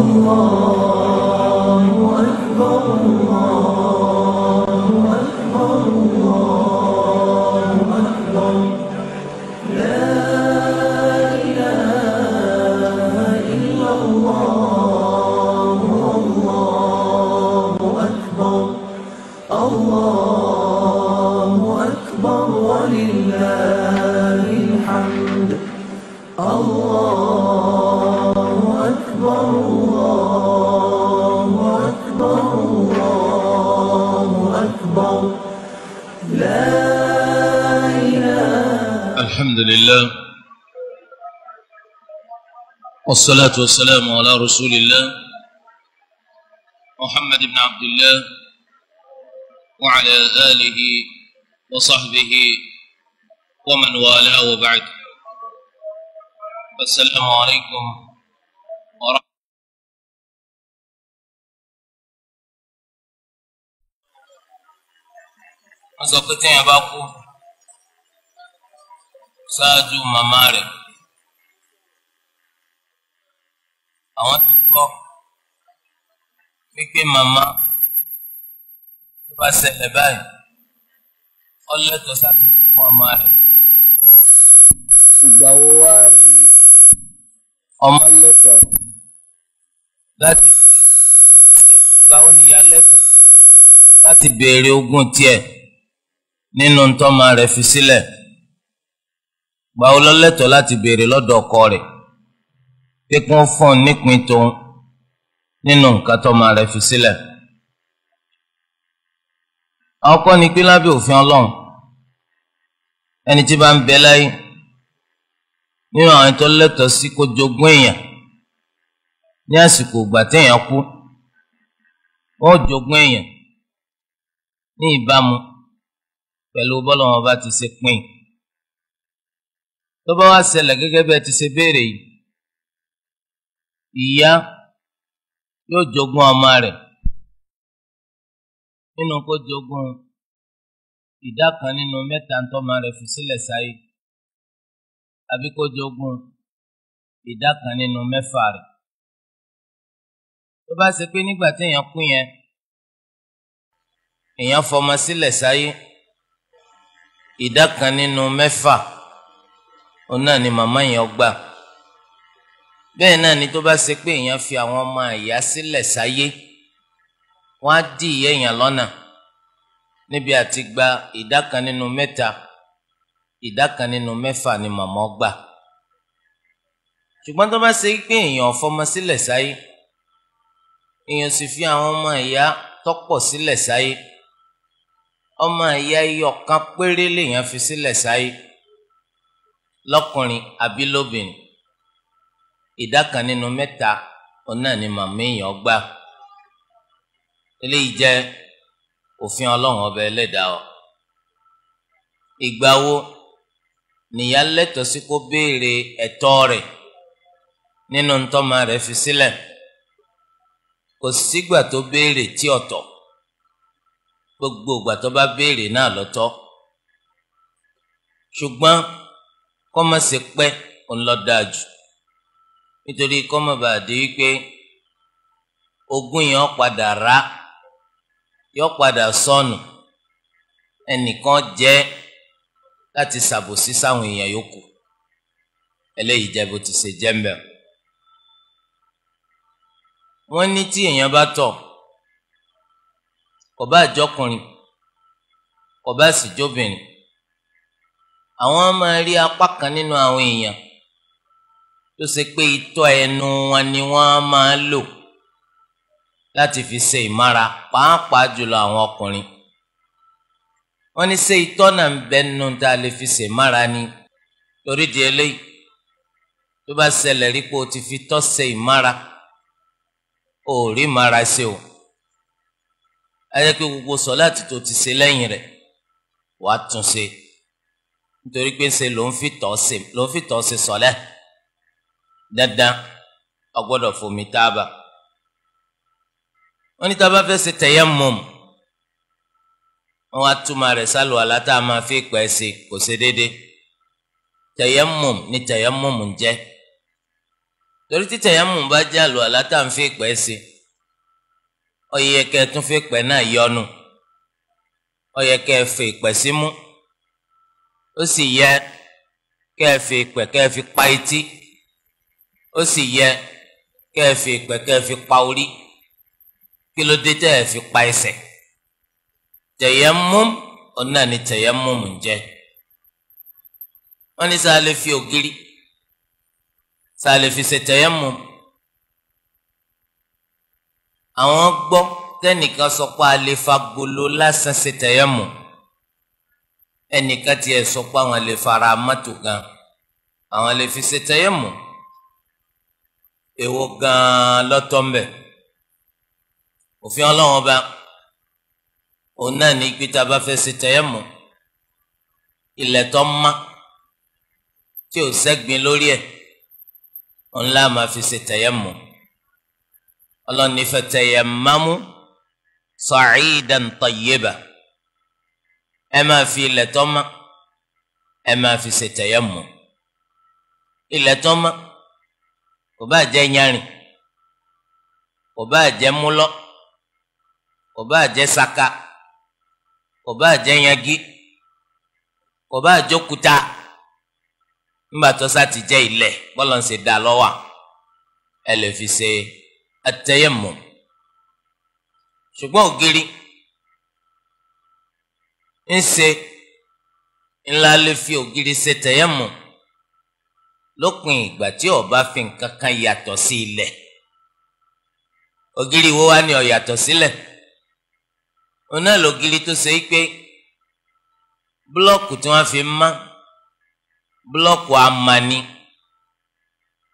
الله أكبر الله أكبر الله أكبر لا إله إلا الله الله أكبر الله أكبر ولله الحمد الله أكبر الله أكبر الله أكبر لا إله. الحمد لله والصلاة والسلام على رسول الله محمد بن عبد الله وعلى آله وصحبه ومن والاه وبعد. السلام عليكم ورحمة. Wọ́n sọ pé téèyàn bá kú ṣáájú màmá rẹ̀, àwọn ti gbọ́ wípé màmá tó bá ṣẹlẹ̀ báyìí ó lẹ́tọ̀ọ́ sáti jogún ọmọ rẹ̀. Ìgbà wo wá ni ọmọ lẹ́tọ̀ọ́ láti ìgbà wo ni ìyá lẹ́tọ̀ọ́ láti béèrè ogún tiẹ̀ nínú ntọ́mọ rẹ̀ fi sílẹ̀? Ìgbà wo ló lẹ́tọ̀ọ́ láti béèrè lọ́dọ̀ ọkọ rẹ̀ pé kí wọ́n fún un nípìn tóun nínú nǹkan tọ́mọ rẹ̀ fi sílẹ̀? Àkọ́kọ́ ni pé lábẹ́ òfin Ọlọ́run, ẹni tí bá ń bẹ láyé nínú àwọn tó lẹ́tọ̀ọ́ sí kó jogún èèyàn ní àsìkò ìgbà téèyàn kú, wọ́n jogún èèyàn ní ìbámu pẹ̀lú bọ́lá wọn bá ti ṣe pín. Tó bá wá ṣẹlẹ̀ gẹ́gẹ́ bí ẹ ti ṣe béèrè yìí, ìyá yóò jogún ọmọ rẹ̀ nínú kó jogún ìdá kan nínú mẹ́ta ntọ́mọ rẹ̀ fi sílẹ̀ sáyé, àbí kó jogún ìdá kan nínú mẹ́fà rẹ̀. Tó bá ṣe pé nígbà tí èèyàn kú yẹn, èèyàn fọmọ sílẹ̀ sáyé, ìdá kan nínú mẹ́fà òun náà ni màmá yẹn gbà. Bẹ́ẹ̀ náà ni tó bá ṣe pé èèyàn fi àwọn ọmọ ìyá sílẹ̀ sáyé, wọ́n á dí ìyá èèyàn lọ́nà níbi àti gba ìdá kan nínú mẹ́ta, ìdá kan nínú mẹ́fà ni màmá gbà. Ṣùgbọ́n tó bá ṣe pé èèyàn fọmọ sílẹ̀ sáyé, èèyàn sì fi àwọn ọmọ ìyá tọ́pọ̀ sílẹ̀ sáyé, ọmọ ìyá ẹyọ kan péré lèèyàn fi sílẹ̀ sáyé, lọ́kùnrin àbí lóbìnrin, ìdá kan nínú mẹ́ta òun náà ni màmá èèyàn gbà. Eléyìí jẹ́ òfin Ọlọ́run ọba ẹlẹ́dàá ọ. Ìgbà wo nìyá lẹ́tọ̀ọ́ sí kó béèrè ẹ̀tọ́ rẹ̀ nínú ntọ́mọ rẹ̀ fi sílẹ̀? Kò sígbà tó béèrè tí ọ̀tọ̀, gbogbo ìgbà tó bá béèrè náà lọ́tọ̀. Ṣùgbọ́n kó má ṣe pẹ́ òun ló dáa jù, nítorí kó má bàa di wípé ogún yẹn padà rà, yọ padà sọnù, ẹnìkan jẹ́ láti ṣàbòsí sáwọn èèyàn yòókù. Eléyìí jẹ́ bó ti ṣe jẹ́ mbẹ́. Wọ́n ní tí èèyàn bá tọ̀, kò bá jọkùnrin, kò bá sì jóbìnrin, àwọn máa rí apá kan nínú àwọn èèyàn tó ṣe pé itọ́ ẹnu wọn ni wọ́n máa lò láti fi ṣe ìmára, pàápàá jùlọ àwọn ọkùnrin. Wọ́n ní ṣé itọ́ náà ń bẹ nínú tá a lè fi ṣe ìmára ni? Torí di eléyìí, tó bá ṣẹlẹ̀ rí pé o ti fi tọ́ ṣe ìmára, o ò rí ìmára ṣe o. A jẹ́ pé gbogbo sọ̀láàtì tó ti ṣe lẹ́yìn rẹ̀ wàá tún ṣe, nítorí pé ṣe ló ń fi tọ́ ṣe sọ̀lẹ́. Dandan o gbọ́dọ̀ fomi tábà. Wọ́n ní tá a bá fẹ́ ṣe tayammum, wọ́n wá túmọ̀ rẹ̀ sálùwàlá tá a máa fi pẹ́ ṣe, kò ṣe déédéé. Tayammum ni tayammum ń jẹ́. Torí tí tayammum bá jẹ́ àlùwàlá tá à ń fi ìpẹ́ ṣe, ó yẹ kẹ́ ẹ tún fi ìpẹ́ náà yọnu, ó yẹ kẹ́ ẹ fi ìpẹ́ símú, ó sì yẹ kẹ́ ẹ fi ìpẹ́ kẹ́ ẹ fi pa etí, ó sì yẹ kẹ́ ẹ fi ìpẹ́ kẹ́ ẹ fi pa orí. Kí ló dé tẹ́ ẹ fi pa ẹsẹ̀? Tayammum ọ̀nà ni tayammum ń jẹ́. Wọ́n ní sáà lè fi ògiri, sáà lè fi ṣe tayammum. Àwọn gbọ́ tẹ́nìkan sọ pé a lè fagolo lásán ṣe tayammum, ẹnìkan tiẹ̀ sọ pé àwọn lè fara mọ́tò gan, àwọn lè fi ṣe tayammum. Èwo gan lọ́tọ̀ ń bẹ̀? Òfin Ọlọ́run ọba òun náà ní pé tá a bá fẹ́ ṣe tayammum, ilẹ̀ tó mọ́ tí ò sẹ́gbin lórí ẹ̀ òun lá máa fi ṣe tayammum. Ọlọ́run ní fatayammamu sa'idan tayyiba, ẹ máa fi ilẹ̀ tó mọ́ ẹ máa fi ṣe tayammum. Ilẹ̀ tó mọ́ kò bá jẹ́ yanrìn, kò bá jẹ́ múlọ́, kò bá jẹ́ saka, kò bá jẹ́ yangi, kò bá jókúta, nígbà tó sá ti jẹ́ ilẹ̀ bọ́lá ń ṣe dá lọ́wọ́ ẹ lè fi ṣe at-tayammum. Ṣùgbọ́n ògiri ń ṣe ńlá lè fi ògiri ṣe tayammum lópin ìgbà tí ó bá fi nǹkan kan yàtọ̀ sí ilẹ̀. Ògiri wo wá ní ó yàtọ̀ sílẹ̀? Òun náà lògiri tó ṣe pé búlọ́ọ̀kù tí wọ́n fi mọ́ búlọ́ọ̀kù amani,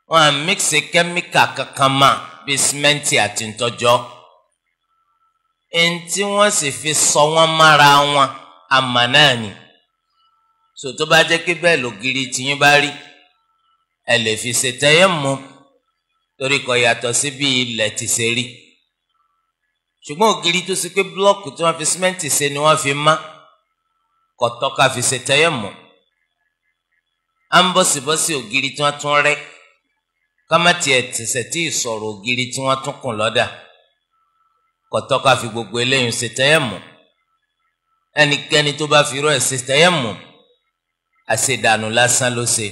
wọ́n á mixi kẹ́míkà kankan mọ́ bíi símẹ́ǹtì àti ntọ́jọ́, ẹni tí wọ́n sì fi sọ wọ́n mára wọn àmà náà ni. So tó bá jẹ́ pé bẹ́ẹ̀ lògiri tiyín bá rí, ẹ lè fi ṣe tayammum torí kò yàtọ̀ sí bí ilẹ̀ ti ṣe rí. Ṣùgbọ́n ògiri tó ṣe pé búlọ́ọ̀kù tí wọ́n fi símẹ́ǹtì ṣe ni wọ́n fi mọ́, kò tọ́ ká fi ṣe tayammum. À ń bọ̀sibọ́sí ògiri tí wọ́n tún rẹ́, ká má tiẹ̀ tẹ̀sẹ̀ tí ìsọ̀rọ̀ ògiri tí wọ́n tún kùn lọ́dà, kò tọ́ ká fi gbogbo eléyìí ṣe tayammum. Ẹnikẹ́ni tó bá fi irú ẹ̀ ṣe tayammum, àṣedànù lásán ló ṣe,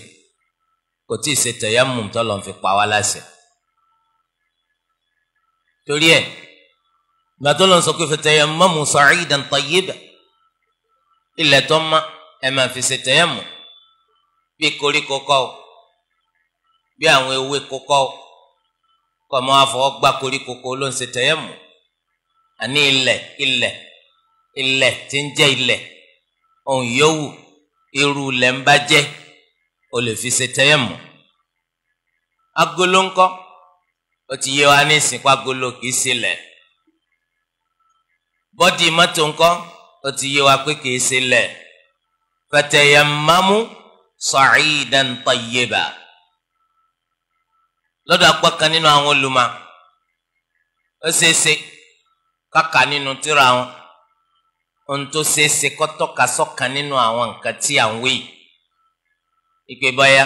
kò tí ì ṣe tayammum tó lọ́n fi pa wá láṣẹ. Torí ẹ̀ ìgbà tó lọ́n sọ pé fatayammamu sa'idan tayyiba, ilẹ̀ tó mọ́ ẹ máa fi ṣe tayammum, bí koríko kọ́ ọ, bí àwọn ewé kókọ́ ọ, kọ́ máa fọwọ́ gbá koríko kó ló ń ṣe tayammum. Àní ilẹ̀ ilẹ̀ ilẹ̀ tí ń jẹ́ ilẹ̀ ohun yòówù irú ilẹ̀ ń bá jẹ́ o lè fi ṣe tayammum. Agolo ńkọ́? Ó ti yé wa ní ìsìnkú agolo kìí ṣe ilẹ̀. Bọ́dì mọ́tò ńkọ́? Ó ti yé wa pé kìí ṣe ilẹ̀. Fatayammamu sa'idan tayyiba. Lọ́dọ̀ apá kan nínú àwọn olùmọ̀, ó ṣeéṣe káka nínú tírà wọn ohun tó ṣeéṣe kó tọ́ka sọ́kan nínú àwọn nǹkan tí à ń wí ìpè báyà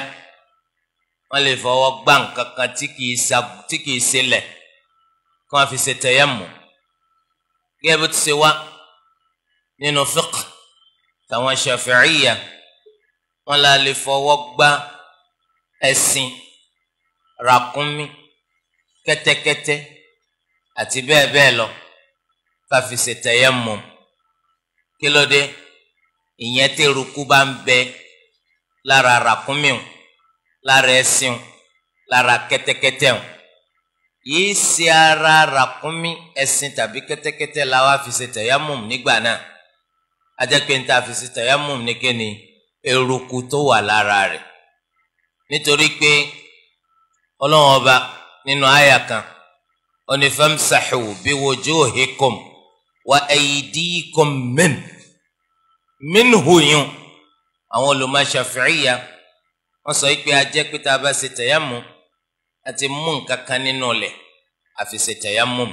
wọ́n lè fọwọ́ gbá nǹkan kan tí kìí ṣẹlẹ̀ kí wọ́n fi ṣe tayammum. Gẹ́gẹ́ bó ti ṣe wá nínú fiqh tàwọn Shafi'iyya, wọ́n la lè fọwọ́ gbá ẹṣin, ràkúnmí, kẹ́tẹ́kẹ́tẹ́ àti bẹ́ẹ̀ bẹ́ẹ̀ lọ ká fi ṣe tayammum. Kí ló dé? Ìyẹn tí eruku bá ń bẹ lára ràkúnmí o, lára ẹṣin o, lára kẹ́tẹ́kẹ́tẹ́ o. Yìí ṣe ara ràkúnmí, ẹṣin tàbí kẹ́tẹ́kẹ́tẹ́ la wá fi ṣe tayammum nígbà náà. A jẹ́ pé n ta fi ṣe tayammum ní kíni? Eruku tó wà lára rẹ̀. Nítorí pé Ọlọ́run ọba nínú àyà kan ó ní famsahu biwujuhikum wa aydikum min minhu yun. Àwọn olùmọ̀ Shafi'iyya wọ́n sọ pé a jẹ́ pé tá a bá ṣe tayammum àti mú nǹkan kan nínú ilẹ̀ àfi ṣe tayammum,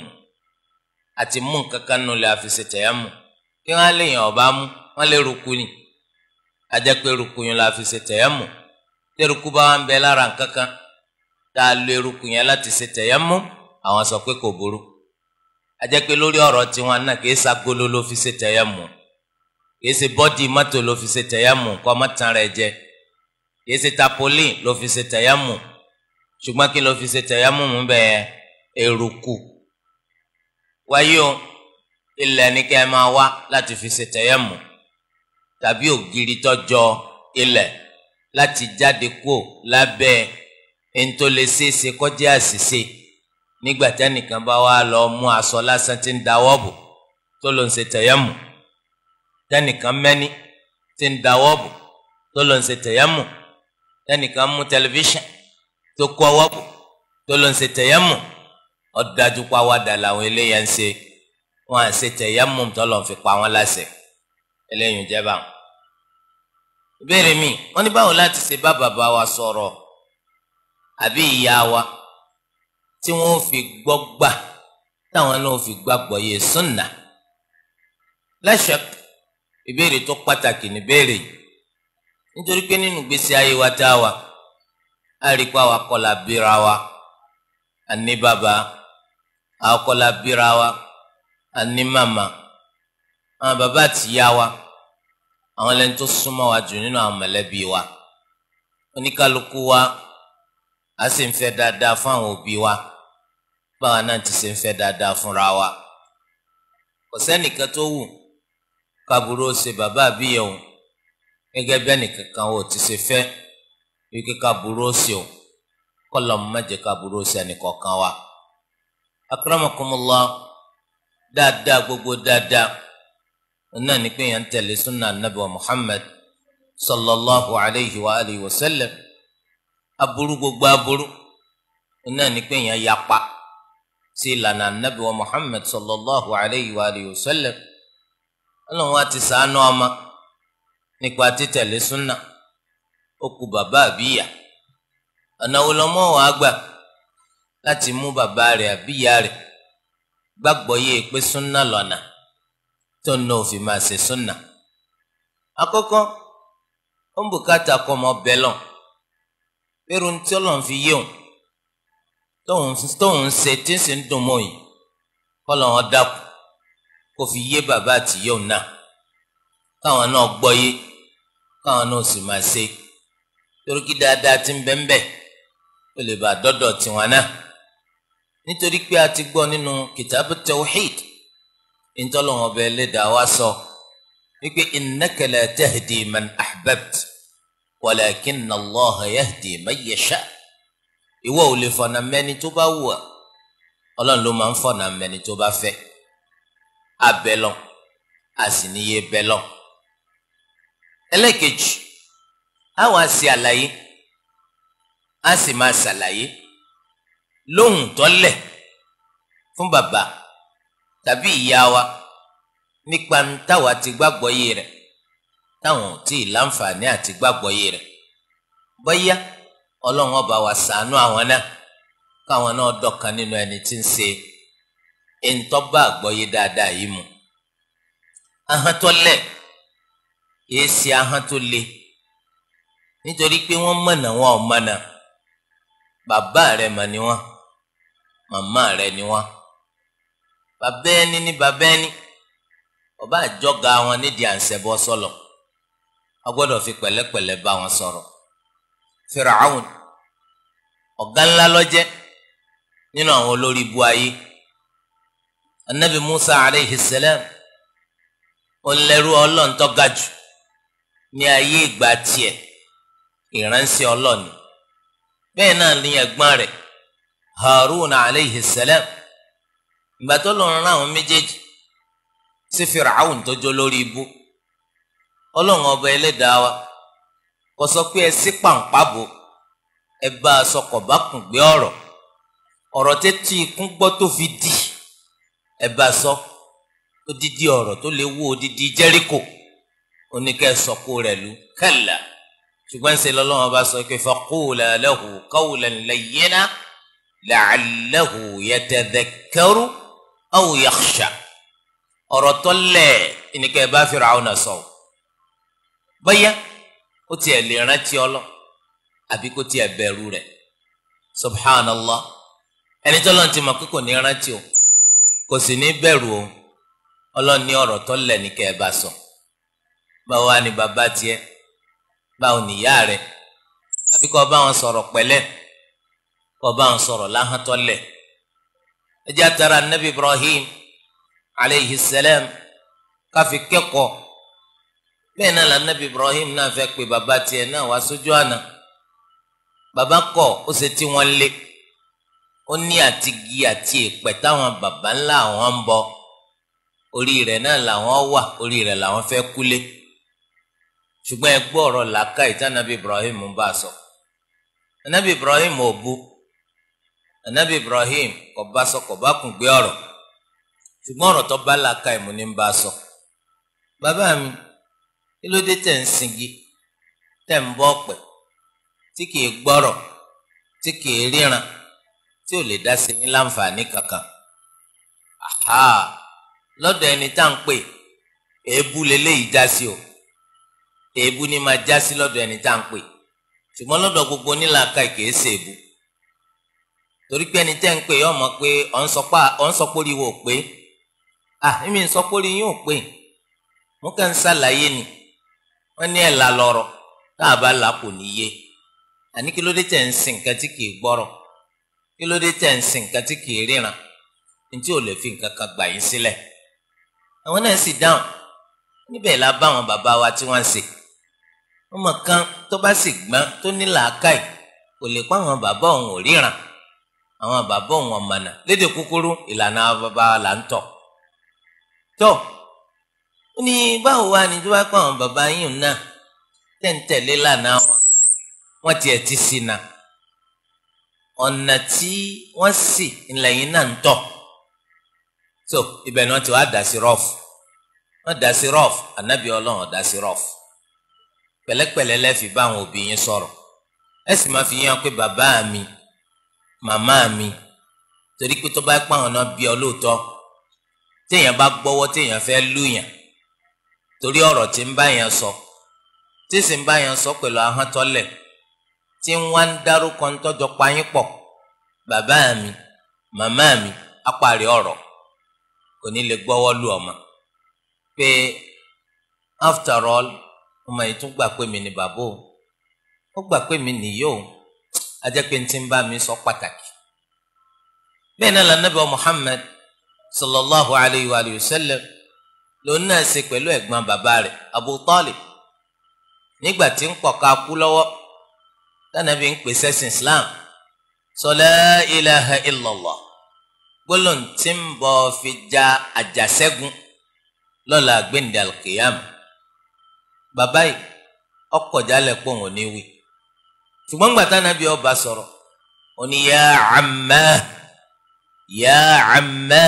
àti mú nǹkan kan nínú ilẹ̀ àfi ṣe tayammum. Kí wọ́n lè yàn ọba mú, wọ́n lè rúkú ni, a jẹ́ pé rúkú yun la fi ṣe tayammum. Tí rúkú bá wà ń bẹ lára nǹkan kan, tá a lo eruku yẹn láti ṣe tayammum, àwọn sọ pé kò burú. A jẹ́ pé lórí ọ̀rọ̀ tiwọn náà kì í ṣagolo ló fi ṣe tayammum, kì í ṣe bọ́dì mọ́tò ló fi ṣe tayammum, kọ́ mọ́ tán rẹ̀ jẹ, kì í ṣe tapolin ló fi ṣe tayammum, ṣùgbọ́n kí ló fi ṣe tayammum bẹ́ẹ̀? Eruku. Wáyé o, ilẹ̀ ní kẹ́ ẹ máa wá láti fi ṣe tayammum, tàbí ògiri tọ́jọ́ ilẹ̀ láti jáde kúò lábẹ́ ntòlẹ́sẹ̀ẹ́sẹ̀ kọjá àṣìṣe nígbà tẹ́nìkan bá wá lọ mú aṣọ lásán tí ń dáwọ́ bò tó ló ń ṣe tayammum, tẹ́nìkan mẹ́ni tí ń dáwọ́ bò tó ló ń ṣe tayammum, tẹ́nìkan mú tẹlifíṣàn tó kó ọwọ́ bò tó ló ń ṣe tayammum. Ó dájú pa wádà làwọn eléyà ń ṣe, wọn à ṣe tayammum tó lọ́n fi pa wọn láṣẹ. Eléyìí ń jẹ́ báwọn. Ìbéèrè mi, wọ́n ní báwo láti ṣe bá bàbá wa sọ̀rọ̀ àbí ìyá wa tí wọ́n fi gbọ́ gbà, táwọn náà fi gbàgbọ́ yé súnà? Láṣẹ, ìbéèrè tó pàtàkì ní béèrè yìí, nítorí pé nínú ìgbésí ayé wa tá a wà, a rí pé àwa kọ́ la bíra wa, a ní bàbá, àwa kọ́ la bíra wa, a ní màmá. Àwọn bàbá àti ìyá wa, àwọn lẹni tó súnmọ́ wa jù nínú àwọn mọ̀lẹ́bí wa. Oníkálukú wa a sì ń fẹ́ dáadáa fún àwọn òbí wa, báwa náà ti ṣe ń fẹ́ dáadáa fúnra wa. Kò sẹ́nìkan tó wù kábúrò ṣe bàbá àbíyẹ̀ òun gẹ́gẹ́ bí ẹnìkan kan ò ti ṣe fẹ́ wípé kábúrò ṣe òun, kọ́lọ̀ má jẹ́ kábúrò ṣe ẹnìkọ̀ọ̀kan wa. Akramakumullah, dáadáa gbogbo dáadáa náà ni pé yẹn ń tẹ̀lé sunna anabi wa Muhammad sallallahu alayhi wa alihi wa sallam. Aburú gbogbo aburú náà ni pé yẹn yapa sí ìlànà anabi wa Muhammad sallallahu alayhi wa alihi wa sallam. Ọlọ́run wa ti ṣàánú ọmọ nípa títẹ̀lé sunna, ó kù bàbá àbíyà. Ọ̀nà wo lọ́mọ wa gbà láti mú bàbá rẹ̀ àbíyà rẹ̀ gbàgbọ́ yé pé sunna lọ́nà tó ń náà fi máa ṣe súnà? Àkọ́kọ́, ó ń bùkátà kọ́ ọmọ bẹ́lọ̀ pẹ̀rù tí Ọlọ́run fi yé òun tóun ṣe tí ń sì ń dùn mọ́ yìí, kọ́ lọ́wọ́ dákú kó fi yé bàbá àti yé òun náà, káwọn náà gbọ́ yé, káwọn náà sì máa ṣe, torí kí dáadáa ti ń bẹ ń bẹ ó lè bá dọ́dọ̀ tiwọn náà. Nítorí pé a ti gbọ́ nínú kìtàbù tawhid ntọ́lọ́wọ́n ọbẹ̀ ẹlẹ́dàá wa sọ wípé innaka la tahdi man ahbabt walakinna Allaha yahdi man yasha. Ìwọ ò lè fọ̀nà mẹ́ni tó bá wù ọ́, Ọlọ́run ló máa ń fọ̀nà mẹ́ni tó bá fẹ́. Abẹ́lọ́ a sì níye bẹ́lọ́. Ẹlẹ́kejì, a wá sí àlàyé, a sì máa ṣàlàyé lóhùn tọ́lẹ̀ fún bàbá tàbí ìyá wa nípa táwa ti gbàgbọ́ yé rẹ̀ táwọn ò tí ì láǹfààní àti gbàgbọ́ yé rẹ̀. Bóyá Ọlọ́run ọba wa ṣàánú àwọn náà, káwọn náà dọ̀kan nínú ẹni tí ń ṣe ntọ́ba àgbọ́yé dáadáa yìí mu. Ahọ́n tó lẹ̀ kìí ṣe ahọ́n tó le, nítorí pé wọ́n mọ̀nà wọn ò mọ̀nà. Bàbá rẹ̀ mà ní wọn, màmá rẹ̀ ní wọn, bàbá ẹni ní bàbá ẹni, ọba àjọga wọn nídìí àǹsẹ̀bọ sọlọ, a gbọ́dọ̀ fi pẹ̀lẹ́pẹ̀lẹ́ bá wọn sọ̀rọ̀. Firaun ọ̀gá ńlá ló jẹ́ nínú àwọn olórí ibu ayé. Anabi Musa aleyhi salam ọlẹ́rú Ọlọ́run tó ga jù ní ayé ìgbà tiẹ̀, ìránṣẹ́ Ọlọ́run. Bẹ́ẹ̀ náà ní ẹ̀gbọ́n rẹ̀ Harun aleyhi salam. Ìgbà tó lọ́run rán àwọn méjèèjì sí Firaun tó jó lórí ibú, Ọlọ́run ọba ẹlẹ́dàá wa kò sọ pé ẹ sí pàǹpàbò, ẹ bá a sọ kọ̀ bá kùn gbé ọ̀rọ̀, ọ̀rọ̀ tẹ́tí ikún gbọ́ tó fi di, ẹ bá a sọ odidi ọ̀rọ̀ tó lè wó odidi Jẹ́ríkò, oníkẹ́ sọ̀kò rẹ̀ lu kalla. Ṣùgbọ́n ń ṣe lọ́lọ́run ọba sọ pé faqula lahu qawlan layyina la'allahu yatadhakkaru aw yakhsha. Ọ̀rọ̀ tó lẹ̀ ìníkẹ́ bá Fir'auna sọ, bóyá ó tiẹ̀ lè rántí ọlọ́ àbí kó tiẹ̀ bẹ̀rù rẹ̀. Subhanallah, ẹni tó lọ́n ti mọ̀ pé kò ní rántí o, kò sì ní bẹ̀rù o, Ọlọ́run ní ọ̀rọ̀ tó lẹ̀ ní kẹ́ ẹ bá sọ. Báwo wá ni bàbá tiẹ̀, báwo ni ìyá rẹ̀? Àfi kó bá wọn sọ̀rọ̀ pẹ̀lẹ́, kó bá wọn sọ̀rọ̀ láhàn tó lẹ̀. Ẹ jẹ́ àtàrà Nabi Ibrahim aleyhi salam káfi kẹ́kọ̀ọ́. Bẹ́ẹ̀ náà la Nabi Ibrahim náà fẹ́ pé bàbá tiẹ̀ náà wá sójú àná. Bàbá kọ̀, ó ṣe tí wọ́n lé. Ó ní àtigi àti èpẹ̀ táwọn bàbá ńlá àwọn ń bọ, orí rẹ̀ náà làwọn wà, orí rẹ̀ làwọn fẹ́ kúlé. Ṣùgbọ́n ẹ gbọ́ ọ̀rọ̀ làákàyè tí Anabi Ibrahim ń bá sọ. Anabi Ibrahim ò bu, Anabi Ibrahim kò bá sọ, kò bá kùn gbé ọ̀rọ̀, ṣùgbọ́n ọ̀rọ̀ tó bá làákàyè mu ní ń bá sọ. Bàbá mi, kí ló dé tẹ̀ ń singi, tẹ̀ ń bọ́ ọ̀pẹ̀, tí kìí gbọ́rọ̀, tí kìí ríran, tí ò lè dá sí yín láǹfààní kankan? Àhá, lọ́dọ̀ ẹni tá à ń pè, èébú leléyìí já sí o. Èébú ni máa já sí lọ́dọ̀ ẹni tá à ń pè. Ṣùgbọ́n lọ́dọ̀ gbogbo onílàákàyè kìí ṣe èébú. Torí pé ẹni tẹ́ ń pè yọ mọ̀ pé ọ̀ ń sọ pórí wo pé, à èmi ń sọ pórí yín ò pé, mo kàn ń ṣàlàyé ni. Wọ́n ní ẹ̀ là lọ́rọ̀, tá a bá là kò ní yé. Àní kí ló dé tẹ̀ ń sin nǹkan tí kìí gbọ́rọ̀? Kí ló dé tẹ̀ ń sin nǹkan tí kìí ríran? Ntí ò lè fi nǹkan kan gbà yín sílẹ̀. Àwọn náà sì dáhùn. Níbẹ̀ la bá àwọn bàbá wa tí wọ́n ń ṣe. Ọmọ kan tó bá sì gbọ́n tó ní làákàyè kò lè pa àwọn bàbá òun ò ríran, àwọn bàbá òun ọ̀mọ̀nà. Lédè kúkúrú, ìlànà bàbá là ń tọ̀. Tó ó ní báwo wá ni tó bá pa àwọn bàbá yín náà tẹ̀ ń tẹ̀lé lànà wọn, wọ́n tiẹ̀ ti ṣìnà. Ọ̀nà tí wọ́n sì ńlẹ̀yìn náà ń tọ̀. So ibẹ̀ ni wọ́n ti wá dà sí rọ́ọ̀fù. Wọ́n dà sí rọ́ọ̀fù, Ànábì Ọlọ́run dà sí rọ́ọ̀fù. Pẹ̀lẹ́pẹ̀lẹ́ lẹ́ fi bá àwọn òbí yín sọ̀rọ̀. Ẹ sì máa fi yín pé bàbá mi, màmá mi, torí pé tó bá pa àwọn náà bí ọ lóòótọ́, téèyàn bá gbọ́wọ́ téèyàn fẹ́ lùyàn, torí ọ̀rọ̀ tí ń bá yẹn sọ, tí sì ń bá yẹn sọ pẹ̀lú ahọ́n tọ́lẹ̀, tí ń wá ń dárúkọ ńtọ́jọ payín pọ̀, bàbá mi, màmá mi, apárí ọ̀rọ̀ kò ní lè gbọ́wọ́ lù ọmọ. Pé after all, ọmọ yìí tún gbà pé mi ni bàbá o, ó gbà pé mi nìyí o, a jẹ́ pé n ti ń bá mi sọ pàtàkì. Bẹ́ẹ̀ náà lànàbí Muhammad sallallahu alayhi wa sallam lòun náà ṣe pẹ̀lú ẹ̀gbọ́n bàbá rẹ̀ Abu Talib. Nígbà tí ń pọ̀ ká kú lọ́wọ́, tánàbí ń pè sẹ́sìn Islam, sọ la ilaha illallah, gbólóhùn tí ń bọ̀ fi ja àjàṣẹ́gun lọ́la gbẹ̀ndẹ̀ alkiyam. Bàbá yìí ọkọ̀ jálẹ̀ pọ̀ wọ́n ní wí. Ṣùgbọ́n gbà tánàbí ọba sọ̀rọ̀, ó ní ya amma, ya amma,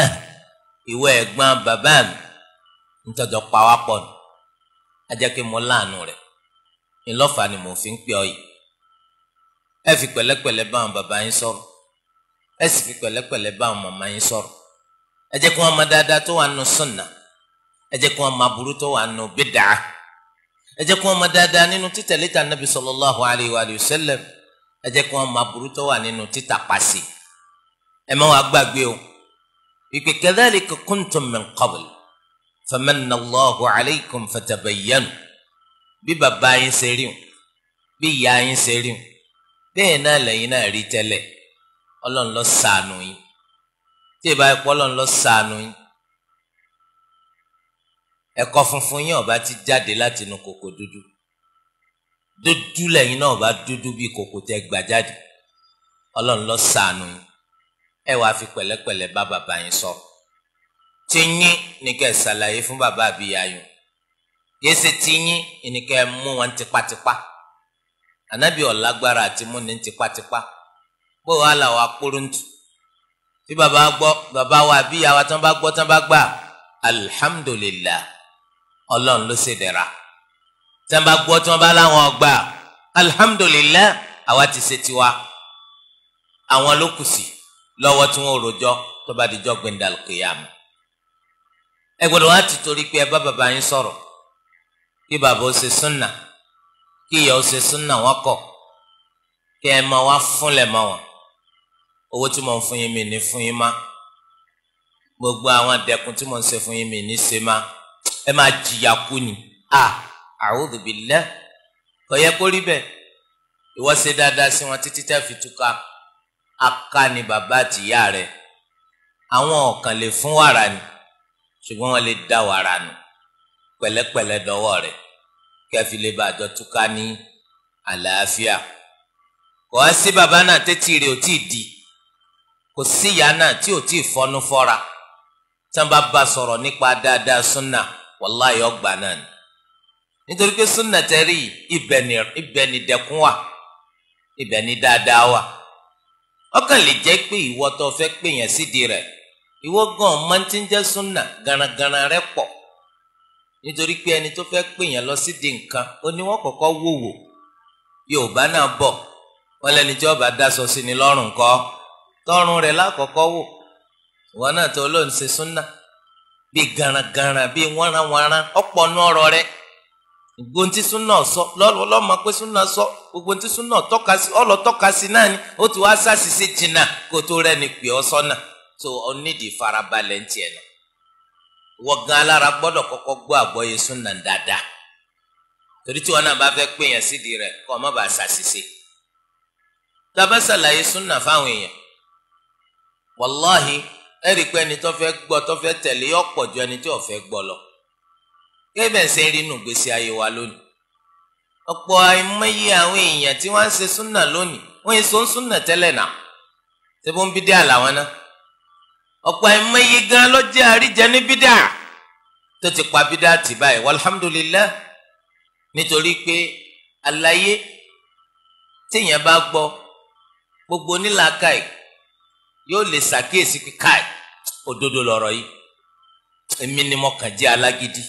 ìwọ ẹ̀gbọ́n bàbá mi, ntọ́jọ́ pa wá pọ̀ nù, a jẹ́ kí mo láàánú rẹ̀, ńlọ́fà ni mo fi ń pè ọ́ yìí. Ẹ fi pẹ̀lẹ́pẹ̀lẹ́ bá àwọn bàbá yín sọ̀rọ̀, ẹ sì fi pẹ̀lẹ́pẹ̀lẹ́ bá àwọn màmá yín sọ̀rọ̀. Ẹ jẹ́ kí wọ́n mọ dáadáa tó wà nù súnà, ẹ jẹ́ kí wọ́n mọ aburú tó wà nù bídà, ẹ jẹ́ kí wọ́n mọ dáadáa nínú títẹ̀lé ta Nabi sallallahu alayhi wa sallam, ẹ jẹ́ kí wọ́n mọ aburú tó wà nínú títàpàṣẹ. Ẹ má wàá gbàgbé o, wípé kadhalika kuntum min qabl famanna Allahu alaykum fatabayyanu. Bí bàbá yín ṣe rí o, bí ìyá yín ṣe rí o, bẹ́ẹ̀ náà lẹ́yìn náà rí tẹ́lẹ̀. Ọlọ́run ló ṣàánú yín. Tí ìbá ẹ̀pọ̀ Ọlọ́run ló ṣàánú yín, ẹ̀kọ́ funfun yín ọba ti jáde láti inú kòkò dúdú. Dúdú lẹ́yìn náà ọba dúdú bíi kòkò tẹ́ gbà jáde. Ọlọ́run ló ṣàánú yín. Ẹ wàá fi pẹ̀lẹ́pẹ̀lẹ́ bá bàbá yín sọ̀rọ̀. Tí yín ní kẹ́ ẹ ṣàlàyé fún bàbá àbí ìyá yín. Kìí ṣe tí yín ní kẹ́ ẹ mú wọn tipátipá. Ànábì ọ̀lágbára àti mú ní tipátipá. Bó wàá là wà kúrúntù. Tí bàbá gbọ́, bàbá wa àbí ìyá wa tán bá gbọ́ tán bá gbà, alhamdulillah, Ọlọ́run ló ṣe dẹ̀ra. Tán bá gbọ́ tán bá láwọn ọgbà, alhamdulillah, àwa ti ṣe tiwa. Àwọn ló kù sí lọ́wọ́ tí wọ́n rojọ́ tó bá dijọ́ gbẹ̀ndàl kìyàmù. Ẹ gbọ́dọ̀ wá ti torí pé ẹ bá bàbá yín sọ̀rọ̀, kí bàbá ó ṣe súnà, kí ìyá ó ṣe súnà, wọ́n kọ̀, kí ẹ máa wá fúnlẹ̀ mọ́ wọn, Owó tí mo ń fún yín mi ní fún yín má, gbogbo àwọn àdẹkùn tí mo ń ṣe fún yín mi ní ṣe má, ẹ máa jìyà kú ni. A a'udhu billah, kò yẹ kó rí bẹ́ẹ̀. Ìwọ ṣe dáadáa sí wọn títí tẹ́ fi túká. Aká ni bàbá àtìyá rẹ̀, àwọn ọ̀kan lè fún wàrà ni, ṣùgbọ́n wọ́n lè dá wàrà nù. Pẹ̀lẹ́pẹ̀lẹ́ dọwọ́ rẹ̀ kẹfì lè bá àjọ túká ní àlàáfíà. Kò wá sí bàbá náà tètè rẹ̀ ò tí ì di, kò sí ìyá náà tí ò tí ì fọnú fọ́ra. Tí wọ́n bá bá sọ̀rọ̀ nípa dáadáa súnà, wàláhì ọgbà náà ni. Nítorí pé súnà tẹ́rì ibẹ̀ ni dẹkùn wà, ibẹ̀ ni dáadáa wà. Ọkàn lè jẹ́ pé ìwọ tó fẹ́ pè yẹn sídìí rẹ̀, ìwọ gan máa ti ń jẹ́ súnà garagara rẹ̀ pọ̀. Nítorí pé ẹni tó fẹ́ pè yẹn lọ sídìí nǹkan, ó ní wọ́n kọ́kọ́ wòwò. Yorùbá náà bọ̀, wọ́n lẹ́ni tí ọba dáṣọ sí ni lọ́rùn kọ́, tọrùn rẹ̀ lákọ̀ọ́kọ́ wò. Ìwọ náà tó ló ń ṣe súnà bíi garagara bíi wọ́nranwọ́nran, ọ̀pọ̀ nú ọ̀rọ̀ rẹ̀. Gbogbo ntí súnà sọ lọ́mọ pé súnà sọ, gbogbo ntí súnà tọ́ka sí ọlọ́ tọ́ka sí náà ni ó ti wá sàṣìṣe jìnnà kó tó rẹ́ni pè ọ́ sọ́nà. Tó o nídìí farabalẹ̀ ń tiẹ̀ náà. Wọ́n gan alára gbọ́dọ̀ kọ́kọ́ gbọ́ àgbọ́yé súnà dáadáa, torí tí wọn náà bá fẹ́ pè yàn sídìí rẹ̀ kọ́ ọ má bàa ṣàṣìṣe. Tá a bá ṣàlàyé súnà fáwọn èèyàn, wàláhì ẹ rí i pé ẹni tó fẹ́ gbọ́ tó fẹ́ tẹ̀lé yọ pọ̀ ju ẹni tí ò fẹ́ gbọ́ lọ. Gẹ́gẹ́ bẹ́ẹ̀ ṣe ń rí inú ìgbésí ayé wa lónìí, ọ̀pọ̀ àìmọye àwọn èèyàn tí wọ́n ń ṣe súnà lónìí, wọ́n yẹn sọ ń súnà tẹ́lẹ̀ náà, ṣé bó ń bídíà làwọn náà. Ọ̀pọ̀ àìmọye gan ló jẹ́ àríjẹ ní bídíà tó ti pa bídíà tì báyìí, walhamdulillah. Nítorí pé àlàyé téèyàn bá gbọ́, gbogbo onílàákàyè yóò lè ṣàkíyèsí pé káì òdodo lọ̀rọ̀ yìí, èmi ni mo kàn jẹ́ alágídí,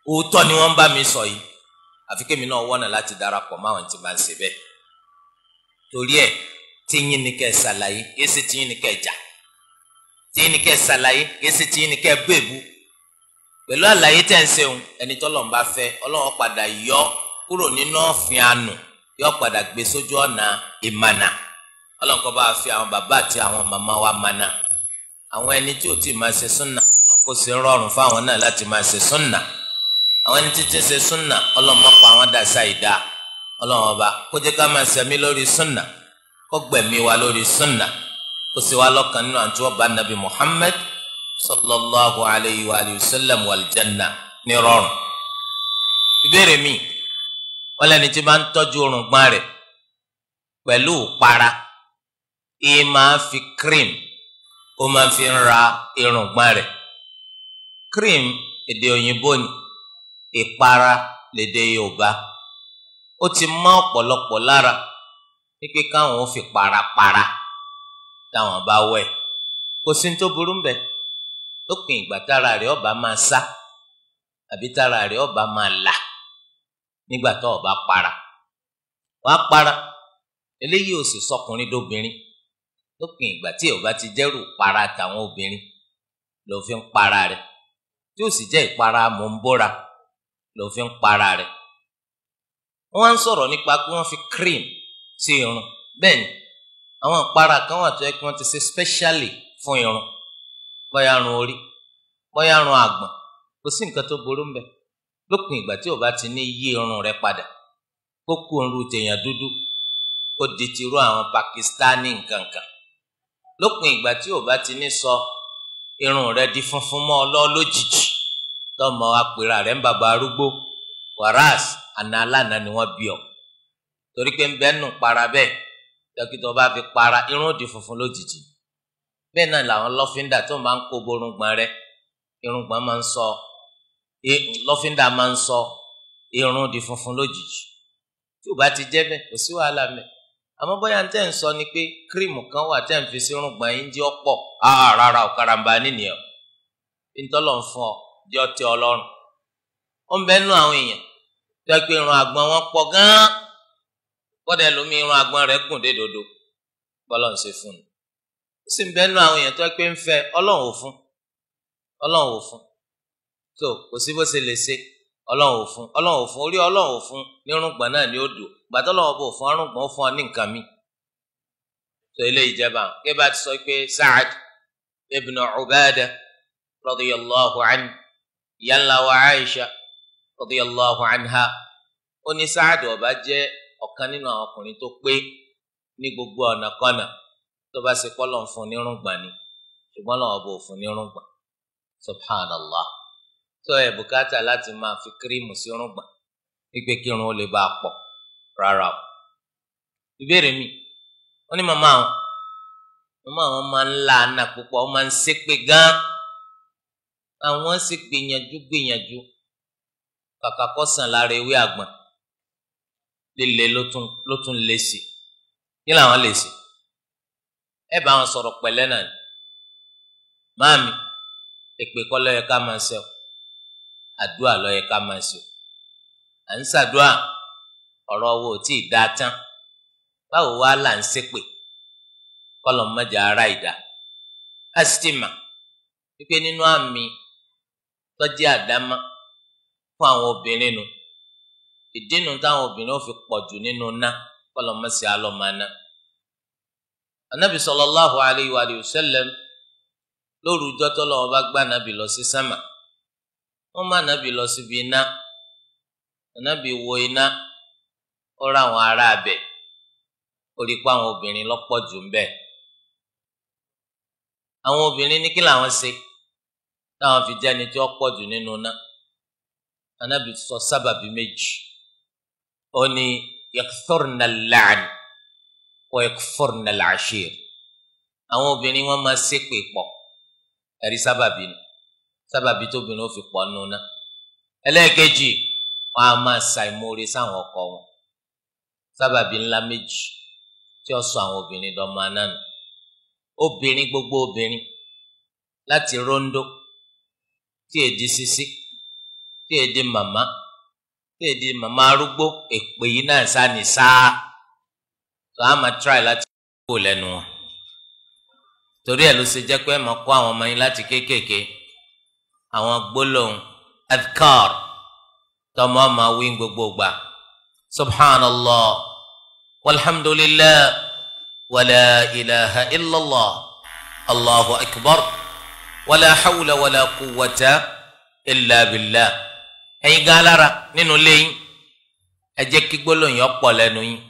òótọ́ ni wọ́n bá mi sọ yìí, àfi kémi náà wọ́nà láti darapọ̀ máwọn tí bá ń ṣe bẹ́ẹ̀. Torí ẹ̀ tíyín ni kẹ́ ẹ ṣàlàyé, kìí ṣe tíyín ni kẹ́ ẹ jà, tíyín ni kẹ́ ẹ ṣàlàyé, kìí ṣe tíyín ni kẹ́ ẹ bèbú. Pẹ̀lú àlàyé tẹ̀ ń ṣeun, ẹni tọ́lọ́run bá fẹ́, Ọlọ́run padà yọ kúrò nínú ọ̀fìn àánú, yọ padà gbé sójú ọ̀nà ìmànà. Ọlọ́run kó bá fi àwọn bàbá àti àwọn màmá wa mànà. Àwọn ẹni tí ò tí ì máa ṣe súnà, Ọlọ́run kó ṣe rọrùn fáwọn náà láti máa ṣe súnà. Àwọn ẹni títí ṣe súnà, Ọlọ́run má pa àwọn dàsá ìdá. Ọlọ́run ọba kó jẹ́ ká máa ṣẹ̀mí lórí súnà, kó gbẹ̀mí wa lórí súnà, kó sì wá lọ́kàn nínú àti ọba nàbí Muhammad sallallahu alayhi wa sallam wal janna ní rọrùn. Ìbéèrè mi, wọ́n lẹ́ni tí máa ń tọ́jú orùngbọ̀n rẹ̀ pẹ̀lú ìpara, ìyẹn máa fi cream, ó máa fi ń ra irùngbọ̀n rẹ̀. Cream èdè òyìnbó ni, ìpara lédè Yorùbá. Ó ti mọ́ ọ̀pọ̀lọpọ̀ lára wípé káwọn ó fi parapara táwọn bá wẹ̀. Kò sí ní tó burú ń bẹ̀ lópin ìgbà tára rẹ̀ ọba máa sá àbí tára rẹ̀ ọba máa là nígbà tó ọba para. Wàá para, eléyìí ò sì sọkùnrin dóbìnrin. Lópin ìgbà tí ọba ti jẹ́rù para tàwọn obìnrin ló fi ń para rẹ̀, tí ó sì jẹ́ ìpara mò ń bóra ló fi ń para rẹ̀. Wọ́n ń sọ̀rọ̀ nípa pé wọ́n fi cream sí irun. Bẹ́ẹ̀ ni àwọn ìpara kan wà tó yẹ kí wọ́n ti ṣe specially fún irun, bóyá irun orí, bóyá irun àgbọ̀n, kò sí nǹkan tó burú ń bẹ̀ lópin ìgbà tí ó bá ti ní yí irun rẹ̀ padà, kó kú irun tèèyàn dúdú, kó di tirú àwọn Pakistani nkankan. Lópin ìgbà tí ó bá ti ní sọ irun rẹ̀ di funfun mọ́ ọ lọ lójijì, tọmọ apèrà rẹ̀ ń bàbá arúgbó, wàràs àná alánà ni wọ́n bí ọ. Torí pé ń bẹ́ nù para bẹ́ẹ̀, dókítà bá fi para irun ó di funfun lójijì. Bẹ́ẹ̀ náà làwọn lọ́fíńdà tó máa ń kó borúngbọ̀n rẹ̀, irùngbọ̀n máa ń sọ, lọ́fíńdà máa ń sọ irun di funfun lójijì. Tí ò bá ti jẹ́ bẹ́ẹ̀, kò sí wàhálà mẹ́. Àmọ́ bóyá ń tẹ́ ń sọ ni pé kírìmù kan wà tẹ́ ń fi sí irùngbọ̀n yín jẹ́ ọ̀pọ̀. Rárá ò, karambà nìyẹn o. Ntọ́lọ̀ ń fún ọ jẹ́ ọtí Ọlọ́run. Ó ń bẹ́ẹ̀ nú àwọn èèyàn tó yẹ pé irun àgbọ̀n wọn pọ̀ gan-an. Kọ́dà ẹlòmíì irun àgbọ̀n rẹ̀ gùn dé dodo. Bọ́lọ̀ ń ṣe fún un. Ó sì ń bẹ́ẹ̀ nú àwọn èèyàn tó yẹ pé ń fẹ́ Ọlọ́run ò fún. Ọlọ́run ò fún. Tó kò sí bó ṣe lè ṣe. Ọlọ́run ò fún. Ọlọ́run ò fún. Orí Ọlọ́run ò fún nírùngbọ̀n náà ni ó dùn. Gbàtọ́ Ọlọ́run bò fún ọrùngbọ̀n ó fún ọ ní nǹkan mi. Tó ilé ìjẹba kí bá ti sọ pé Sa'ad ibn Ubadah radiyallahu anhu, ìyá ńlá wa Aisha radiyallahu anha, ó ní Sa'ad ó bá jẹ́ ọ̀kan nínú àwọn ọkùnrin tó pé ní gbogbo ọ̀nà kọ́nà tó bá ṣe pọ́lọ̀ ń fún nírùngbọ̀n ni, ṣùgbọ́n lọ́wọ́ bò fún nírùngbọ̀n. Subhanallah. Tó ẹ̀ bùkátà láti máa fi kírímù sí rùngbọ̀n wípé kírun ó lè bá a pọ̀ rárá o. Ìbéèrè mi, wọ́n ní màmá àwọn máa ń la àna púpọ̀, wọ́n máa ń ṣépè gan-an, àwọn sì gbìyànjú kàkà kó sàn lára ewé àgbọn líle ló tún lé sí. Kí làwọn lè ṣe? Ẹ bá wọn sọ̀rọ̀ pẹ̀lẹ́ náà ni. Máàmi, èpè kọ́ ló yẹ ká máa ṣe o, àdúà ló yẹ ká máa ṣe o. À ń ṣàdúà, ọ̀rọ̀ owó ò tí ì dáa tán, báwo wá là ń ṣépè? Kọ́lọ̀ mọ́jà ara ìdá. A sì ti mà wípé nínú àmì tọ́jú àdámá fún àwọn obìnrin nu, ìdínú táwọn obìnrin ò fi pọ̀ jù nínú ná, kọ́lọ̀ mọ́sí alọ́mọ ná. Anabi sallallahu alayhi wa sallam lóru ọjọ́ tọ́lọ́run bá gbá anabi lọ sí sámà, wọ́n má anabi lọ síbi iná. Anabi wo iná, ó rá àwọn ará abẹ, ó rí pé àwọn obìnrin lọ́pọ̀ jù ń bẹ. Àwọn obìnrin ní kí làwọn ṣe táwọn fi jẹ́ ẹni tí ó pọ̀ jù nínú iná? Anabi sọ sábàbí méjì. Ó ní yakthurna al-la'n wa yakfurna al-ashir. Àwọn obìnrin wọn máa ṣépè pọ̀, ẹ̀rí sábàbí ni, sábàbí tóbìnrin ó fi pọ̀ nínú iná. Ẹlẹ́ẹ̀kejì, wọn á máa ṣàìmoore sáwọn ọkọ wọn. Sábàbí ńlá méjì tí ó sọ àwọn obìnrin dọ́mọ anánu. Obìnrin, gbogbo obìnrin láti rondo tí èdè sisi, tí èdè màmá, tí èdè màmá arúgbó, èpè yìí náà sá ní sáá. Tó a máa try láti kó lẹ́nu wọn. Torí ẹ̀ ló ṣe jẹ́ pé ẹ máa kó àwọn ọmọ yín láti kéékèèké àwọn gbólóhùn adhkar tọmọ máa wí gbogbo gbà. Subhanallah walhamdulillah wala ilaha illallah allahu akbar wala hawla wala quwwata illa billah. Ẹ̀yin gan alára nínú ilé yín, ẹ jẹ́ kí gbólóhùn yẹn pọ̀ lẹ́nu yín.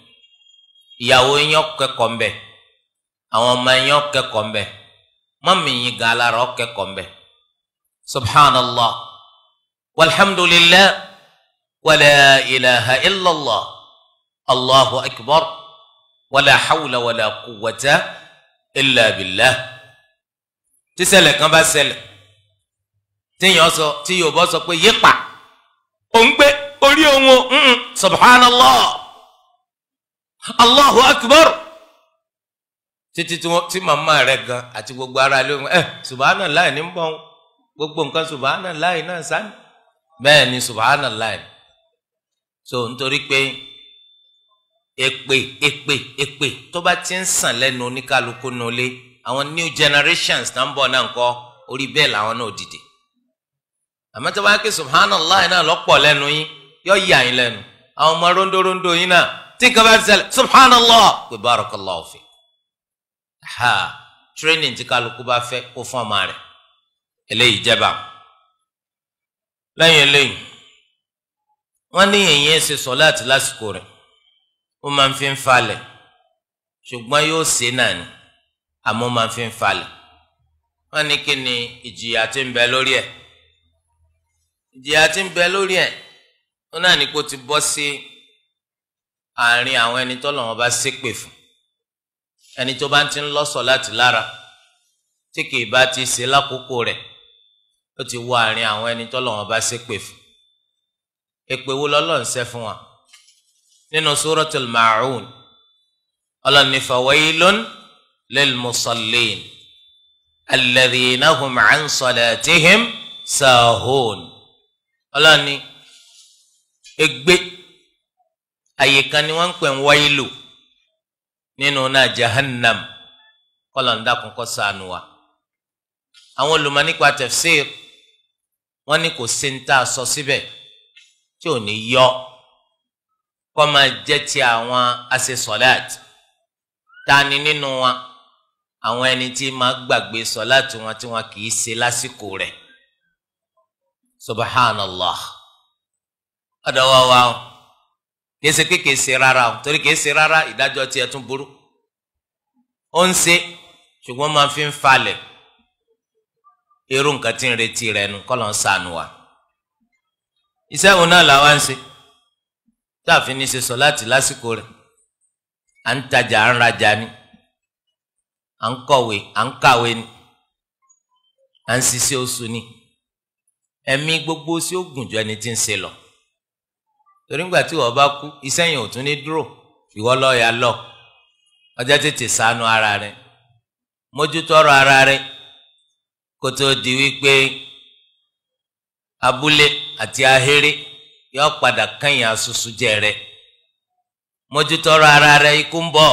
Ìyàwó yín kẹ́kọ̀ọ́ ńbẹ̀, àwọn ọmọ yín kẹ́kọ̀ọ́ ńbẹ̀, mọ́mì yín gan alára kẹ́kọ̀ọ́ ńbẹ̀. Subhanallah walhamdulillah wala ilaha illallah allahu akbar wala hawla wala quwwata illa billah. Tí ṣẹlẹ̀ kan bá ṣẹlẹ̀, tíyàn sọ, tí Yorùbá sọ pé yípa òun gbé orí òun o, subhanallah allahu akbar, títí tí màmá rẹ̀ gan àti gbogbo ara lé wọn, subhanallah ní bọ̀ gbogbo nǹkan subhanallah náà sáni, bẹ́ẹ̀ ni subhanallah. So nítorí pé èpè èpè èpè tó bá ti ń sàn lẹ́nu oníkálukú nulẹ̀, àwọn new generations náà ń bọ̀ náà ńkọ́, orí bẹ́ẹ̀ làwọn náà dìde. Àmọ́ tó bá ké subhanallah náà lọ́pọ̀ lẹ́nu yín, yọ yà yín lẹ́nu. Àwọn ọmọ rondórondó yín náà tí nǹkan bá ti ṣẹlẹ̀, subhanallah pé barakallahu fi. Ha, training tí kálukú bá fẹ́ kó fún ọmọ rẹ̀, eléyìí jẹba. Lẹ́yìn eléyìí, wọ́n ní èyí ń ṣe sọ̀láàtì lásìkò rẹ̀, ó máa ń fi ń falẹ̀, ṣùgbọ́n yóò ṣe náà ni, àmọ́ máa ń fi ń falẹ̀. Wọ́n ní kí ni ìjìyà tí ń bẹ lórí ẹ̀? Ìjìyà tí ń bẹ lórí ẹ̀, ó náà ní kó ti bọ́ sí àárín àwọn ẹni tó lọ́wọ́ bá ṣépè fún. Ẹni tó bá ti ń lọ sọ̀láàtì lára tí kì í bá ti ṣe lákòókò rẹ̀, ó ti wọ àárín àwọn ẹni tó lọ́wọ́ bá ṣépè fún. Èpè wo lọ́lọ́run ṣẹ́ fún wa? Nínú Suratul Ma'un, Ọlọ́run ní fawailun lil musallin alladhina hum an salatihim sahun. Ọlọ́run ní ègbé, àyè kan ni wọ́n ń pè ń wáìlù nínú náà jahannam, kọ́lọ̀ ń dákun kó ṣàánú wa. Àwọn olùmọ̀ nípa tafsir wọ́n ní kò sí ní tá a sọ síbẹ̀ tí ò ní yọ kó máa jẹ́ ti àwọn àṣesọ̀láàtì, Tani nínú wa? Àwọn ẹni tí máa gbàgbé sọláàtì wọn tí wọn kì í ṣe lásìkò rẹ̀. Subhanallah. Ọ̀dọ̀ wa wa o, kìí ṣe pé kìí ṣe rárá o, torí kìí ṣe rárá ìdájọ́ tiẹ̀ tún burú. Ó ń ṣe ṣùgbọ́n máa fi ń falẹ̀. Irú nǹkan tí ń retí rẹ̀ nu kọ́ ló ń sànù wa. Iṣẹ́ òun náà làwa ń ṣe tá a fi ní ṣe sọláàtì lásìkò rẹ̀. À ń tajà, à ń rajà ni, à ń kọ̀wé, à ń kàwé ni, à ń ṣiṣẹ́ oṣù ni. Ẹ̀mí gbogbo sí ó gùn ju ẹni tí ń ṣe lọ. Torí ńgbà tí ìwọ bá kú, iṣẹ́ yẹn ò tún ní dúró, ìwọ lọ ya lọ. Ọjọ́ tètè ṣàánú ara rẹ, mójútó ọ̀rọ̀ ara rẹ, kó tó di wípé abúlé àti ahéré yóò padà kẹ́yìn asusu jẹ rẹ. Mójútó ọ̀rọ̀ ara rẹ, ikú ń bọ̀.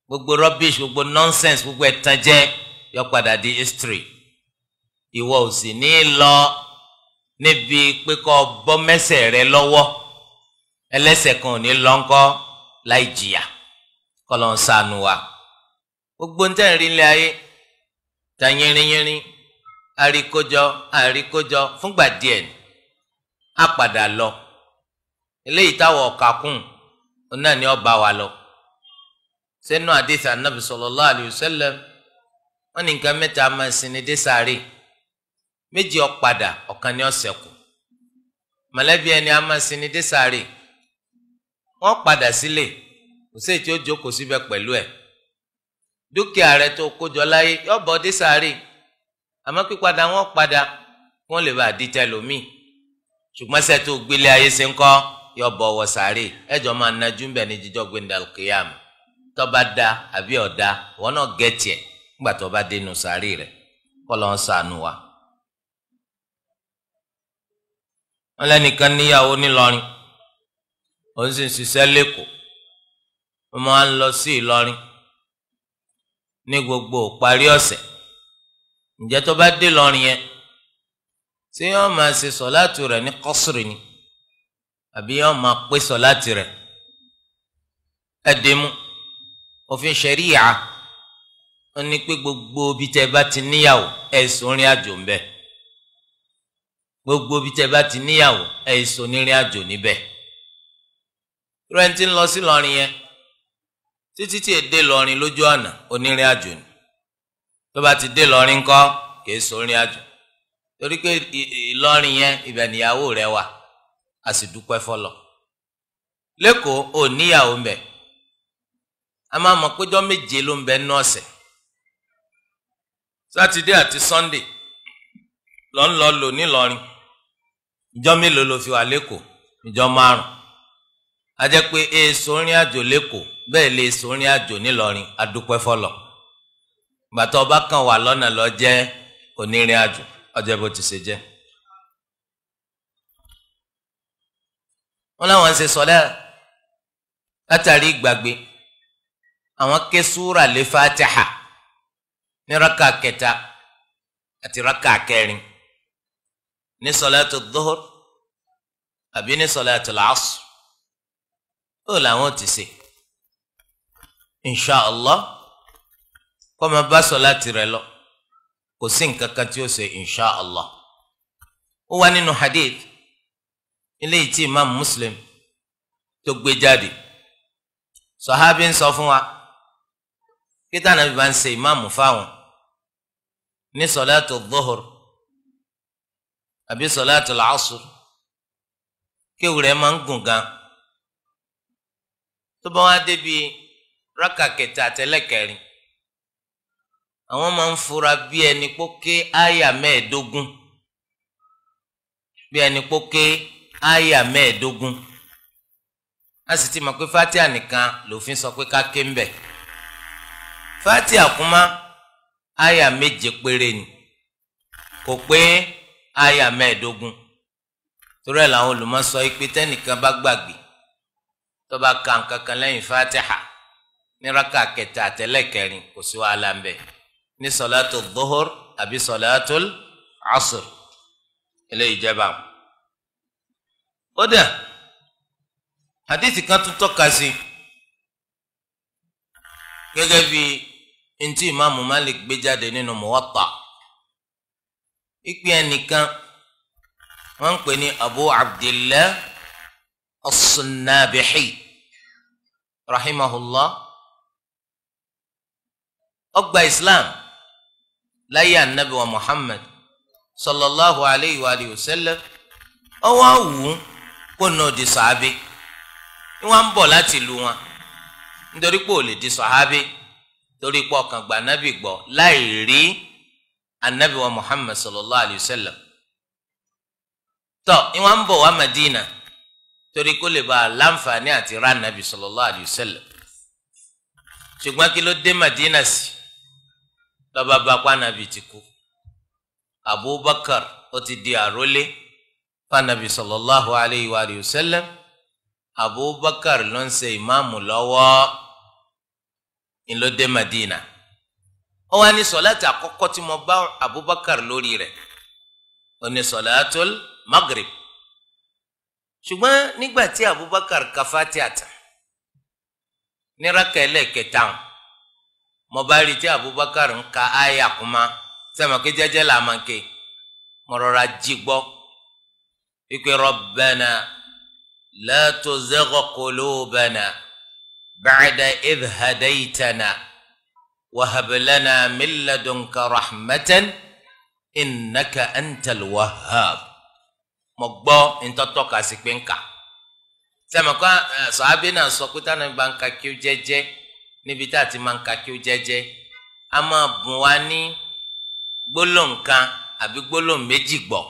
Gbogbo rubbish, gbogbo nonsense, gbogbo ẹ̀tànjẹ yóò padà di history. Ìwọ ò sì ní lọ níbi pé kó bọ́ mẹ́sẹ̀ rẹ lọ́wọ́. Ẹlẹ́ṣẹ̀ kan ò ní lọ ńkọ́ láì jìyà. Kọ́ ló ń ṣàánú wa. Gbogbo ń tẹ̀ ń rí ilé ayé ta yínrínyínrín, àríkójọ àríkójọ fúngbà díẹ̀ ni á padà lọ. Eléyìí táwọn ọ̀kà kùn náà ni ọba wa lọ. Sínú àdìsí Ànábì sallallahu alayhi wa sallam, wọ́n ní nǹkan mẹ́ta máa sinmi dé sáré. Méjì ó padà, ọ̀kan ni ó ṣẹ́kù. Mọ̀lẹ́bí ẹni a máa sinmi dé sáré. Wọ́n padà sílé, kò sí èyí tí ó jókòó síbẹ̀ pẹ̀lú ẹ̀. Dúkìá rẹ tó kójọ láyé yóò bọ́ dé sáré, àmọ́ pípadà wọ́n padà wọ́n lè bá àdìtẹ̀ lómi. Ṣùgbọ́n sẹ́ tó gbélé ayé ṣe ń kọ́ yóò bọ̀ wọ sáré. Ẹjọ́ máa najú ń bẹ̀ ní jíjọ́ gbẹ̀ndàlùkìyàm. Tó bá da àbí ọ̀dà, wọn náà gẹ̀tì ẹ̀ nígbà tó bá dénú sáré rẹ̀. Kọ́ ló ń ṣàánú wa. Wọ́n lẹ́nìkan níyàwó nílọrin, òun sì ń ṣiṣẹ́ lẹ́kọ̀ọ́. Wọ́n máa ń lọ sí Ìlọrin ní gbogbo ìparí ọ̀sẹ̀. Ǹjẹ́ tó bá dé Ìlọrin yẹn, ṣé yóò máa ṣe sọ̀láàtì rẹ̀ ní kọ́sìrì ni àbí yóò máa pé sọ̀láàtì rẹ̀? Ẹ dé mú òfin ṣẹ̀ríyà ó ní pé gbogbo ibi tẹ́ bá ti níyàwó ẹ̀ sọ rìn àjò ń bẹ̀. Gbogbo ibi tẹ́ bá ti níyàwó ẹ̀ sọ nírìn àjò níbẹ̀. Rẹ́ǹtì ń lọ sí Ìlọrin yẹn títí tí èdè Ìlọrin lójú ọ̀nà onírìn àjò ni. Tó bá ti dé Ìlọrin ńkọ́ kìí sọ rìn àjò, torí pé Ìlọrin yẹn ibẹ̀ níyàwó rẹ̀ wà. A sì dúpẹ́ fọlọ̀. Lẹ́kọ̀ọ́ ò níyàwó ń bẹ̀. A máa mọ̀ péjọ méje ló ń bẹ nínú ọ̀sẹ̀. Sátidé àti Sọ́ndè lọ ń lọ lò nílọrin. Ìjọ mélòó ló fi wà lẹ́kọ̀ọ́? Ìjọ márùn. A jẹ́ pé èso rìn àjò lẹ́kọ̀ọ́ bẹ́ẹ̀ lè èso rìn àjò nílọrin. A dúpẹ́ fọlọ̀. Gbàtọ́ ọba kan wà lọ́nà lọ jẹ́ onírìn àjò, ọjọ́ bó ti ṣe jẹ́. Wọ́n láwọn ń ṣe sọ́lá látàrí ìgbàgbé. Àwọn ké súrà lé Fatiha ní raka kẹta àti raka kẹrin ní sọláàtù dhuhur àbí ní sọláàtù làásù. Ó làwọn ti ṣe inṣàlá kọ́ máa bá sọláàtì rẹ̀ lọ, kò sí nǹkan kan tí ó ṣe inṣàlá. Ó wá nínú hadith eléyìí tí imam Muslim tó gbé jáde. Sọ̀hábí ń sọ fún wa kíta nàbí bá ń ṣe ìmáàmù fáwọn ní sọláàtù dhuhur àbí sọláàtù làásù, kéwù rẹ̀ máa ń gùn gan. Tó bá wá débi rákà kẹta àtẹlẹ́kẹrin, àwọn máa ń fura bí ẹni póké àyà mẹ́ẹ̀ẹ́dógún, bí ẹni póké àyà mẹ́ẹ̀ẹ́dógún. A sì ti mọ̀ pé Fatiha nìkan lòfin sọ pé ká ké ń bẹ̀. Fatiha kúmá àyà méje péré ni, kò pé àyà mẹ́ẹ̀ẹ́dógún. Torí ẹ̀ làwọn olùmọ̀ sọ pé tẹ́nìkan bá gbàgbé tó bá ka nǹkan kan lẹ́yìn Fatiha ní raka kẹta àtẹlẹ́kẹrin, kò sí wàhálà ń bẹ̀ ní sọláàtù dhuhur àbí sọláàtù asr. Eléyìí jẹba. Kódà hadithi kan tún tọ́ka sí Gẹ́gẹ́ bí ntí ìmáàmù Malik gbé jáde nínú Muwatta, ìpín ẹnìkan wọ́n ń pè ní Abu Abdillah As-Sunnabihi rahimahullah. Ó gba Islam láyé anabi wa Muhammad sallallahu alayhi wa alihi wa sallam. Ó wá wù ú kó náà di sàábé. Wọ́n ń bọ̀ láti ìlú wọn nítorí pé ò lè di sàábé torí pé ọkàn gba anabi gbọ́ láì rí anabi wa Muhammad sallallahu alayhi wa sallam. Tọ́ wọ́n ń bọ̀ wá Madina torí kó lè bá a láǹfààní àti rá anabi sallallahu alayhi wa sallam. Ṣùgbọ́n kí ló dé Madina sí? Lọ́ba bá pa anabi ti kú. Abubakar ó ti di àrólé fanabi sallallahu alayhi wa sallam. Abubakar ló ń ṣe ìmáàmù lọ́wọ́ ńlọ dé Madina. Ó wá ní sọláàtì àkọ́kọ́ tí mo bá Abubakar lórí rẹ̀, ó ní sọláàtul Maghrib. Ṣùgbọ́n nígbà tí Abubakar ka Fatiha tán ní rákà ẹlẹ́ẹ̀kẹta, mo bá rí tí Abubakar ń ka àyà kuma, sẹ́mi kí jẹ́jẹ́ là máa ń ké, mo rọra jí gbọ́ wípé Rabbana la tuzigh qulubana ba'da idh hadaytana wa hab lana min ladunka rahmatan innaka antal wahhab. Mo gbọ́ ntọ́tọ́ kà sí pé ń kà. Sẹ́mi kọ́ sàábì náà sọ pé táwọn bá ń ka kí ó jẹ́jẹ́, níbi tá a ti máa ń ka kí ó jẹ́jẹ́, a máa bùn wá ní gbólóhùn kan àbí gbólóhùn méjì gbọ́.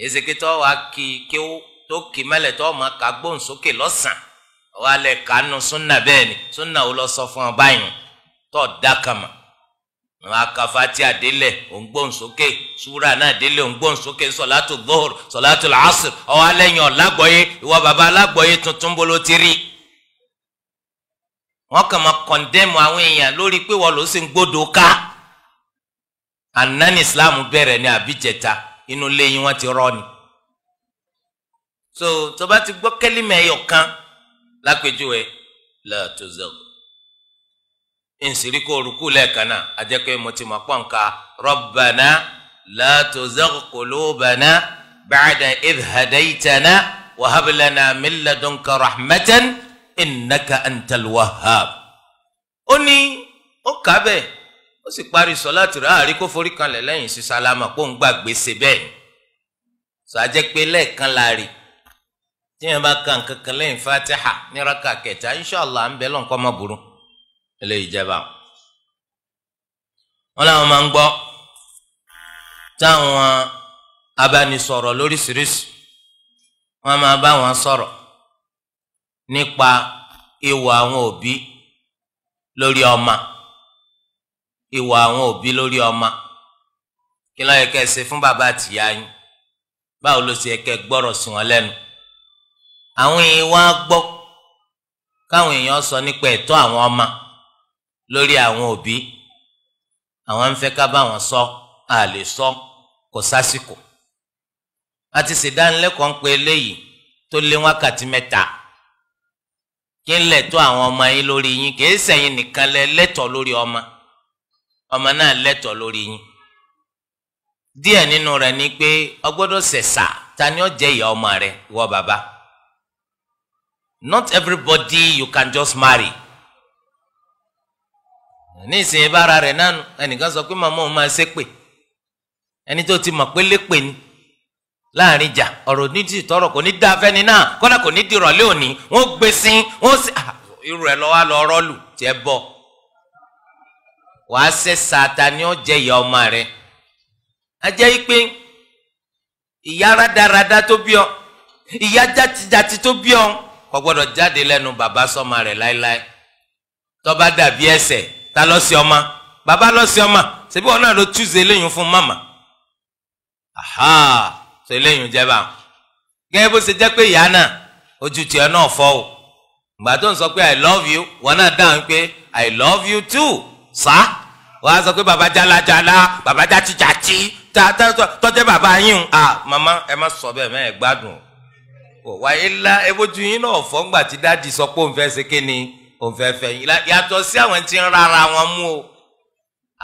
Ezekitọ́ wa kí kí ó tó kì mẹ́lẹ̀ tó máa ka gbóhùn sókè lọ́sàn-án, wà á lẹ̀ kánú súnà. Bẹ́ẹ̀ ni súnà ó lọ sọ fún ọ báyìí tó dá kama. Wọn akafati àdélẹ̀ òun gbóhùn sókè, súra náà délẹ̀ òun gbóhùn sókè, sọ̀látù dhuhr, sọ̀látù asr, ọwọ́ alẹ́yìn ọ̀làgbọ́yé. Ìwọ bàbá alágbọ́yé tuntun bolo ti rí. Wọn kàn máa kọ̀ndẹ́mù àwọn èèyàn lórí pé wọ́n ló sì ń gbódò ká. Ànáni Islam bẹ̀rẹ̀ ní àbíjẹta, inú lẹ́yìn wọn ti rọ́ ni. So tó bá ti gbọ́ kẹ́límà ẹyọ kan lápèjúwe la tuzigh, nsìrí kó rúkú lẹ́ẹ̀kan náà, ajẹ́pẹ́ mo ti mọ̀ pọ́nka Rabbana la tuzigh qulubana ba'da idh hadaytana wa hab lana min ladunka rahmatan innaka antal wahhab. Ó ní ó kà bẹ́ẹ̀, ó sì parí sọláàtì rẹ̀, àárí kó forí kanlẹ̀ lẹ́yìn sí sálámà kó ń gbàgbé ṣe bẹ́ẹ̀. Sọ ajẹ́pẹ́ lẹ́ẹ̀kan láàrin tí yẹn bá ka nǹkan kan lẹ́yìn Fatiha ní raka kẹta, inṣàlá ń bẹ lọ́nkọ́ má burú. Eléyìí jẹba. Wọn làwọn máa ń gbọ́ táwọn abánisọ̀rọ̀ lóríṣiríṣi, wọn máa bá wọn sọ̀rọ̀ nípa ìwà àwọn òbí lórí ọmọ, ìwà àwọn òbí lórí ọmọ. Kí ló yẹ kẹ́ ẹ ṣe fún bàbá àtìyá yín? Báwo ló ṣe yẹ kẹ́ ẹ gbọ́rọ̀ sí wọn lẹ́nu? Àwọn èèyàn wá gbọ́ káwọn èèyàn sọ nípa ẹ̀tọ́ àwọn ọmọ lórí àwọn òbí. Àwọn ń fẹ́ ká bá wọn sọ, a lè sọ, kò sásìkò. A ti ṣèdánilẹ́kọ̀ọ́ ń pe eléyìí tó lé wákàtí 3. Kí ń lẹ̀tọ́ àwọn ọmọ yín lórí yín? Kì í ṣẹ̀yin nìkan lẹ lẹ́tọ̀ọ́ lórí ọmọ, ọmọ náà lẹ́tọ̀ọ́ lórí yín. Díẹ̀ nínú rẹ̀ ni pé o gbọ́dọ̀ ṣẹ̀ṣà ta ni ó jẹ́ ìyá ọmọ rẹ, ìwọ bàbá. Not everybody you can just marry. Ní ìsìn bára rẹ̀ nánu, ẹnìkan sọ pé màmá òun máa ṣépè. Ẹni tó ti mọ̀ pé lépè ni láàrin ìjà, ọ̀rọ̀ ní ti tọrọ kò ní dá afẹ́ni náà, kọ́dà kò ní dìrọ̀lẹ́ òní, wọ́n gbé sí, wọ́n sì irú ẹ̀ lọ́wọ́ lọ rọ́ọ̀lù tiẹ̀ bọ̀. Wàá ṣẹ̀ṣà ta ni ó jẹ́ ìyá ọmọ rẹ̀. A jẹ́ pé ìyá rádaràda tó bí ọ, ìyá játijàti tó bí ọ, kò gbọ́dọ̀ jáde lẹ́nu bàbá sọ́mọ rẹ̀ láéláé. Tó bá dàbí ẹ̀ṣẹ̀, ta ló ṣì ọmọ? Bàbá ló ṣì ọmọ. Ṣebí wọn náà ló túnṣe eléyìí fún màmá. Aha, ṣe eléyìí jẹ́ bá. Gẹ́gẹ́ bó ṣe jẹ́ pé ìyá náà ojú tiẹ̀ náà fọ́ o. Ìgbà tó ń sọ pé I love you, wọn náà dáhùn pé I love you too. Sá wọ́n á sọ pé bàbá jálajàla, bàbá játijàti, tọ́jẹ́ bàbá yín. Ah, màmá ẹ má sọ bẹ́ẹ̀, mẹ́ ẹ gbádùn o. Wàyí ńlá ebójú yín náà fọ́ ńgbà tí dáàdi sọ pé òun fẹ́ ṣe kí ni, Òun fẹ́ fẹ́ yín. Yàtọ̀ sí àwọn tí ń rárá wọn mú o,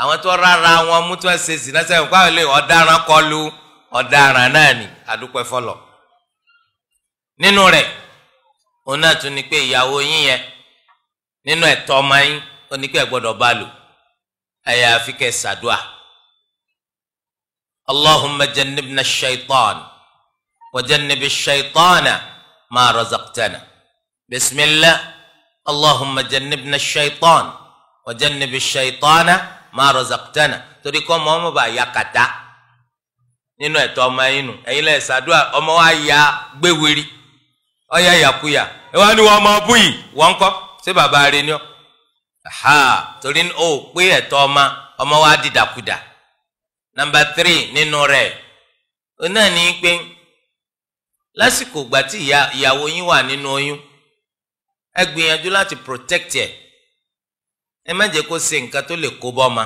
àwọn tó rárá wọn mú tí wọ́n ṣe zina sẹ́yìn kó àwọn lè ọ̀daràn kọlu ọ̀daràn náà ni. Àdúpẹ́ fọlọ̀. Nínú rẹ̀ òun náà tún ní pé ìyàwó yín yẹn nínú ẹ̀tọ́ ọmọ yín ó ní pé ẹ gbọ́dọ̀ bá lò, àyàfi kẹ́ ṣàdúà. Allahumma jannibna ash-shaytan wa jannibi ash-shaytana ma razaqtana. Bismillah. Allahumma jannibna ash-shaytan wa jannibi ash-shaytana ma razaqtana. Torí kọ́ ọmọ ọmọ bá ya kàtá nínú ẹ̀tọ́ ọmọ yín nù. Ẹ̀yin lẹ ṣàdúà, ọmọ wa ya gbéwìrì, ọ̀ya yàkuyà, ẹ wá ní wọn ọmọ ọbú yìí, wọ́n kọ́ ṣé bàbá rẹ ni ọ́? Ha, torí ó pé ẹ̀tọ́ ọmọ ọmọ wa dìdàkudà. Nàmbà 3 nínú rẹ̀ ó náà ní pé lásìkò ìgbà tí ìyàwó yín wà nínú oyún, ẹ gbìyànjú láti protect ẹ. Ẹ má jẹ́ kó ṣe nǹkan tó lè kó bọ́ma.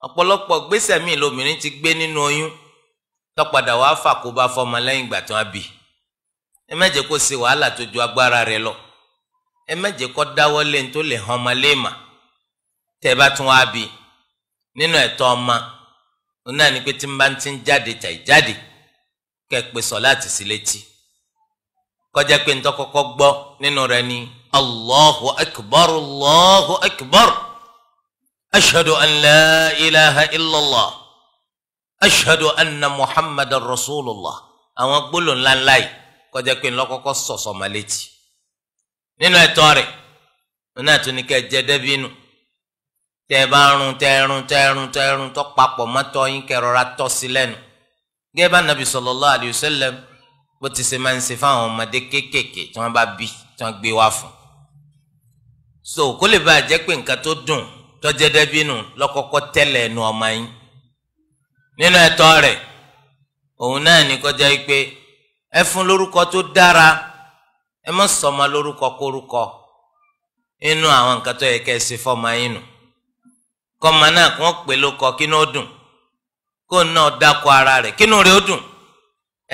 Ọ̀pọ̀lọpọ̀ gbèsè míì lobìnrin ti gbé nínú oyún tó padà wàá fàkóbá fọ́mọ lẹ́yìn ìgbà tí wọ́n bí. Ẹ má jẹ́ kó ṣe wàhálà tó ju agbára rẹ̀ lọ. Ẹ má jẹ́ kó dáwọ́ lé ní tó lè hàn ọmọ léèmà. Tẹ́ ẹ bá tún wá bí nínú ẹ̀tọ́ ọmọ, òun náà ní pé tí n bá ti ń jáde tàì jáde, kẹ́ ẹ pè sọ̀láàtì sí létí. Kọjá pé ntọ́ kọ́kọ́ gbọ́ nínú rẹ̀ ni Allahu akbar, Allahu akbar, ashhadu an la ilaha illallah, ashhadu anna muhammadan rasulullah. Àwọn gbólóhùn ńláńlá yìí kọjá pé ńlọ kọ́kọ́ sọ̀sọ̀ ma létí. Nínú ẹ̀tọ́ rẹ̀ òun náà tún ní kẹ́ jẹ dẹ́bínú. Tẹ́ ẹ bá rún tẹ́ rún tẹ́ rún tẹ́ rún tó papọ̀ mọ́tọ́ yín, kẹ́ rọra tọ́ sí lẹ́nu. Gẹ́gẹ́ bá nàbì sallallahu alayhi wa sallam bó ti ṣe máa ń ṣe fáwọn ọmọdé kéékèèké tí wọ́n bá bí, tí wọ́n gbé wá fún. So kó lè bá a jẹ́ pé nǹkan tó dùn tó jẹ́ dẹ́bínú lọ́kọ́kọ́ tẹ́lẹ̀ ẹnu ọmọ yín. Nínú ẹ̀tọ́ rẹ̀ òun náà ní kọjá pé ẹ fún lórúkọ tó dára, ẹ má sọmọ lórúkọ kórúkọ. Inú àwọn nǹkan tó yẹ kẹ́ ẹ ṣe fọ́mọ yín nù. Kọ́mọ náà kí wọ́n pè lóko kínú ó dùn, kó náà dákọ ara rẹ̀ kínú rẹ̀ ó dùn.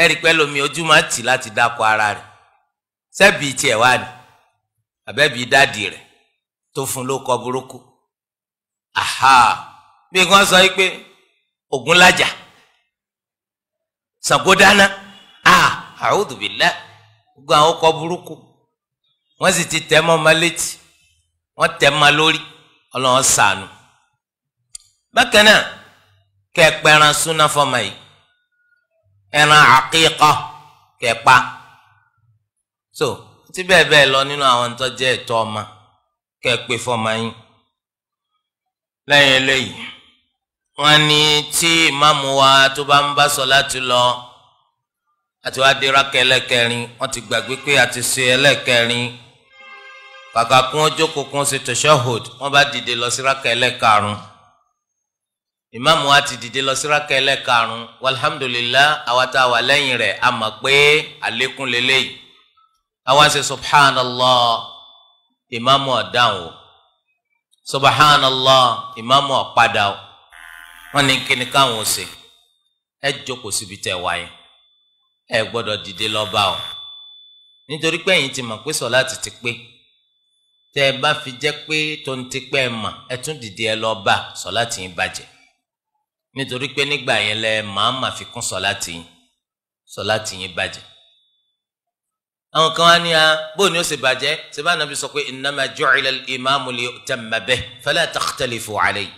Ẹ rí pẹ́ lómi ojú máa tì láti dákọ ara rẹ̀. Sẹ́bi tiẹ̀ wá ni àbẹ́bí dáàdì rẹ̀ tó fún lóko burúkú. Aha, bí wọ́n sọ yìí pé Ògúnlájà, Ṣàngó dáná, a'udhu billah, gbogbo àwọn ọkọ̀ burúkú wọ́n sì ti tẹ̀ mọ́ ọmọ létí, wọ́n tẹ̀ mọ́ lórí. Ọlọ́run ṣàánú. Bákan náà kẹ́ ẹ pẹran súná fọmọ yìí, ẹran àkíkà kẹ́ ẹ pa. So tí bẹ́ẹ̀ bẹ́ẹ̀ lọ nínú àwọn tó jẹ́ ẹ̀tọ́ ọmọ kẹ́ ẹ pé fọmọ yín. Lẹ́yìn eléyìí wọ́n ní tí ìmáàmù wa tó bá ń bá sọ láti lọ àti wá dé rákà ẹlẹ́kẹrin, wọ́n ti gbàgbé pé a ti ṣe ẹlẹ́kẹrin. Kàkà kún ó jókòó kún ó ṣe tashahhud, wọ́n bá dìde lọ sí rákà ẹlẹ́karùn. Ìmáàmù wa ti dìde lọ sí rákà ẹlẹ́karùn. Walhamdulillah, àwa tá a wà lẹ́yìn rẹ̀ a mọ̀ pé àlékún lélẹ́yìí. Àwa ṣe subhanallah, ìmáàmù ọ̀dáhùn o. Subhanallah, ìmáàmù ọ̀padà o. Wọ́n ní kíni káwọn ò ṣe? Ẹ jókòó síbi tẹ́ wáyé, ẹ gbọ́dọ̀ dìde lọ bá o. Nítorí pé ẹ̀yin ti mọ̀ pé sọ̀láàtì ti pé. Tẹ́ ẹ bá fi jẹ́ pé tó ń ti pẹ́ ẹ mọ̀, ẹ tún dìde ẹ lọ bá, sọ̀láàtì yín bàjẹ́. Nítorí pé nígbà yẹn lẹ màá mà fi kún sọ̀láàtì yín, sọ̀láàtì yín bàjẹ́. Àwọn kan wá ní a bóun ni ó ṣe bàjẹ́? Ṣé bá nàbí sọ pé innama ju'ila al-imamu liyu'tamma bihi fala takhtalifu alayhi.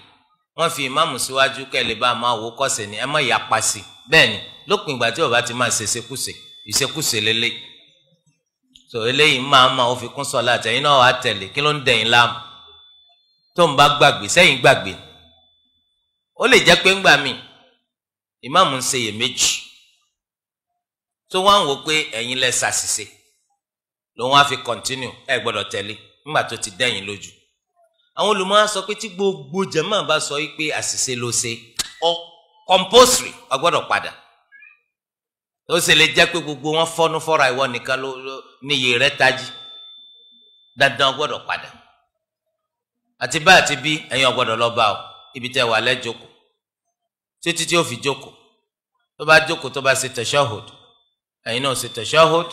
Wọ́n fi ìmáàmù síwájú kẹ́ lè bá a máa wò kọ́sẹ̀ ni ẹ má yapa sí. Bẹ́ẹ̀ ni lópin ìgbà tí ó bá ti máa ṣe ìṣekúṣe, ìṣekúṣe lélẹ̀. So eléyìí máa ma ó fi kún sọ̀láàtì, ẹ̀yin náà wàá tẹ̀lé. Kí ló ń dẹ̀yìn láàmú? Tó ń bá gbàgbé sẹ́yìn gbàgbé. Ó lè jẹ́ pé ńgbà míì ìmáàmù ń ṣe iyèméjì, tó wá ń wò pé ẹ̀yin lẹ ṣàṣìṣe, lòun á fi kọ̀ntínú, ẹ gbọ́dọ̀ tẹ̀lé nígbà tó ti dẹ̀yìn lójú. Àwọn olùmọ̀ á sọ pé tí gbogbo jàmáà bá sọ pé àṣìṣe ló ṣe, ọ compulsory, ọ gbọ́dọ̀ padà. Ó sì lè jẹ́ pé gbogbo wọn fọ́nú fọ́ra, ìwọ nìkan ló níyì rẹ̀ tají. Dandan ọ gbọ́dọ̀ padà. Àti bá àti bí ẹ̀yin ò gbọ́dọ̀ lọ bá o, ibi tẹ́ wà lẹ́jókòó títí tí ó fi jókòó. Tó bá jókòó tó bá ṣe tashahhud, ẹ̀yin náà ṣe tashahhud,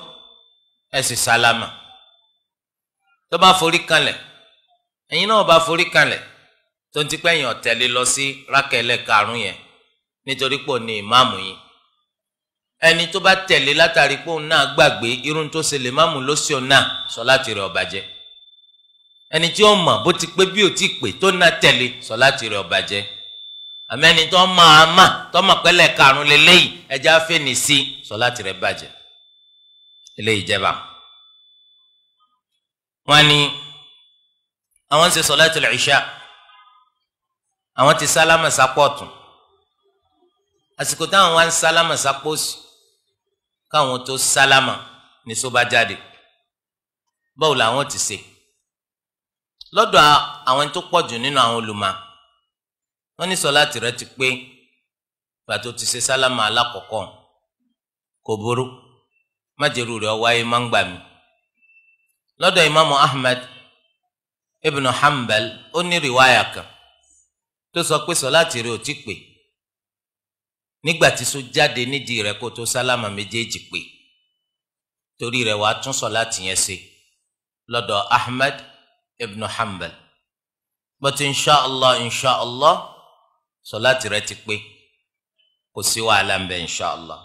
ẹ sì sálámà. Tó bá forí kanlẹ̀, ẹ̀yin náà bá forí kanlẹ̀, tó ń ti pẹ́ yàn tẹ̀lé lọ sí rákà ẹlẹ́karùn-ún yẹn, nítorí pé òun ni ìmáàmù yín. Ẹni tó bá tẹ̀lé látàrí pé òun náà gbàgbé irun tó ṣe lè máàmù ló ṣe òun náà, sọ̀láàtì rẹ̀ ó bàjẹ́. Ẹni tí ó mọ̀ bó ti pé bí ò ti pé tó náà tẹ̀lé, sọ̀láàtì rẹ̀ ó bàjẹ́. Àmọ́ ẹni tó máa mà tó mọ̀ pẹ́lẹ́ karùn-ún lélẹ́yìí ẹja fẹ́ni sí, sọ̀láàtì rẹ̀ bàjẹ́. Eléyìí jẹba. Wọ́n ní àwọn ń ṣe sọ̀láàtì ìṣá, àwọn ti sálámà sápọ̀ ọ̀tún. Àsìkò táwọn wá ń sálámà sápọ̀ òsì, káwọn tó sálámà ní só bá jáde. Báwo làwọn ti ṣe? Lọ́dọ̀ àwọn tó pọ̀ jù nínú àwọn olùmọ̀, wọ́n ní sọ̀láàtì rẹ̀ ti pé gbà tó ti ṣe sálámà alákọ̀ọ́kọ́, kò burú, májèrú rẹ̀ wáyé má ń gbà mí. Lọ́dọ̀ ìmáàmù Ahmad ibn Hanbal, ó ní rìwáyà kan tó sọ pé sọ̀láàtì rẹ̀ ò ti pé nígbà tí só jáde nídìí rẹ̀ kó tó sálámà méjèèjì pé, torí rẹ̀ wàá tún sọ̀láàtì yẹn ṣe lọ́dọ̀ Ahmad ibn Hanbal. But inshallah inshallah sọ̀láàtì rẹ̀ ti pé, kò sí wàhálà ń bẹ inshallah.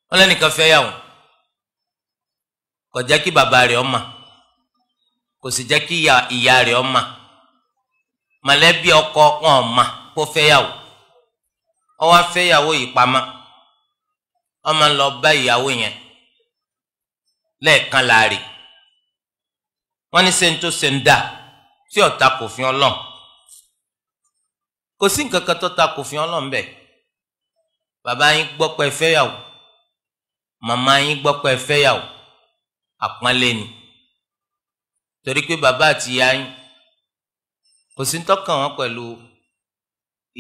Wọ́n lẹ́nìkan fẹ́ yàwó, kò jẹ́ kí bàbá rẹ̀ ó mọ̀, kò sì jẹ́ kí ìyá rẹ̀ ó mọ̀, mọ̀lẹ́bí ọkọ wọn ò mọ̀ kó fẹ́ yàwó. Ó wá fẹ́ yàwó yìí pamọ́, ó máa ń lọ bá ìyàwó yẹn lẹ́ẹ̀kan láàrin. Wọ́n ní ṣe ń tó ṣe ń dà tí ó tako òfin Ọlọ́run. Kò sí nǹkan kan tó tako òfin Ọlọ́run bẹ́ẹ̀. Bàbá yín gbọ́ pé ẹ fẹ́ yàwó, màmá yín gbọ́ pé ẹ fẹ́ yàwó, àpọ́nlé ni. Torí pé bàbá àti ìyá yín kò sí ń tọ́kàn wọn pẹ̀lú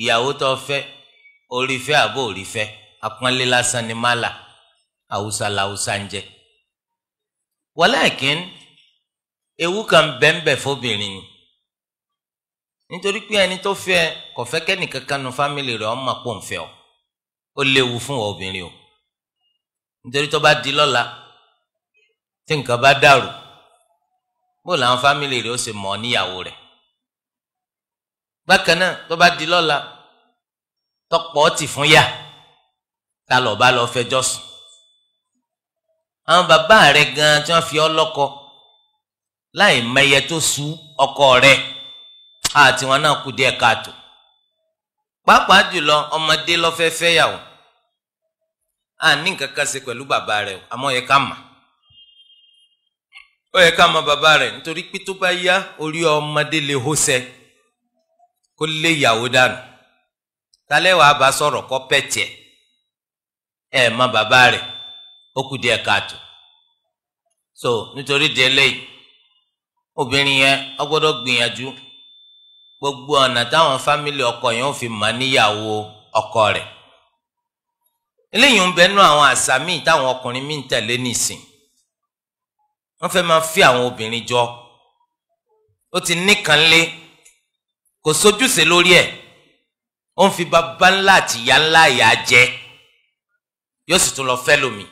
ìyàwó tó fẹ́, orí fẹ́ àbó orí fẹ́, àpọ́nlé lásán ni málà, àwùsà làwùsà ń jẹ. Walakin ewu kan bẹ́ẹ̀nbẹ́ẹ̀ fóbìnrin ni, nítorí pé ẹni tó fẹ́ kò fẹ́ kẹ́nìkankan nu fámìlì rẹ̀ ọmọ pò ń fẹ́ ọ, ó léwu fún obìnrin o. Nítorí tó bá di lọ́la tí nǹkan bá dàrú, bó làwọn fámìlì rẹ̀ ó ṣe mọ̀ níyàwó rẹ̀. Bákan náà tó bá di lọ́la tọpọ̀ ti fún yà, ta lọ́ọ́ bá lọ́ọ́ fẹjọ́ sùn. Àwọn bàbá rẹ̀ gan tí wọ́n fi ọ́ lọ́kọ láì mẹyẹ tó sú ọkọ rẹ̀, àti wọn náà kú díẹ̀ káàtó. Pàápàá jùlọ ọmọdé lọ́fẹ́ fẹ́yàwó, a ní nǹkan kan ṣe pẹ̀lú bàbá rẹ̀, àmọ́ yẹ ká mà, ó yẹ ká mọ̀ bàbá rẹ̀, nítorí pé tó bá yá orí ọmọdé lè hóṣẹ kó lé ìyàwó dànù. Talẹ́ wàá bá sọ̀rọ̀ kọ́ pẹ̀tì ẹ̀ mọ̀ bàbá rẹ̀, ó kú díẹ̀ káàtó. So nítorí di eléyìí, obìnrin yẹn ó gbọ́dọ̀ gbìyànjú gbogbo ọ̀nà táwọn fámìlì ọkọ yẹn ó fi mọ̀ níyàwó ọkọ rẹ̀. Eléyìí ń bẹ nú àwọn àṣà míì táwọn ọkùnrin míì ń tẹ̀lé nìsín. Wọ́n fẹ́ máa fi àwọn obìnrin jọ. Ó ti níkan lé, kò sójúṣe lórí ẹ̀, ó ń fi bàbá ńlá àti ìyá ńlá ìyá jẹ, yóò sì tún lọ fẹ́ lómi.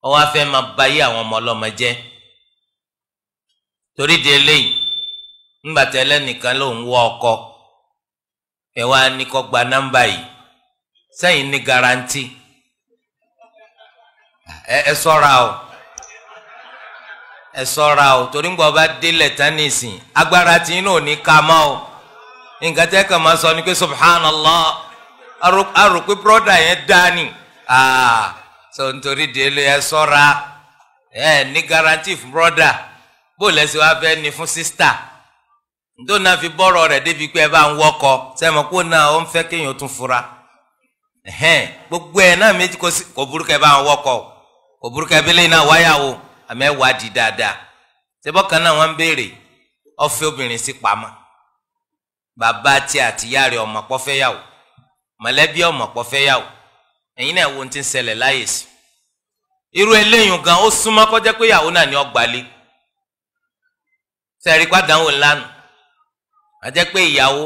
Ó wá fẹ́ máa bayé àwọn ọmọ ọlọ́mọ jẹ́. Torí di eléyìí, ńgbà tí ẹlẹ́nìkan ló ń wọ ọkọ, ẹ wá ní kó gba nọ́mbà yìí, sẹ́yìn ní garanti. Ẹ ṣọ́ra o, ẹ ṣọ́ra o, torí ńgbà ọba délẹ̀ tán nísìn, agbára tí inú ò ní ká mọ́ o. Nǹkan tẹ́ kàn máa sọ ni pé subhanallah, a rò pé brọ́dà yẹn dání. So nítorí di eléyìí ẹ ṣọ́ra, ẹ ní garanti fún brọ́dà, bó lẹ́sìn wá fẹ́ ní fún sísítà tó náà fi bọ́rọ̀ rẹ̀ débi pé ẹ bá ń wọ́kọ, sẹ́mi kó náà ó ń fẹ́ kéèyàn tún fura. Gbogbo ẹ̀ náà méjì kò burúkú ẹ bá ń wọ́kọ, kò burúkú ẹ bílẹ̀ náà wáyà o, àmì ẹ wá di dáadáa. Ṣébọ́kan náà wọ́n ń béèrè ọ̀fẹ́ obìnrin sí pamọ́, bàbá tí àtìyá rẹ̀ ọmọ pọ́ fẹ́ yàwó, mọ̀lẹ́bí ọmọ pọ́ fẹ́ yàwó, ẹ̀yin náà wo ohun tí ń ṣẹlẹ̀ láyè sí. Irú eléyìí gan ó súnmọ́ kó jẹ́ pé ìyàwó náà ni ó gbalé. Sẹ́ẹ̀rí pàdánwò ńlá nù, àjẹ́ pé ìyàwó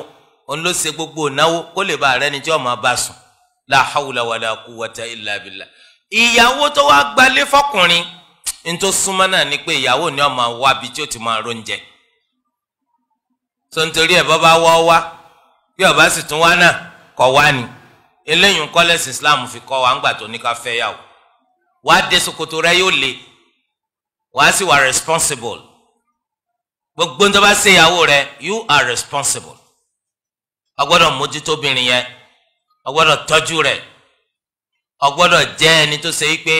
òun ló ṣe gbogbo ìnáwó kó lè bá rẹ́ni tí ọmọ bá sùn. La hawla wala quwwata illa billah. Ìyàwó tó wá gbalé fọkùnrin Nítorí súnmọ́ náà ni pé ìyàwó ni ó máa wá bí tí ó ti máa róúnjẹ. So nítorí ẹ̀ bọ́ bá wọ́ wá, bí ó bá sì tún wá náà kọ̀ wá ni. Eléyìí ń kọ́lẹ́sì Islam fi kọ́ wa ńgbà tó ní ká fẹ́ yàwó. Wàá dé ṣòkòtò rẹ yóò le, wàá sì wà responsible. Gbogbo ń tó bá ṣe ìyàwó rẹ, you are responsible. O gbọ́dọ̀ mójútó obìnrin yẹn, o gbọ́dọ̀ tọ́jú rẹ̀, o gbọ́dọ̀ jẹ́ ẹni tó ṣe pé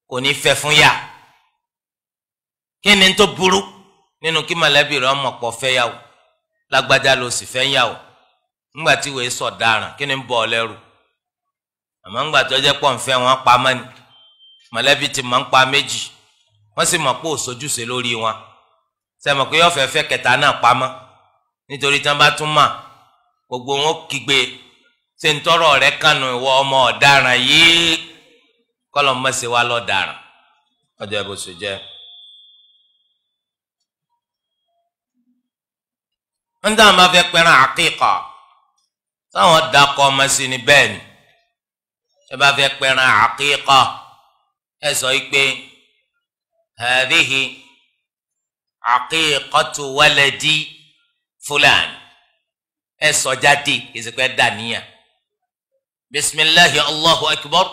kò ní fẹ́ fún yà. Kí ni tó burú nínú kí mọ̀lẹ́bí rẹ̀ ọmọ pọ̀ fẹ́ yàwó? Lágbájá ló sì fẹ́ yàwó. Ńgbà tí wòye sọ̀ daràn, kí ni ń bọ̀ ọ lẹ́rù? Àmọ́ ńgbà tó jẹ́ pọ̀ ń fẹ́ wọn pamọ́ ni, mọ̀lẹ́bí ti máa ń pa méjì, wọ́n sì mọ̀ pé òṣojúṣe lórí wọn. Sẹ́mi pé yọ̀ọ́ fẹ́ fẹ́ kẹta náà pamọ́, nítorí tí wọ́n bá tún mà gbogbo wọn kígbe ṣe ń tọrọ rẹ kànú ìwọ ọmọ ọ̀daràn yìí, kọ́lọ̀ mọ̀ọ́sẹ̀ wa lọ́daràn. Ọjọ́ ìbò ṣe jẹ́. Wọ́n dáhùn bá fẹ́ pẹ́ràn àkíkà táwọn dakọ̀ ọmọ sí ni bẹ́ẹ̀ ni. Ṣé bá fẹ́ pẹ́ràn àkíkà ẹ sọ pé hadhihi àkíkatu waladi fulan, ẹ sọ jáde ìsìnkú ẹ dàníyàn. Bisimilahi Allahu akbar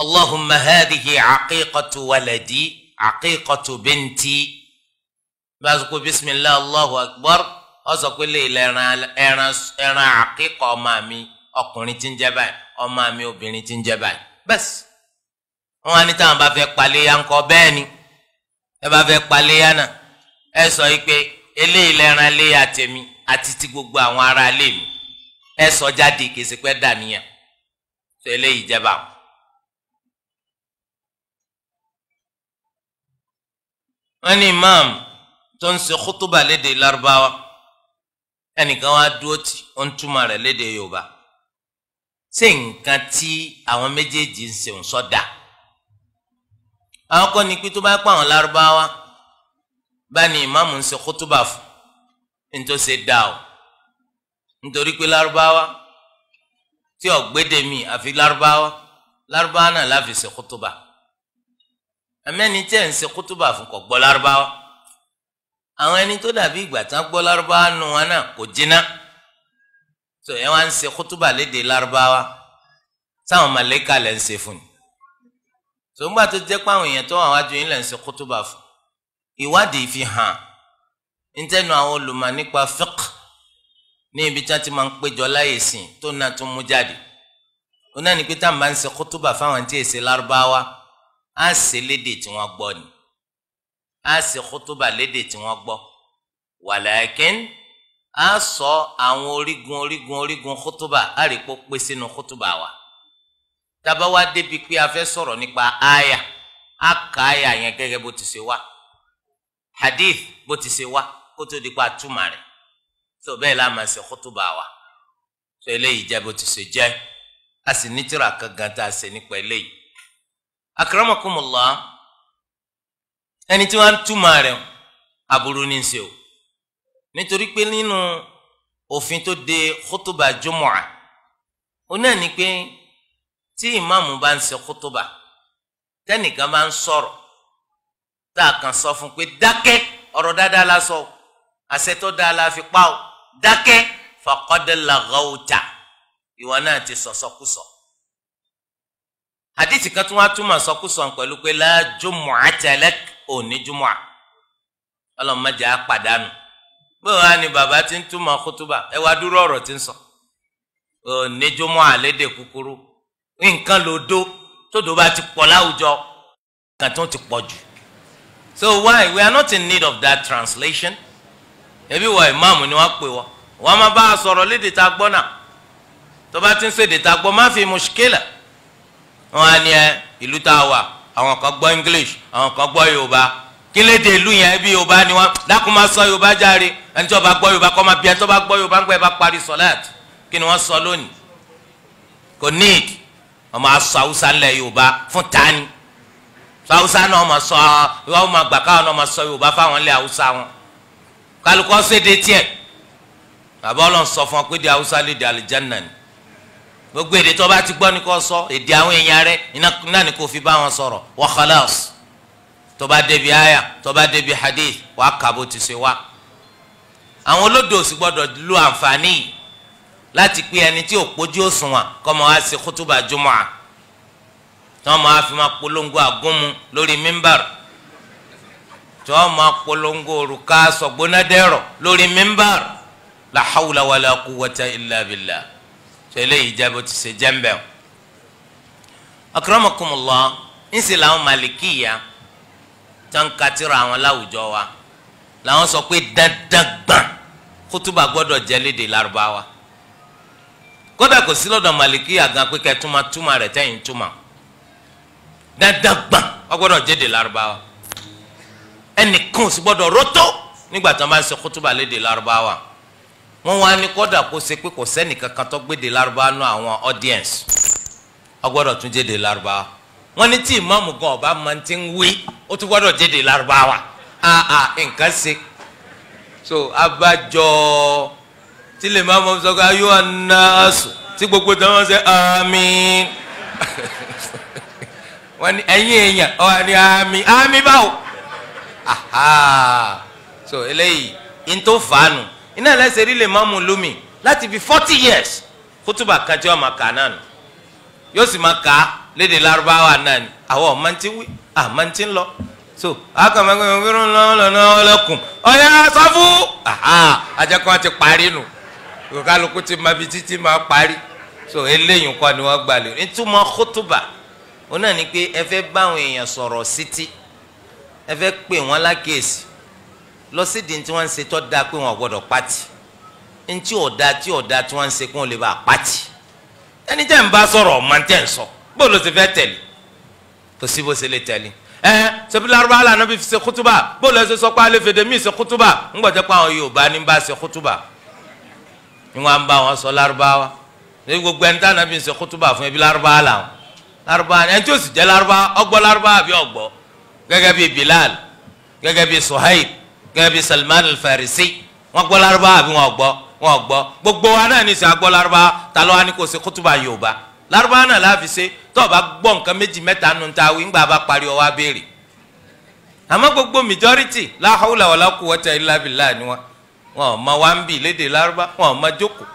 Allahumma hadhihi àkíkatu waladi àkíkatu binti. Bá a sọ pé bisimilahi Allahu akbar, ó sọ pé lè ẹran àkíkà ọmọ mi ọkùnrin tí ń jẹ́ báyìí, ọmọ mi obìnrin tí ń jẹ́ báyìí. Bẹ́ẹ̀ wọn á ní táwọn bá fẹ́ paléyà ńkọ́? Bẹ́ẹ̀ ni, ẹ bá fẹ́ paléyà náà ẹ sọ yìí pé eléyìí lẹ́ran léyà tèmi àti ti gbogbo àwọn ará ilé mi. Ẹ sọ jáde kì í ṣe pé dàníyàn. Tó eléyìí jẹba. Wọ́n ní imam tó ń ṣe kútúbà lédè Lárúbáwá, ẹnìkan wá dúró tí ó ń túmọ̀ rẹ̀ lédè Yorùbá. Ṣé nǹkan tí àwọn méjèèjì ń ṣe ń sọ́dà? Àwọn kọ́ ni pé tó bá pa àwọn Lárúbáwá bá ní ìmáàmù ń ṣe kútúbà fún ní tó ṣe dá o, nítorí pé Lárúbáwá tí ọ̀gbédè mi àfi Lárúbáwá, Lárúbáwá náà láfi ṣe kútúbà. Àmẹ́ni tí ẹ̀ ń ṣe kútúbà fún kò gbọ́ Lárúbáwá. Àwọn ẹni tó dàbí ìgbà tán gbọ́ Lárúbáwá nù wọn náà kò jiná. Tó ẹ wá ń ṣe kútúbà lédè Lárúbáwá, táwọn màlẹ́kà lẹ́ ń ṣe fún ni. Tó ń gbà tó jẹ́ pé àwọn èèyàn tó wà wájú yín lẹ́ ń ṣe kútúbà fún, ìwádìí fi hàn ntẹnu àwọn olùmọ̀ nípa fiqh ní ibi tí wọ́n ti máa ń péjọ láyè sìn tó náà tún mú jáde. Ó náà ní pé táwọn bá ń ṣe kútúbà fáwọn tí èsè Lárúbáwá, á ṣe lédè tí wọ́n gbọ́ ni, á ṣe kútúbà lédè tí wọ́n gbọ́. Wàlákín á sọ àwọn orígun orígun orígun kútúbà, á rí pé ó pé sínú kútúbà wa. Tábà wá débi pé a fẹ́ sọ̀rọ̀ nípa àyà, á kà àyà yẹn gẹ́gẹ́ bó ti ṣe wá, hadith bó ti ṣe wá, kó tó di pa túmọ̀ rẹ̀. Tó bẹ́ẹ̀ la máa ṣe kútúbà wa. Tó eléyìí jẹ́ bó ti ṣe jẹ́. A sì ní tírà kan gan tá a ṣe nípa eléyìí. Akramakumullah, ẹni tí wọ́n ń túmọ̀ rẹ̀ aburú ní í ṣe o, nítorí pé nínú òfin tó de kútúbà jumu'a, ó náà ní pé tí ìmáàmù bá ń ṣe kútúbà, tẹ́nìkan bá ń sọ̀rọ̀, tá a kàn sọ fún pé dákẹ́, ọ̀rọ̀ dáadáa la sọ, àṣẹ tó dáa la fi pa ó, dákẹ́, faqad laghawta, ìwọ náà ti sọ̀sọ́kùsọ. Hadithi kan tún wá túmọ̀ sọkúsọ pẹ̀lú pé la jumu'ata lak, òní jumu'a. Ọlọ́mọdé á pàdánù. Bóyá wá ni bàbá ti ń túmọ̀ kútúbà, ẹ wá dúró ọ̀rọ̀ tí ń sọ. Òní jumu'a lédè kúkúrú. Nǹkan lòdó tódò bá ti pọ̀ láwùjọ, nǹkan tó ti pọ̀ jù. So why? We are not in need of that translation. Ebi wọ ìmáàmù ni wọ́n pè wọ́. Wọ́n máa bá a sọ̀rọ̀ lédè tá a gbọ́ náà. Tó bá ti ń sèdè tá a gbọ́, má fi mushkila. Wọ́n á ní ẹ ìlú tá a wà, àwọn kan gbọ́ English, àwọn kan gbọ́ Yorùbá. Kí lédè ìlú yẹn bí Yorùbá ni wọ́n dákun máa sọ Yorùbá járe. Ẹni tí wọ́n bá gbọ́ Yorùbá kọ́ máa bí ẹni tó bá gbọ́ Yorùbá ń gbẹ́ bá parí sọ́láàt. Kí ni wọ́n sọ lónìí? Kò need. Wọ́n máa sọ Haúsá ńlẹ̀ Yorùbá fún tani. Sọ Haúsá náà máa sọ, wọ́n máa gbà káwọn náà máa sọ Yorùbá fáwọn ilẹ̀ Haúsá wọn. Kálukọ́ séde tiẹ̀. Bàbá Ọlọ́run sọ fún ọ pé di Haúsá lè di àlìjánnà ni. Gbogbo èdè tó bá ti gbọ́ ni kò sọ, èdè àwọn èèyàn rẹ iná ni kò fi bá wọn sọ̀rọ̀. Wa khalas, tó bá débi àyà, tó bá débi hadith, wàá kà bó ti ṣe wá. Àwọn olódò sì gbọ́dọ̀ lu àǹfààní yìí láti pé ẹni tí ò pójú òṣùwọ̀n kọ́ máa wá sí kútúbà jumu'a, tí wọ́n máa fi máa polongo àgúnmu lórí mímbàr, tí wọ́n máa polongo òrùka sọ̀gbónádẹ́rọ̀ lórí mímbàr. La hawla wala quwwata illa billah. Ṣe eléyìí jẹ́ bó ti ṣe jẹ́ ń bẹ̀ o. Akramakumullah, ń sì làwọn màlìkíyà tó ń katira àwọn láwùjọ wa làwọn sọ pé dandan gbọ̀n kútúbà gbọ́dọ̀ jẹ́ lédè Lárúbáwá. Kódà kò sí lọ́dọ̀ màlìkíyà gan pé kẹ́ túmọ̀ túmọ̀ rẹ̀ tẹ́yìn túmọ̀. Dandan gbọ̀n ó gbọ́dọ̀ jẹ́ lédè Lárúbáwá. Ẹnìkan ò sì gbọ́dọ̀ rótó nígbà tí wọ́n bá ń ṣe kútúbà lédè Lárúbáwá. Wọ́n wá ní kódà kó ṣe pé kò sẹ́nì kankan tó gbédè Lárúbáwá nú àwọn audience, ó gbọ́dọ̀ tún jẹ́dè Lárúbáwá. Wọ́n ní tí ìmáàmù gan ọba máa ti ń wí, ó tún gbọ́dọ̀ jẹ́dè Lárúbáwá. Nǹkan ṣe. So abájọ tí lè máa mọ sọ pé ayọ́ anáàsù tí gbogbo tí wọ́n ṣe àmín. Wọ́n ní ẹ̀yin èèyàn ọ̀ ní àmín àmín báwo. So eléyìí n tó fàánu iná lẹ́sẹ̀ rí lè máa mú lómi láti fi 40 years kútùbà kan tí wọ́n máa kà náà nù, yóò sì máa kà á lédè Lárúbáwá náà ni. Àwọn ọ̀ma ti wí àmọ́ ti ń lọ. So akọ̀mọ́kùnrin ọ̀yà sáfù àjẹkọ́ ti parí nù, kálukú ti máa fi títí máa parí. So eléyìí kọ́ ni wọ́n gbà lérò. Ìtumọ̀ kútùbà ó náà ni pé ẹ fẹ́ bá àwọn èèyàn sọ̀rọ̀ sítí, ẹ fẹ́ pè wọ́n lákèésì lọ sídìí tí wọ́n ń ṣe tó dáa pé wọ́n gbọ́dọ̀ pàtì, ntí ọ̀dà tí ọ̀dà tí wọ́n ń ṣe kí wọ́n lè bá a pàtì. Ẹni tẹ́ ń bá sọ̀rọ̀ ọ̀ma tẹ́ ń sọ, bó ló ti fẹ́ tẹ̀lé? Kò sí bó ṣe lè tẹ̀lé. Ṣebí Lárúbáwá lànà bí fi ṣe kútúbà, bó ló ṣe sọ pé alẹ́ fèdè mí ṣe kútúbà? Ń gbọ́dọ̀ pé àwọn Yorùbá ní bá ṣe kútúbà, ní wọ́n á ń bá wọn sọ Lárúbáwá. Ní gbogbo ẹni tí Ànábì ń ṣe kútúbà fún ẹbí Lárúbáwá làwọn. Lárúbáwá ẹni tí ó sì jẹ́ Lárúbáwá, ọgbọ́ Lárúbáwá àbí ọgbọ́, gẹ́gẹ́ bí Bilal, gẹ́gẹ́ bí Suhaib, gẹ́gẹ́ bí Salman al-Farisi, wọ́n gbọ́ Lárúbáwá àbí wọ́n gbọ́? Wọ́n gbọ́. Gbogbo wa náà ní sọ agbọ́ Lárúbáwá, ta ló wá ní kó ṣe kútúbà Yorùbá? Lárúbáwá náà láfi ṣe. Tó o bá gbọ́ nǹkan méjì mẹ́ta nù ta wí, ńgbà bá parí ọwọ́ abéèrè. Àmọ́ gbogbo majority la hawla wala quwwata illa billah ni wọn. Wọn ò mọ wá ń bì lédè Lárúbá, wọn ò mọ jókòó.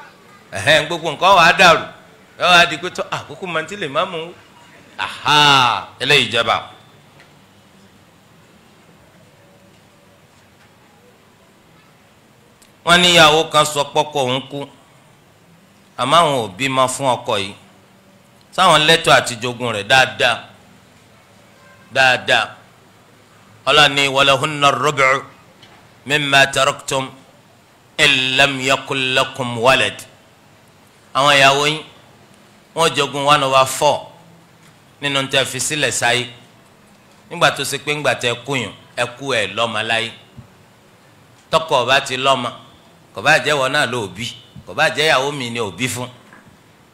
Gbogbo nǹkan wà á dàrú. Ẹ wá di pé tó àkókò máa ti lè má mú. Eléyìí jẹba. Wọ́n ní ìyàwó kan sọ pọ́kọ òun kú, àmọ́ àwọn òbí máa fún ọkọ yìí, sáwọn lẹ́tọ̀ọ́ àti jogún rẹ̀ dáadáa dáadáa. Ọlọ́ni walahunna ar-rub'u mimma taraktum in lam yakun lakum walad. Àwọn ìyàwó yín wọ́n jogún 1/4 nínú tẹ́ fi sílẹ̀ sáyé, nígbà tó ṣe pé ńgbà tẹ́ kúyùn ẹ kú ẹ lọ́mọ láyé. Tọkọ ọba ti lọ́mọ, kò bá jẹ́ wọn náà ló bí, kò bá jẹ́ ìyàwó mi ni òbí fún,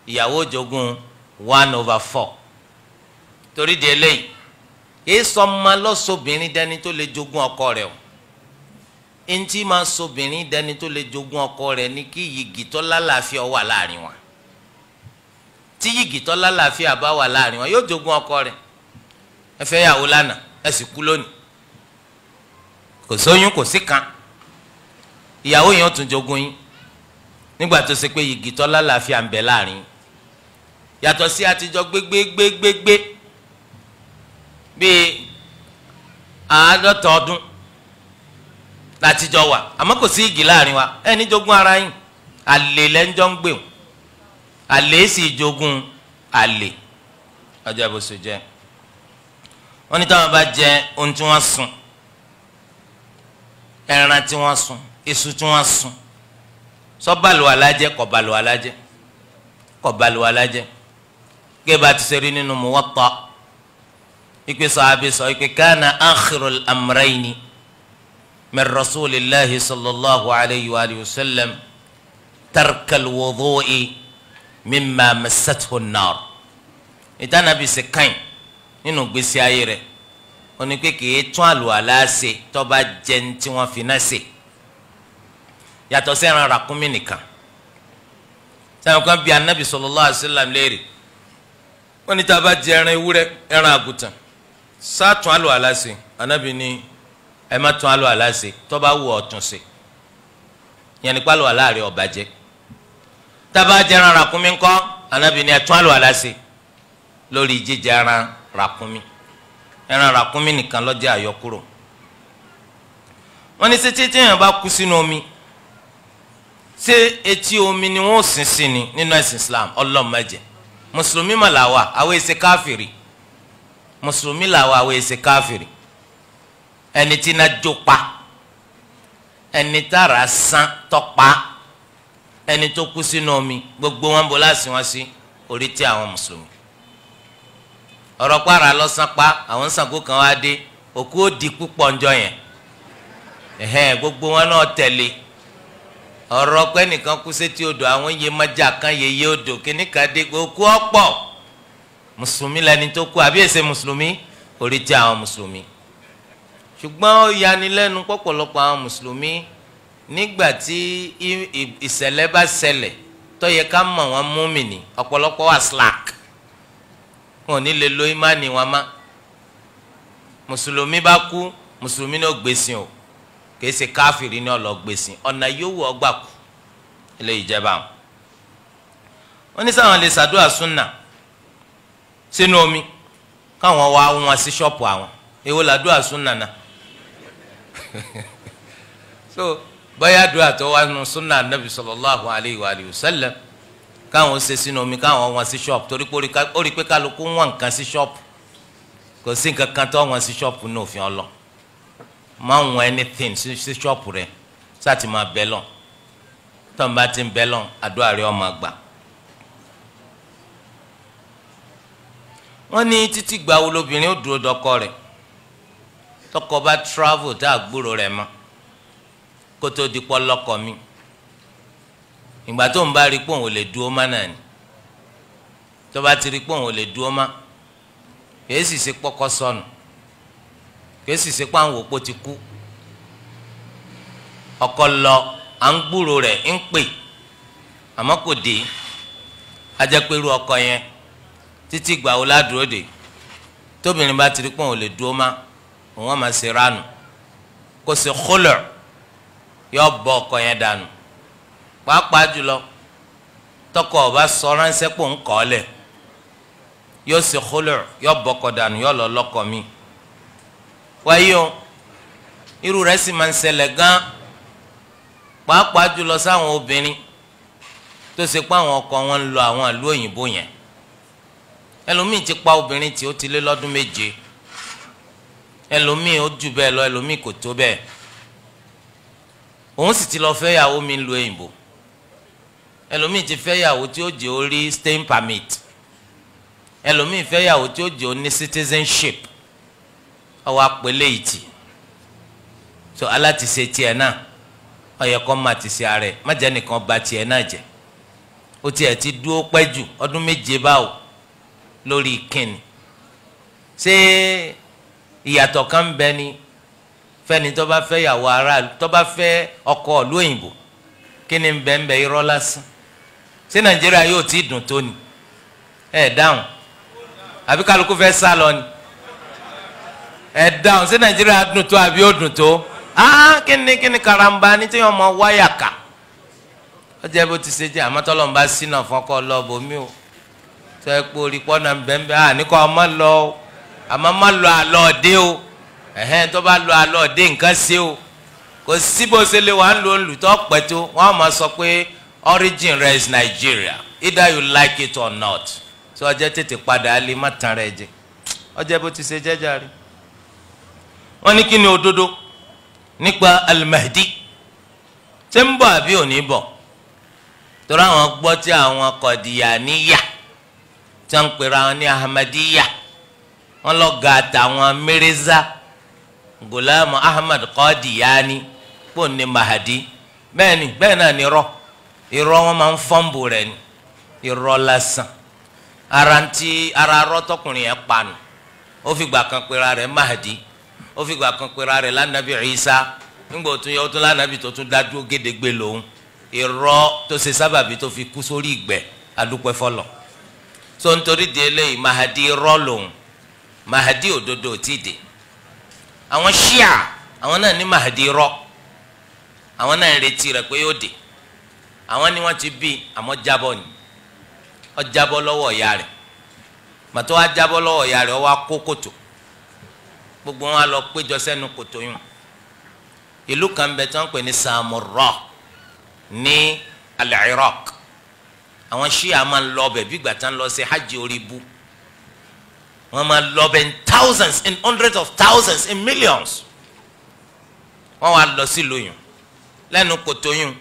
ìyàwó jogún 1/4. Torí di eléyìí, kìí sọmọ lọ́sọ̀bìnrin dẹni tó lè jogún ọkọ rẹ̀ o. Ntí máa sọbìnrin dẹni tó lè jogún ọkọ rẹ̀ ní kí yìgì tó lálàáfíà wà láàrin wọn. Tí yìgì tó lálàáfíà bá wà láàrin wọn, yóò jogún ọkọ rẹ̀. Ẹ fẹ́ yàwó lánàá, ẹ sì kú lónìí, kò sóyún kò sí kan, ìyàwó yẹn ó tún jogún yín nígbà tó ṣe pé yìgì tó lálàáfíà ń bẹ láàrin. Yàtọ̀ sí àtijọ́ gbégbégbégbé bíi 50 ọdún látijọ́ wà, àmọ́ kò sí igi láàrin wa, ẹni jogún ara yín. Àlè lẹ́njọ́ ń gbé wọn, àlè sì jogún àlè. Ọjọ́ bó ṣe jẹ́. Wọ́n ní táwọn bá jẹ ohun tí wọ́n sun, ẹran tí wọ́n sun, iṣu tí wọ́n sun, sọ́bàlùwàlá jẹ́ kò bàlùwàlá jẹ́? Kò bàlùwàlá jẹ́. Gẹ́gẹ́ bá ti ṣe rí nínú Muwatta, ìpè sàábì sọ ìpè kana akhirul amrayni min rasulillahi sallallahu alayhi wa sallam tarkal wudu'i mimma massathu an-nar. Ìtànàbì ṣe kàn nínú gbèsè ayé rẹ̀, ó ní pé kì í tún àlùwàlá ṣe tó bá jẹ ní tí wọ́n fi náà ṣe. Yàtọ̀ sí ẹran ràkúnmí nìkan, Táwọn kan bí anabi sallallahu alaihi wasallam léèrè, wọ́n ní tá a bá jẹ ẹran ewúrẹ́, ẹran àgùtàn, sátún àlùwàlá ṣe? Anabi ní ẹ má tún àlùwàlá ṣe, tó bá wù ọ́ tún ṣe. Yẹn ní pálọ̀ àlá rẹ̀ ó bàjẹ́. Tá a bá jẹ ẹran ràkúnmí ńkọ́? Anabi ní ẹ tún àlùwàlá ṣe lórí jíjẹ ẹran ràkúnmí. Ẹran ràkúnmí nìkan ló jẹ́ àyọkúrò. Wọ́n ní ṣé tí èèyàn bá kú sínú omi, ṣé etí omi ni wọ́n sin sí ni nínú ẹ̀sìn Islam? Ọlọ́run má jẹ́. Mùsùlùmí mà làwà, àwọn èsè káfìrì. Mùsùlùmí làwà, àwọn èsè káfìrì. Ẹni tí iná jó pa, ẹni tára sán tọ́pa, ẹni tó kú sínú omi, gbogbo wọn bó láti wọn sí orí tí àwọn mùsùlùmí. Ọ̀rọ̀ pààrà lọ́sàn pa, àwọn Ṣàngó kan wá dé, òkú ó di púpọ̀ ńjọ́ yẹn. Ẹ̀hẹ́n, gbogbo wọn náà tẹ̀lé. Ọ̀rọ̀ pé nìkan kú sétí odò, àwọn Yemọja kan yeye odò kíní kan dé, òkú ọ̀pọ̀. Mùsùlùmí lẹni tó kú, àbí èsè mùsùlùmí? Orí tí àwọn mùsùlùmí. Ṣùgbọ́n ó yanilẹ́nu pọ̀pọ̀lọpọ̀ àwọn mùsùlùmí nígbà tí ìṣẹ̀lẹ̀ bá ṣẹlẹ̀ tó yẹ ká mọ̀ wọ́n múmìnì, ọ̀pọ̀lọpọ̀ wà slack, wọn ò ní lè lo ìmánì wọn má. Mùsùlùmí bá kú, mùsùlùmí náà gbèsè o, kìí ṣe káfìrí ní ọlọ gbèsè, ọ̀nà yòówù ọgbà kù. Eléyìí jẹba wọn. Wọ́n ní sáwọn lè ṣàdúrà súnà sínú omi káwọn wá wọn sí ṣọ́ọ̀pù àwọn. Èwo làdúrà súnà náà? So bóyá àdúrà tó wà nù súnà nàbì sallallahu alayhi wa alihi wa sallam káwọn ṣe sínú omi káwọn wọn sí ṣọ́ọ̀pù, torí pé ó rí pé kálukú wọn nǹkan sí ṣọ́ọ̀pù, kò sí nǹkan kan tó wọn sí ṣọ́ọ̀pù ní òfin ọlọ. Má wọn anything sí ṣọ́ọ̀pù rẹ, sáà máa bẹ́ lọ. Tọ́n bá ti ń bẹ́ lọ, àdúrà rẹ ó máa gbà. Wọ́n ní títí gba wo lobìnrin ó dúró dọ́kọ rẹ̀, tọkọ bá travel tá a gbúrò rẹ̀ mọ́ kó tó di pọ́ lọ́kọ mi. Ìgbà tó ń bá rí pé òun ò lè dúró má náà ni, tó bá ti rí pé òun ò lè dúró má, kìí sì ṣe pọ́kọ́ sọnù, kìí sì ṣe pé àwọn òpó ti kú. Ọkọ lọ, à ń gbúrò rẹ̀ ń pè, àmọ́ kò dé. Ajẹ́pẹ̀rú ọkọ yẹn títí gbà wo ládùúró dé. Tóbìnrin bá ti rí pé òun ò lè dúró má, òun á máa ṣe ránù, kó ṣe khulu', yọ bọ ọkọ yẹn dànù. Pàápàá jùlọ tọkọ ọba sọ ránṣẹ́ pò ń kọ́ lẹ̀, yóò ṣe khulu', yọ bọ ọkọ dànù, yọ lọ lọ́kọ mi. Wáyé o, irú rẹ̀ sì máa ń ṣẹlẹ̀ gan, pàápàá jùlọ sáwọn obìnrin tó ṣe pé àwọn ọkọ wọn ń lọ àwọn ìlú òyìnbó yẹn. Ẹlòmíì ti pa obìnrin tí ó ti lé lọ́dún 7, ẹlòmíì ó jù bẹ́ẹ̀ lọ, ẹlòmíì kò tó bẹ́ẹ̀. Òun sì ti lọ fẹ́ yàwó mi lu òyìnbó. Ẹlòmíì ti fẹ́ yàwó tí ó jẹ́ ó rí staying permit, ẹlòmíì fẹ́ yàwó tí ó jẹ́ ó ní citizenship. Ọwọ́ apẹ̀lẹ́ yìí tì so aláti ṣe tiẹ̀ náà, ó yẹ kó má ti ṣe ara ẹ̀, má jẹ́ nìkan ba tiẹ̀ náà jẹ́. Ó tiẹ̀ ti dúró pẹ́ jù ọdún 7 báwo lórí kíni? Ṣé ìyàtọ̀ kan ń bẹ ni fẹ́ni tó bá fẹ́ yàwó ara, tó bá fẹ́ ọkọ ìlú òyìnbó? Kí ni ń bẹ ń bẹ? Irọ́ lásán. Ṣé Nàìjíríà yóò ti dùn tó ni? Ẹ dáhùn. Àbí kálukú fẹ́ sá lọ ni? Ẹ dáhùn. Ṣé Nàìjíríà dùn tó àbí ó dùn tó? Kíni kíni karamba ní tí wọ́n mọ wáyà ká? Ó jẹ́ bó ti ṣe jẹ́. Àmọ́ tọ́lọ́ ń bá sínà fọ́kọ́ lọ bòmí o, tó ẹ pé orí pọ́nà bẹ́ẹ̀ bẹ́ẹ̀ à ní kọ́ ọmọ lọ o, àmọ́ má lọ àlọ́ ọ̀dẹ́ o. Ẹ̀hẹ́n, tó bá lọ àlọ́ ọ̀dẹ́ nǹkan ṣe o. Kò sí bó ṣe lè wà ń lo olùtọ́ pẹ̀ tó, wọ́n á máa sọ pé origin rẹ̀ is Nigeria, either you like it or not. So ọjọ́ tètè padà lè má tan rẹ̀ jẹ. Ọjọ́ bó ti ṣe jẹ́jà rí. Wọ́n ní kí ni òdodo nípa Al-Mahdi, ṣé ń bọ̀ àbí ò ní bọ̀? Torí àwọn gbọ́ tí àwọn Kọ̀dìyàníyà tí wọ́n ń pera wọn ní Ahmadiyya, wọ́n lọ ga àtàwọn Mirza Ghulam Ahmad Qadiani pò ní Mahdi. Bẹ́ẹ̀ ni, bẹ́ẹ̀ náà ni irọ́. Irọ́ wọn máa ń fọ́nbù rẹ̀ ni, irọ́ lásán. Ara ntí ara arọ́ tọkùnrin yẹn panu. Ó fi gbà kan pera rẹ̀ Mahdi, ó fi gbà kan pera rẹ̀ lánàbí Isa, nígbà tó yẹ ó tún lánàbí tó tún dá dúró gédégbé lòun. Irọ́ tó ṣe sábàbí tó fi kú sórí ìgbẹ́, adúpẹ́ fọlọ́. So nítorí di eléyìí, Mahadi irọ́ lòun, Mahadi òdodo ò tí ì dé. Àwọn Shia àwọn náà ní Mahadi irọ́, àwọn náà ń retí rẹ̀ pé yóò dé. Àwọn ni wọ́n ti bí, àmọ́ jábọ́ ni, ó jábọ́ lọ́wọ́ ìyá rẹ̀. Màtọ́ wá jábọ́ lọ́wọ́ ìyá rẹ̀, ó wá kó kòtò, gbogbo wọn á lọ péjọ sẹ́nu kòtò yùn. Ìlú kan bẹ tí wọ́n pè ní Samurra ní al-Iraq. Àwọn Shia máa ń lọ ọbẹ̀ bí ìgbà tí wọ́n lọ sí hajj orí ibú. Wọ́n máa lọ ọbẹ̀ in thousands, in hundreds of thousands, in millions. Wọ́n wá lọ sí ìlú yùn, lẹ́nu kòtò yùn.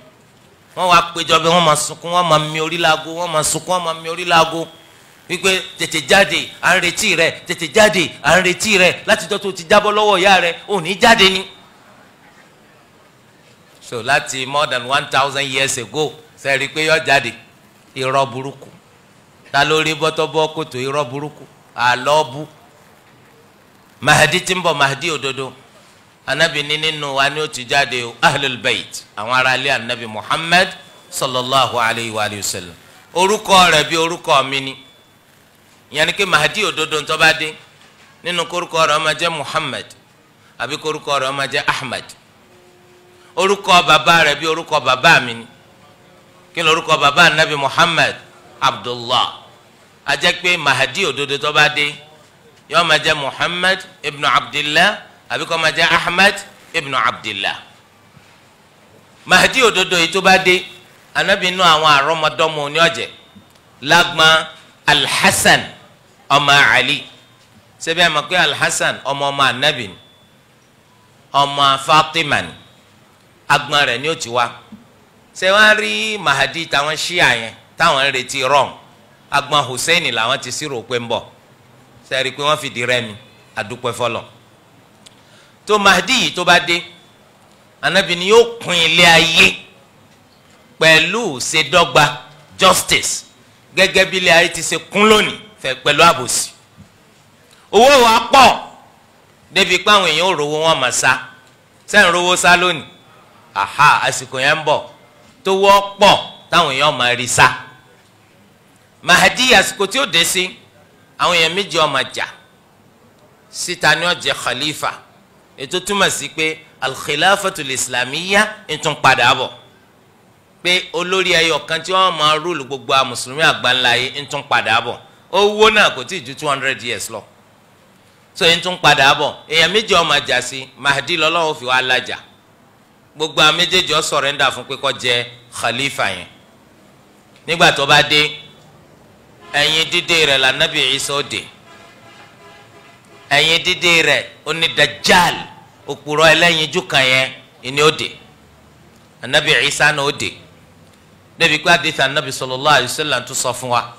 Wọ́n wá péjọ bẹ, wọ́n máa sunkún, wọ́n máa mi orí laago, wọ́n máa sunkún, wọ́n máa mi orí laago wípé tètè jáde, à ń retí rẹ, tètè jáde, à ń retí rẹ, láti jọ́ tó ti jábọ́ lọ́wọ́ ìyá rẹ, ò ní jáde ni. So láti more than 1000 years ago, sẹ́ẹ̀rí pé yọ jáde. Irọ́ burúkú, ta ló rí bọ́tọ́bọ́ kòtò? Irọ́ burúkú, àlọ́ bú. Mahadi tí ń bọ̀, Mahadi òdodo, anabi ní nínú wa ni ó ti jáde o, ahlul bayt, àwọn ará ilé anabi Muhammad sallallahu alayhi wa sallam. Orúkọ rẹ̀ bí orúkọ mi ni. Ìyẹn ni pé Mahadi òdodo tó bá dé, nínú korúkọ rẹ̀ ó máa jẹ́ Muhammad àbí korúkọ rẹ̀ ó máa jẹ́ Ahmad. Orúkọ bàbá rẹ̀ bí orúkọ bàbá mi ni. Kí ni orúkọ bàbá anabi Muhammad? Abdullah. A jẹ́ pé Mahadi òdodo tó bá dé, yóò máa jẹ́ Muhammad ibn Abdillah àbí kó máa jẹ́ Ahmad ibn Abdillah. Mahadi òdodo yìí tó bá dé, anabi inú àwọn àrọ́mọdọ́mọ oní ọ̀jẹ̀ lágbọ́n Alhassan ọmọ Ali. Ṣebí ẹ mọ̀ pé Alhassan ọmọ ọmọ anabi ni, ọmọ Fatima ni, agbọ́n rẹ̀ ni ó ti wá. Ṣé wọ́n rí Mahadi táwọn Shia yẹn táwọn ń retí rọ́ọ̀n, agbọ́n Hussein làwọn ti sírò pé ń bọ̀. Ṣé rí i pé wọ́n fìdí rẹmi? Adúpẹ́ fọlọ́. Tó Mahdi yìí tó bá dé, anabi ni yóò kún ilé ayé pẹ̀lú ṣèdọ́gba, justice, gẹ́gẹ́ bí ilé ayé ti ṣe kún lónìí fẹ́ pẹ̀lú àbòsí. Owó wa pọ̀ débi pé àwọn èèyàn ò rówó wọn mà sá. Sẹ́yìn rówó sá lónìí? Aha, àsìkò yẹn ń bọ̀ tó wọ́ pọ̀ táwọn èèyàn máa rí sá. Mahadi àsìkò tí ó dé sí, àwọn èèyàn méjì ó máa jà síta ni ó jẹ́ khalifa. Ètò túmọ̀ sí pé al-khilafatul islamiyya ń tún padà bọ̀, pé olórí ẹyọ kan tí wọ́n máa rúùlù gbogbo àwọn mùsùlùmí àgbáńlá yìí ń tún padà bọ̀. Owó náà kò tí ì ju 200 years lọ, so ń tún padà bọ̀. Èèyàn méjì ó máa jà sí, Mahdi lọ́lọ́wọ́ fi wá lájà. Gbogbo àwọn méjèèjì ó sọ̀rẹ́ndà fún pé kó jẹ khalifa yẹn. Nígbà tó bá dé, ẹ̀yìn dídé rẹ̀ lànàbì Ìsá ó dé. Ẹ̀yìn dídé rẹ̀ ó ní Dajjal, òpùrọ̀ ẹlẹ́yinjú kan yẹn ìní ó dé. Anabi Ìsá náà ó dé. Débi pé àdìsí anabi sallallahu alaihi wasallam tó sọ fún wa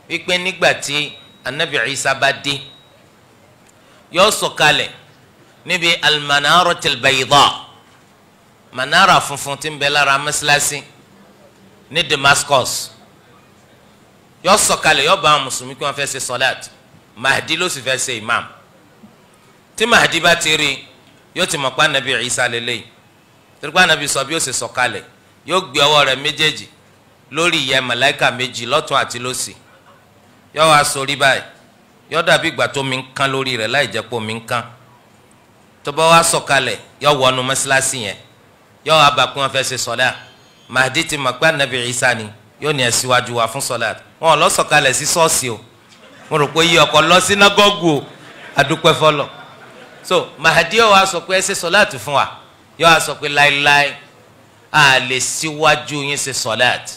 wípé nígbà tí anabi Ìsá bá dé, yóò sọ̀kalẹ̀ níbi al-manaratil bayda, manara funfun tí ń bẹ lára mọ́sálásí ní Damascus. Yóò sọ̀kalẹ̀, yóò bá àwọn mùsùlùmí kí wọ́n fẹ́ ṣe sọ́láàtì. Mahdi ló sì fẹ́ ṣe imam. Tí Mahdi bá ti rí, yóò ti mọ̀ pé anabi Ìsá lélẹ́yìí. Torí pé anabi sọ bí ó ṣe sọ̀kalẹ̀, yóò gbé ọwọ́ rẹ̀ méjèèjì lórí ìyẹ́ màláíkà méjì lọ́tún àti lósì. Yóò wá sórí báyìí, yóò dàbí ìgbà tó mi ń kán lórí rẹ̀ láì jẹ́ pé omi ń kán. Tó bá wá sọ̀kalẹ̀, yóò wọnú mọ́sálásí yẹn, yóò wá bá pé wọ́n fẹ́ ṣe sọ́lá. Mahdi ti mọ̀ pé anabi Ìsá ni, yóò ní ẹ síwájú wa fún sọ́lá. Wọn lọ sọ̀kalẹ̀ sí ṣọ́ọ̀ṣì o, mo rò pé yí ọkọ̀ lọ sínágọ́gù o, adúpẹ́ fọlọ́. So Mahdi yóò wá sọ pé ẹ ṣe sọ́láàtì fún wa. Yóò wá sọ pé láéláé a lè síwájú yín ṣe sọ́láàtì,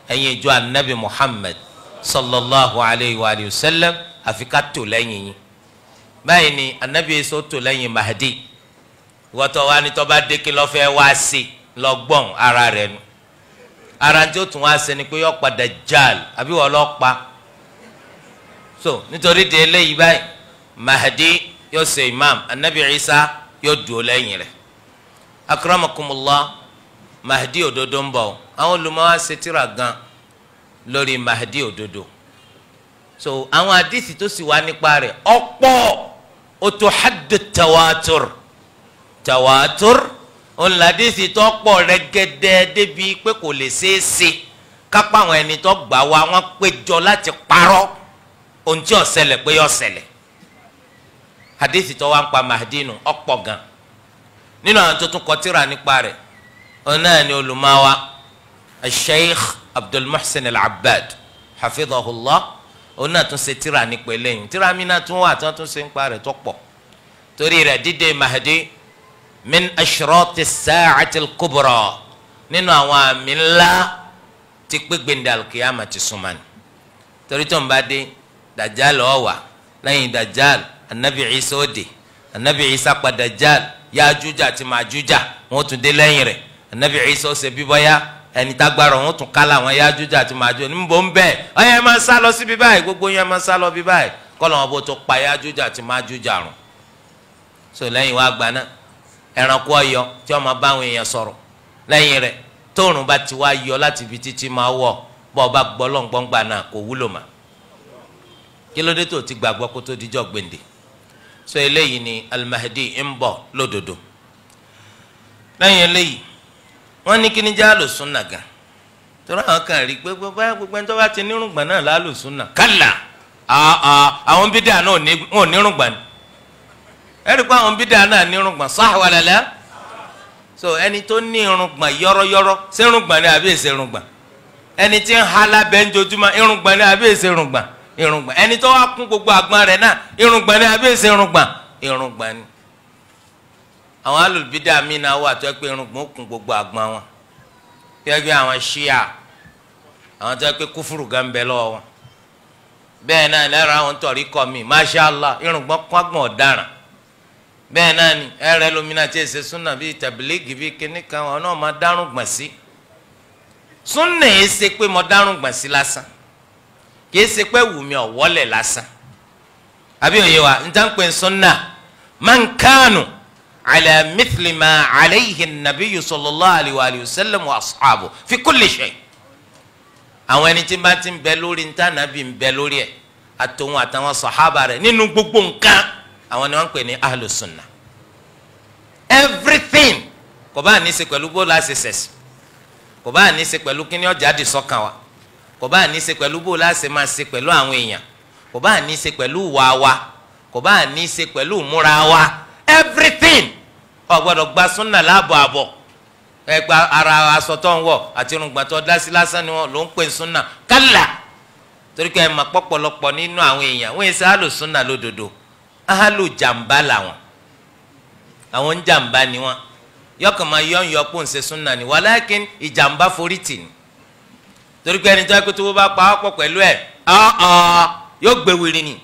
ẹ̀yin ìjọ anabi Muhammad sallallahu alayhi wa sallam, àfi ká tò lẹ́yìn yín. Báyìí ni anabi Ìsá tò lẹ́yìn Mahdi. Wọ́tọ̀ wa ni tó bá dé kí ló fẹ́ wá sí, lọ gbọ́n ara rẹ̀ nu. Ara tí ó tún wá ṣe ni pé yóò padà Dajjal àbí wọ́n lọ pa. So nítorí de eléyìí báyìí, Mahdi yóò ṣe imam, anabi Isa yóò dúró lẹ́yìn rẹ̀. Akramakumullah, Mahdi òdodo ń bọ̀. Àwọn olùmọ̀ wa ṣe tírà gan lórí Mahdi òdodo. So àwọn àdìsí tó sì wá nípa rẹ̀ ọ̀pọ̀, ó tó haddu tawatur. Tawatur Òun làdísì tó pọ̀ rẹ́gẹ́dẹ́ débi pé kò lè ṣeé ṣe kápá àwọn ẹni tó gbà wá wọ́n péjọ láti parọ́ ohun tí ó ṣẹlẹ̀ pé yó ṣẹlẹ̀. Hadithi tó wá ń pa Mahdi nù ọ̀pọ̀ gan. Nínú àwọn tó tún kọ tírà nípa rẹ̀, òun náà ni olùmọ̀wá Sheikh Abdul Muhsin Al-Abbad hafidhahullah, òun náà tún ṣe tírà nípa eléyìí. Tírà mi náà tún wà tí wọ́n tún ṣe ń pa rẹ̀ tó pọ̀. Torí rẹ̀ dídé Mahdi min ashrati as-sa'ati al-kubra, nínú àwọn àmì ńlá tí pé gbẹ̀ndẹ̀ al-qiyama ti súnmọ́ ni. Torí tó ń bá dé, Dajjal ó wá, lẹ́yìn Dajjal Anabi Isa ó dé, Anabi Isa pa Dajjal, Yájújà àti Májújà wọ́n tún dé lẹ́yìn rẹ̀. Anabi Isa ó ṣe bíbọ́yá ẹni tágbára wọn tún kálá àwọn Yájújà àti Májújà níbo ń bẹ́ẹ̀ ọ̀yẹ́ ẹ máa sá lọ síbi báyìí, gbogbo yẹn máa sá lọ bí báyìí, kọ́ lọ́wọ́ bó tó pa Yájújà àti Májújà rùn. So lẹ́yìn wá gbaná ẹranko ọyọ tí wọ́n máa bá àwọn èèyàn sọ̀rọ̀ lẹ́yìn rẹ̀, tóòrùn bá ti wá yọ láti ibi títí máa wọ̀, bọ́ ọba gbọ́ lọ́ngbọ́ngbà náà kò wúlò mà. Kí ló dé tó ti gbàgbọ́ kó tó dijọ́ gbèǹde? So eléyìí ni Al-Mahdi ń bọ̀ lódodo. Lẹ́yìn eléyìí wọ́n ní kí ni jẹ́ alùsùnà gan, torí àwọn kan rí pé gbogbo ẹni tó bá ti nírùngbọ̀n náà lálùsùnà. Kálá àwọn bídà náà ò nírùngbọ̀n ni, ẹ rí i pé àwọn bídà náà nírùngbọ̀n, sah wala la? So ẹni tó ní irùngbọ̀n yọ́rọ́yọ́rọ́, ṣé irùngbọ̀n ni àbí èsè irùngbọ̀n? Ẹni tí ń ha lábẹ́ ńjojúmọ́, irùngbọ̀n ni àbí èsè irùngbọ̀n? Irùngbọ̀n. Ẹni tó wá kún gbogbo àgbọ̀n rẹ̀ náà, irùngbọ̀n ni àbí èsè irùngbọ̀n? Irùngbọ̀n ni. Àwọn alùbídà míì náà wà tó yẹ pé irùngbọ̀n kún gbogbo àgbọ̀n wọn, gẹ́gẹ́ àwọn ṣíà, àwọn tó yẹ pé kúfùrù gan bẹ lọ́wọ́ wọn. Bẹ́ẹ̀ náà lẹ́rọ àwọn tọ̀rí kọ́ mi, masha Allah, irùngbọ̀n kún àgbọ̀n ọ̀daràn. Bẹ́ẹ̀ náà ni ẹ̀rẹ́ lómìnà tí èsè súnà bíi tàbílíìgì bíi kíní kan, wọn náà máa dárùngbọ̀n sí. Súnà yìí ṣe pé mo dárùngbọ̀n sí lásán, kì í ṣe pé wù mí ọ̀wọ́lẹ̀ lásán. Àbí òye wa, n ta ń pè súnà man kanu ala mithli ma alayhi nabiyyu sallallahu alayhi wa sallam wa ashabu fi kulli shay. Àwọn ẹni tí bá ti ń bẹ lórí ń tà nàbí ń bẹ lórí ẹ̀, àtòun àtàwọn sàhábà rẹ̀ nínú gbogbo nǹkan, àwọn ni wọ́n ń pè ní ahlu sunna. Everything kò bá ní í ṣe pẹ̀lú bó la ṣe ṣẹ̀sìn, kò bá ní í ṣe pẹ̀lú kíní ọjà dì sọ́kàn wa, kò bá ní í ṣe pẹ̀lú bó la ṣe máa ṣe pẹ̀lú àwọn èèyàn, kò bá ní í ṣe pẹ̀lú ìwà wa, kò bá ní í ṣe pẹ̀lú ìmúra wa. Everything ó gbọ́dọ̀ gba sunna láàbọ̀ àbọ̀. Ẹ gba ara aṣọ tó ń wọ̀ àti irùngbọ̀n tó dá sí lásán ni wọ́n ló ń pè sunna. Kálá, torí pé ẹ mọ̀ pọ̀pọ̀lọpọ̀ nínú àwọn èèyàn wọ́n yẹ sẹ́ ahlu sunna lódodo, ahalu jàmbá làwọn, àwọn ń jàmbá ni wọn, yọkàn máa yọ ń yọ pọ̀ ń ṣe súnà ni, wàlákin ìjàmbá forí tì ní. Torí pé ẹni tó yẹ kó tó bá pa á pọ̀ pẹ̀lú ẹ̀ yóò gbé wiri ni.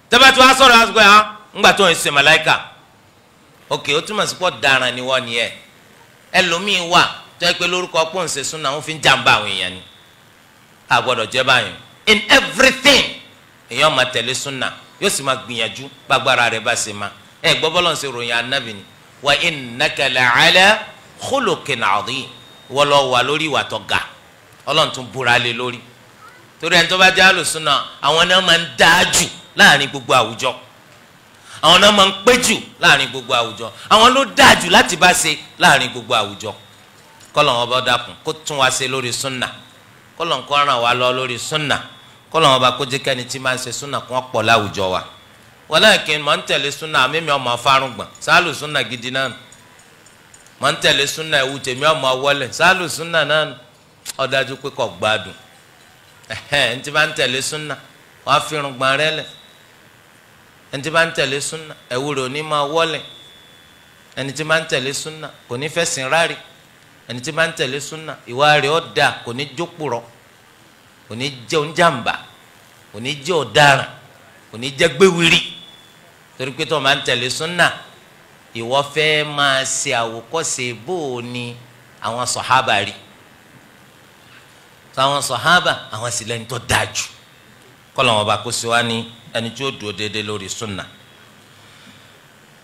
Tẹ́bá tí wàá sọ̀rọ̀ àsìkò yẹn ńgbà tó ń ṣe màláìkà, òkè ó túmọ̀ sí pọ̀ daran ni wọ́n ni ẹ̀. Ẹlòmíín wà tó yẹ pé lórúkọ pọ̀ ń ṣe súnà wọ́n fi ń jàmbá àwọn èèyàn ni. A gbọ́dọ̀ jẹ́ báyìí. In everything èèyàn máa tẹ̀lé súnà, yóò sì máa gbìyànjú gbàgbára rẹ̀ bá ṣe máa. Ẹ gbọ́ bọ́lọ̀ ń ṣe ròyìn anábì ni, wa innaka la'ala khuluqin adhim, wọ́n lọ wà lórí ìwà tó ga, Ọlọ́run tún búra lé lórí. Torí ẹni tó bá jẹ́ alùsùnà, àwọn náà máa ń dáa jù láàrin gbogbo àwùjọ, àwọn náà máa ń pé jù láàrin gbogbo àwùjọ, àwọn ló dáa jù láti bá ṣe láàrin gbogbo àwùjọ. Kọ́lọ̀ wọn bá dákun kó tún wá ṣe lórí súnà, kọ́lọ̀ ń kó ràn wá lọ lórí súnà, kọ́lọ̀ wọn bá kó jẹ́ kẹ́ni tí máa ń ṣe súnà kó wọ́n pọ̀ láwùjọ wa. Walakin mọ̀ ń tẹ̀lé súnà mímí ọmọ afárùngbọ̀n sálù súnà gidi náà, mọ̀ ń tẹ̀lé súnà ẹ̀wù tèmi ọmọ wọlé sálù súnà náà, ó dájú pé kò gbádùn. Ẹ̀hẹ́n, ẹni tí bá ń tẹ̀lé súnà wàá fi irùngbọ̀n rẹ̀ lẹ̀, ẹni tí bá ń tẹ̀lé súnà ẹ̀wù rẹ̀ ò ní máa wọlé, ẹni tí bá ń tẹ̀lé súnà kò ní fẹ̀sìn ráre, ẹni tí bá ń tẹ̀lé súnà ìwà rẹ̀ ó dáa, kò ní jókòrọ̀, kò ní jẹ́ oúnjàmbá, kò ní jẹ́ ọ̀daràn, kò ní jẹ́ gbéwìrì. Torí pé tó máa ń tẹ̀lé súnà, ìwọ fẹ́ máa ṣe àwòkọ́ṣe bó o ní àwọn sọ̀hábà rí. Àwọn sọ̀hábà àwọn sì lẹ́ni tó dáa jù. Kọ́lọ̀ wọn bá kó sí wa ní ẹni tí ó dúró déédéé lórí súnà.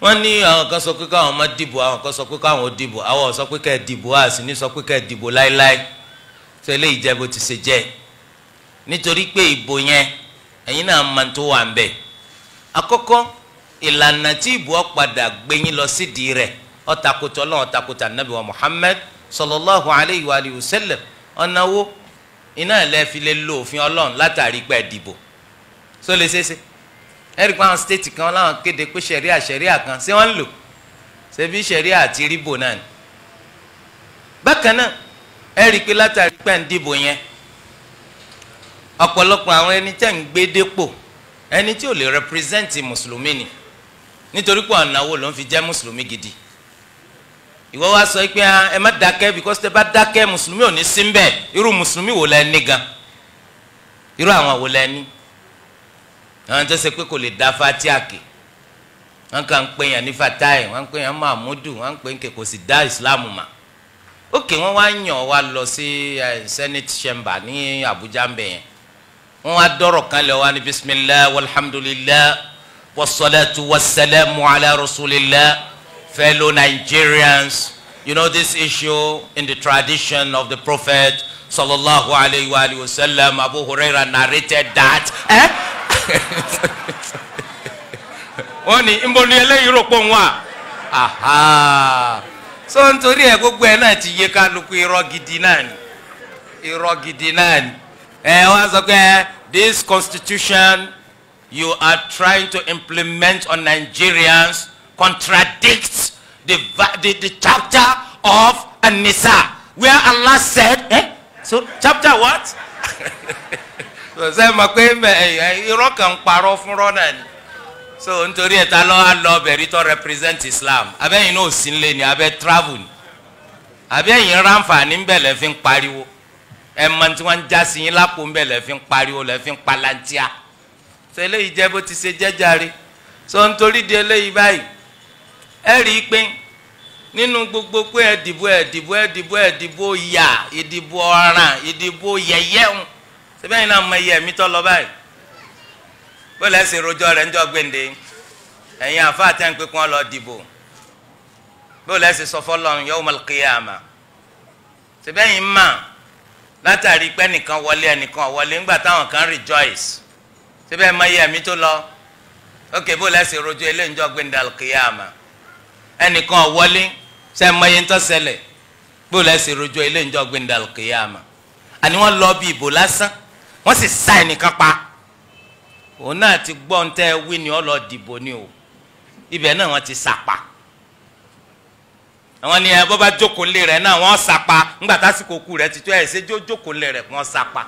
Wọ́n ní àwọn kan sọ pé káwọn má dìbò, àwọn kan sọ pé káwọn ó dìbò, àwọn sọ pé ká ẹ dìbò, a sì ní sọ pé ká ẹ dìbò láéláé. Tó eléyìí jẹ́ bó ti ṣe jẹ́. Nítorí pé ìbò yẹn ẹ̀yin náà máa tó wà ń bẹ̀. Àkọ́kọ́, ìlànà tí ìbò padà gbé yín lọ sídìí rẹ̀ Ó tako t'Ọlọ́run, ó tako t'Ànábì wa Muhammad sallallahu alayhi wa alihi wa sallam. Ọ̀nà wo iná ẹ̀ fi lè lo òfin Ọlọ́run látàrí pé dìbò? So lè ṣeéṣe. Ẹ̀rí pé àwọn stéètì kan láwọn kéde pé ṣẹ̀ríà ṣẹ̀ríà kan ṣé wọ́n ń lò? Ṣebí ṣẹ̀ríà àti ríbò náà ni. Bákan náà ẹ̀rí pé látàrí pé ń dìbò yẹn, ọ̀pọ̀lọpọ̀ àwọn ẹni tẹ́ ń gbé dépò, ẹni tí ò lè rẹpírẹsẹ̀ntì mùsùlùmí ni, nítorí pé ọ̀nà wo ló ń fi jẹ́ mùsùlùmí gidi. Ìwọ wá sọ pé ẹ má dákẹ́, because tẹ bá dákẹ́ mùsùlùmí ò ní sí ń bẹ̀. Irú mùsùlùmí wo lẹ ní gan? Irú àwọn wo lẹ ní? Àwọn tó ṣe pé kò lè dá fatia kè, wọn kàn ń pè yàn ní fatai, wọn ń pè yàn mahmudu, wọn ń pè ń kè, kò sì dá ìsìlámù mà. Ókè, wọn wá yàn wá lọ sí Senate chamber ní Abuja ń bẹ̀ yẹn, wọn wá dọ̀rọ̀ kan lẹ̀ wá ní bisimilah walhamdulilah wassalatu wassalamu ala rasulillah. Fellow Nigerians, you know this issue in the tradition of the Prophet sallallahu alayhi wa alihi wa sallam, Abu Huraira narrated that. Wọ́n ní nbọ ní eléyìí rò pọ̀ wá. Aha, so nítorí ẹ gbogbo ẹ náà ti yé kálukú, irọ́ gidi náà ni, irọ́ gidi náà ni. Ẹ wọ́n sọ pé this constitution you are trying to implement on Nigerians contradicts the chapter of An-Nisa where Allah said, so chapter what? So ṣe mọ̀ pé irọ́ kan parọ́ fúnrọ́ náà ni. So nítorí ẹ̀ ta lọ́ lọ bẹ̀rí tó represent Islam? Abẹ́yìn náà ò sí nílé ni, abẹ́ travel ni, abẹ́yìn ránfààní ńbẹ̀ lẹ́ fi ń pariwo, ẹ̀ mọ̀ tí wọ́n ń já sí yín lápò ńbẹ̀ lẹ́ fi ń pariwo, lẹ́ fi ń palantia. So eléyìí jẹ́ bó ti ṣe jẹ́jàre. So nítorí di eléyìí báyìí, ẹ rí i pé nínú gbogbo pé ẹ dìbò ẹ dìbò ẹ dìbò ẹ dìbò yà, ìdìbò ọ̀ràn, ìdìbò yẹ̀yẹ́ ń sẹ́bẹ̀yìn náà mọ iye ẹ̀mí tó lọ báyìí. Bó lẹ́sìn rojọ́ rẹ̀ ń jọ gbẹ̀ǹde, ẹ̀yin àfa àti ẹ̀ń pé kí wọ́n lọ dìbò, bó lẹ́sìn sọ fọ́lọ́run yawmal qiyamah. Sẹ́bẹ̀yìn mà látàrí pé ẹnìkan wọlé ẹnìkan wọlé ńgbà táwọn kan rejoice, sẹ́bẹ̀yìn mọ iye ẹ̀mí tó lọ? Ok, bó lẹ́sìn rojọ́ eléyìí ń jọ gbẹ̀ǹde al-qiyamah. Ẹnìkan wọlé, sẹ́ mọ iye ń tó ṣẹlẹ̀? Bó lẹ́sìn rojọ́ eléyìí ń jọ gbẹ̀ǹde al-qiyamah. Àní wọ́n lọ bí ìbò lásán, wọ́n sì sá ẹnìkan pa. Òun náà ti gbọ́ ń tẹ́ wí ni ọ lọ dìbò ni o, ibẹ̀ náà wọ́n ti sàpà. Àwọn ni ẹ bọ́ bá jókòó lé rẹ̀ náà wọ́n sàpà, ńgbà tásìkò kú rẹ̀ ti tó ẹ̀ ṣe jókòó lé rẹ̀ wọ́n sàpà.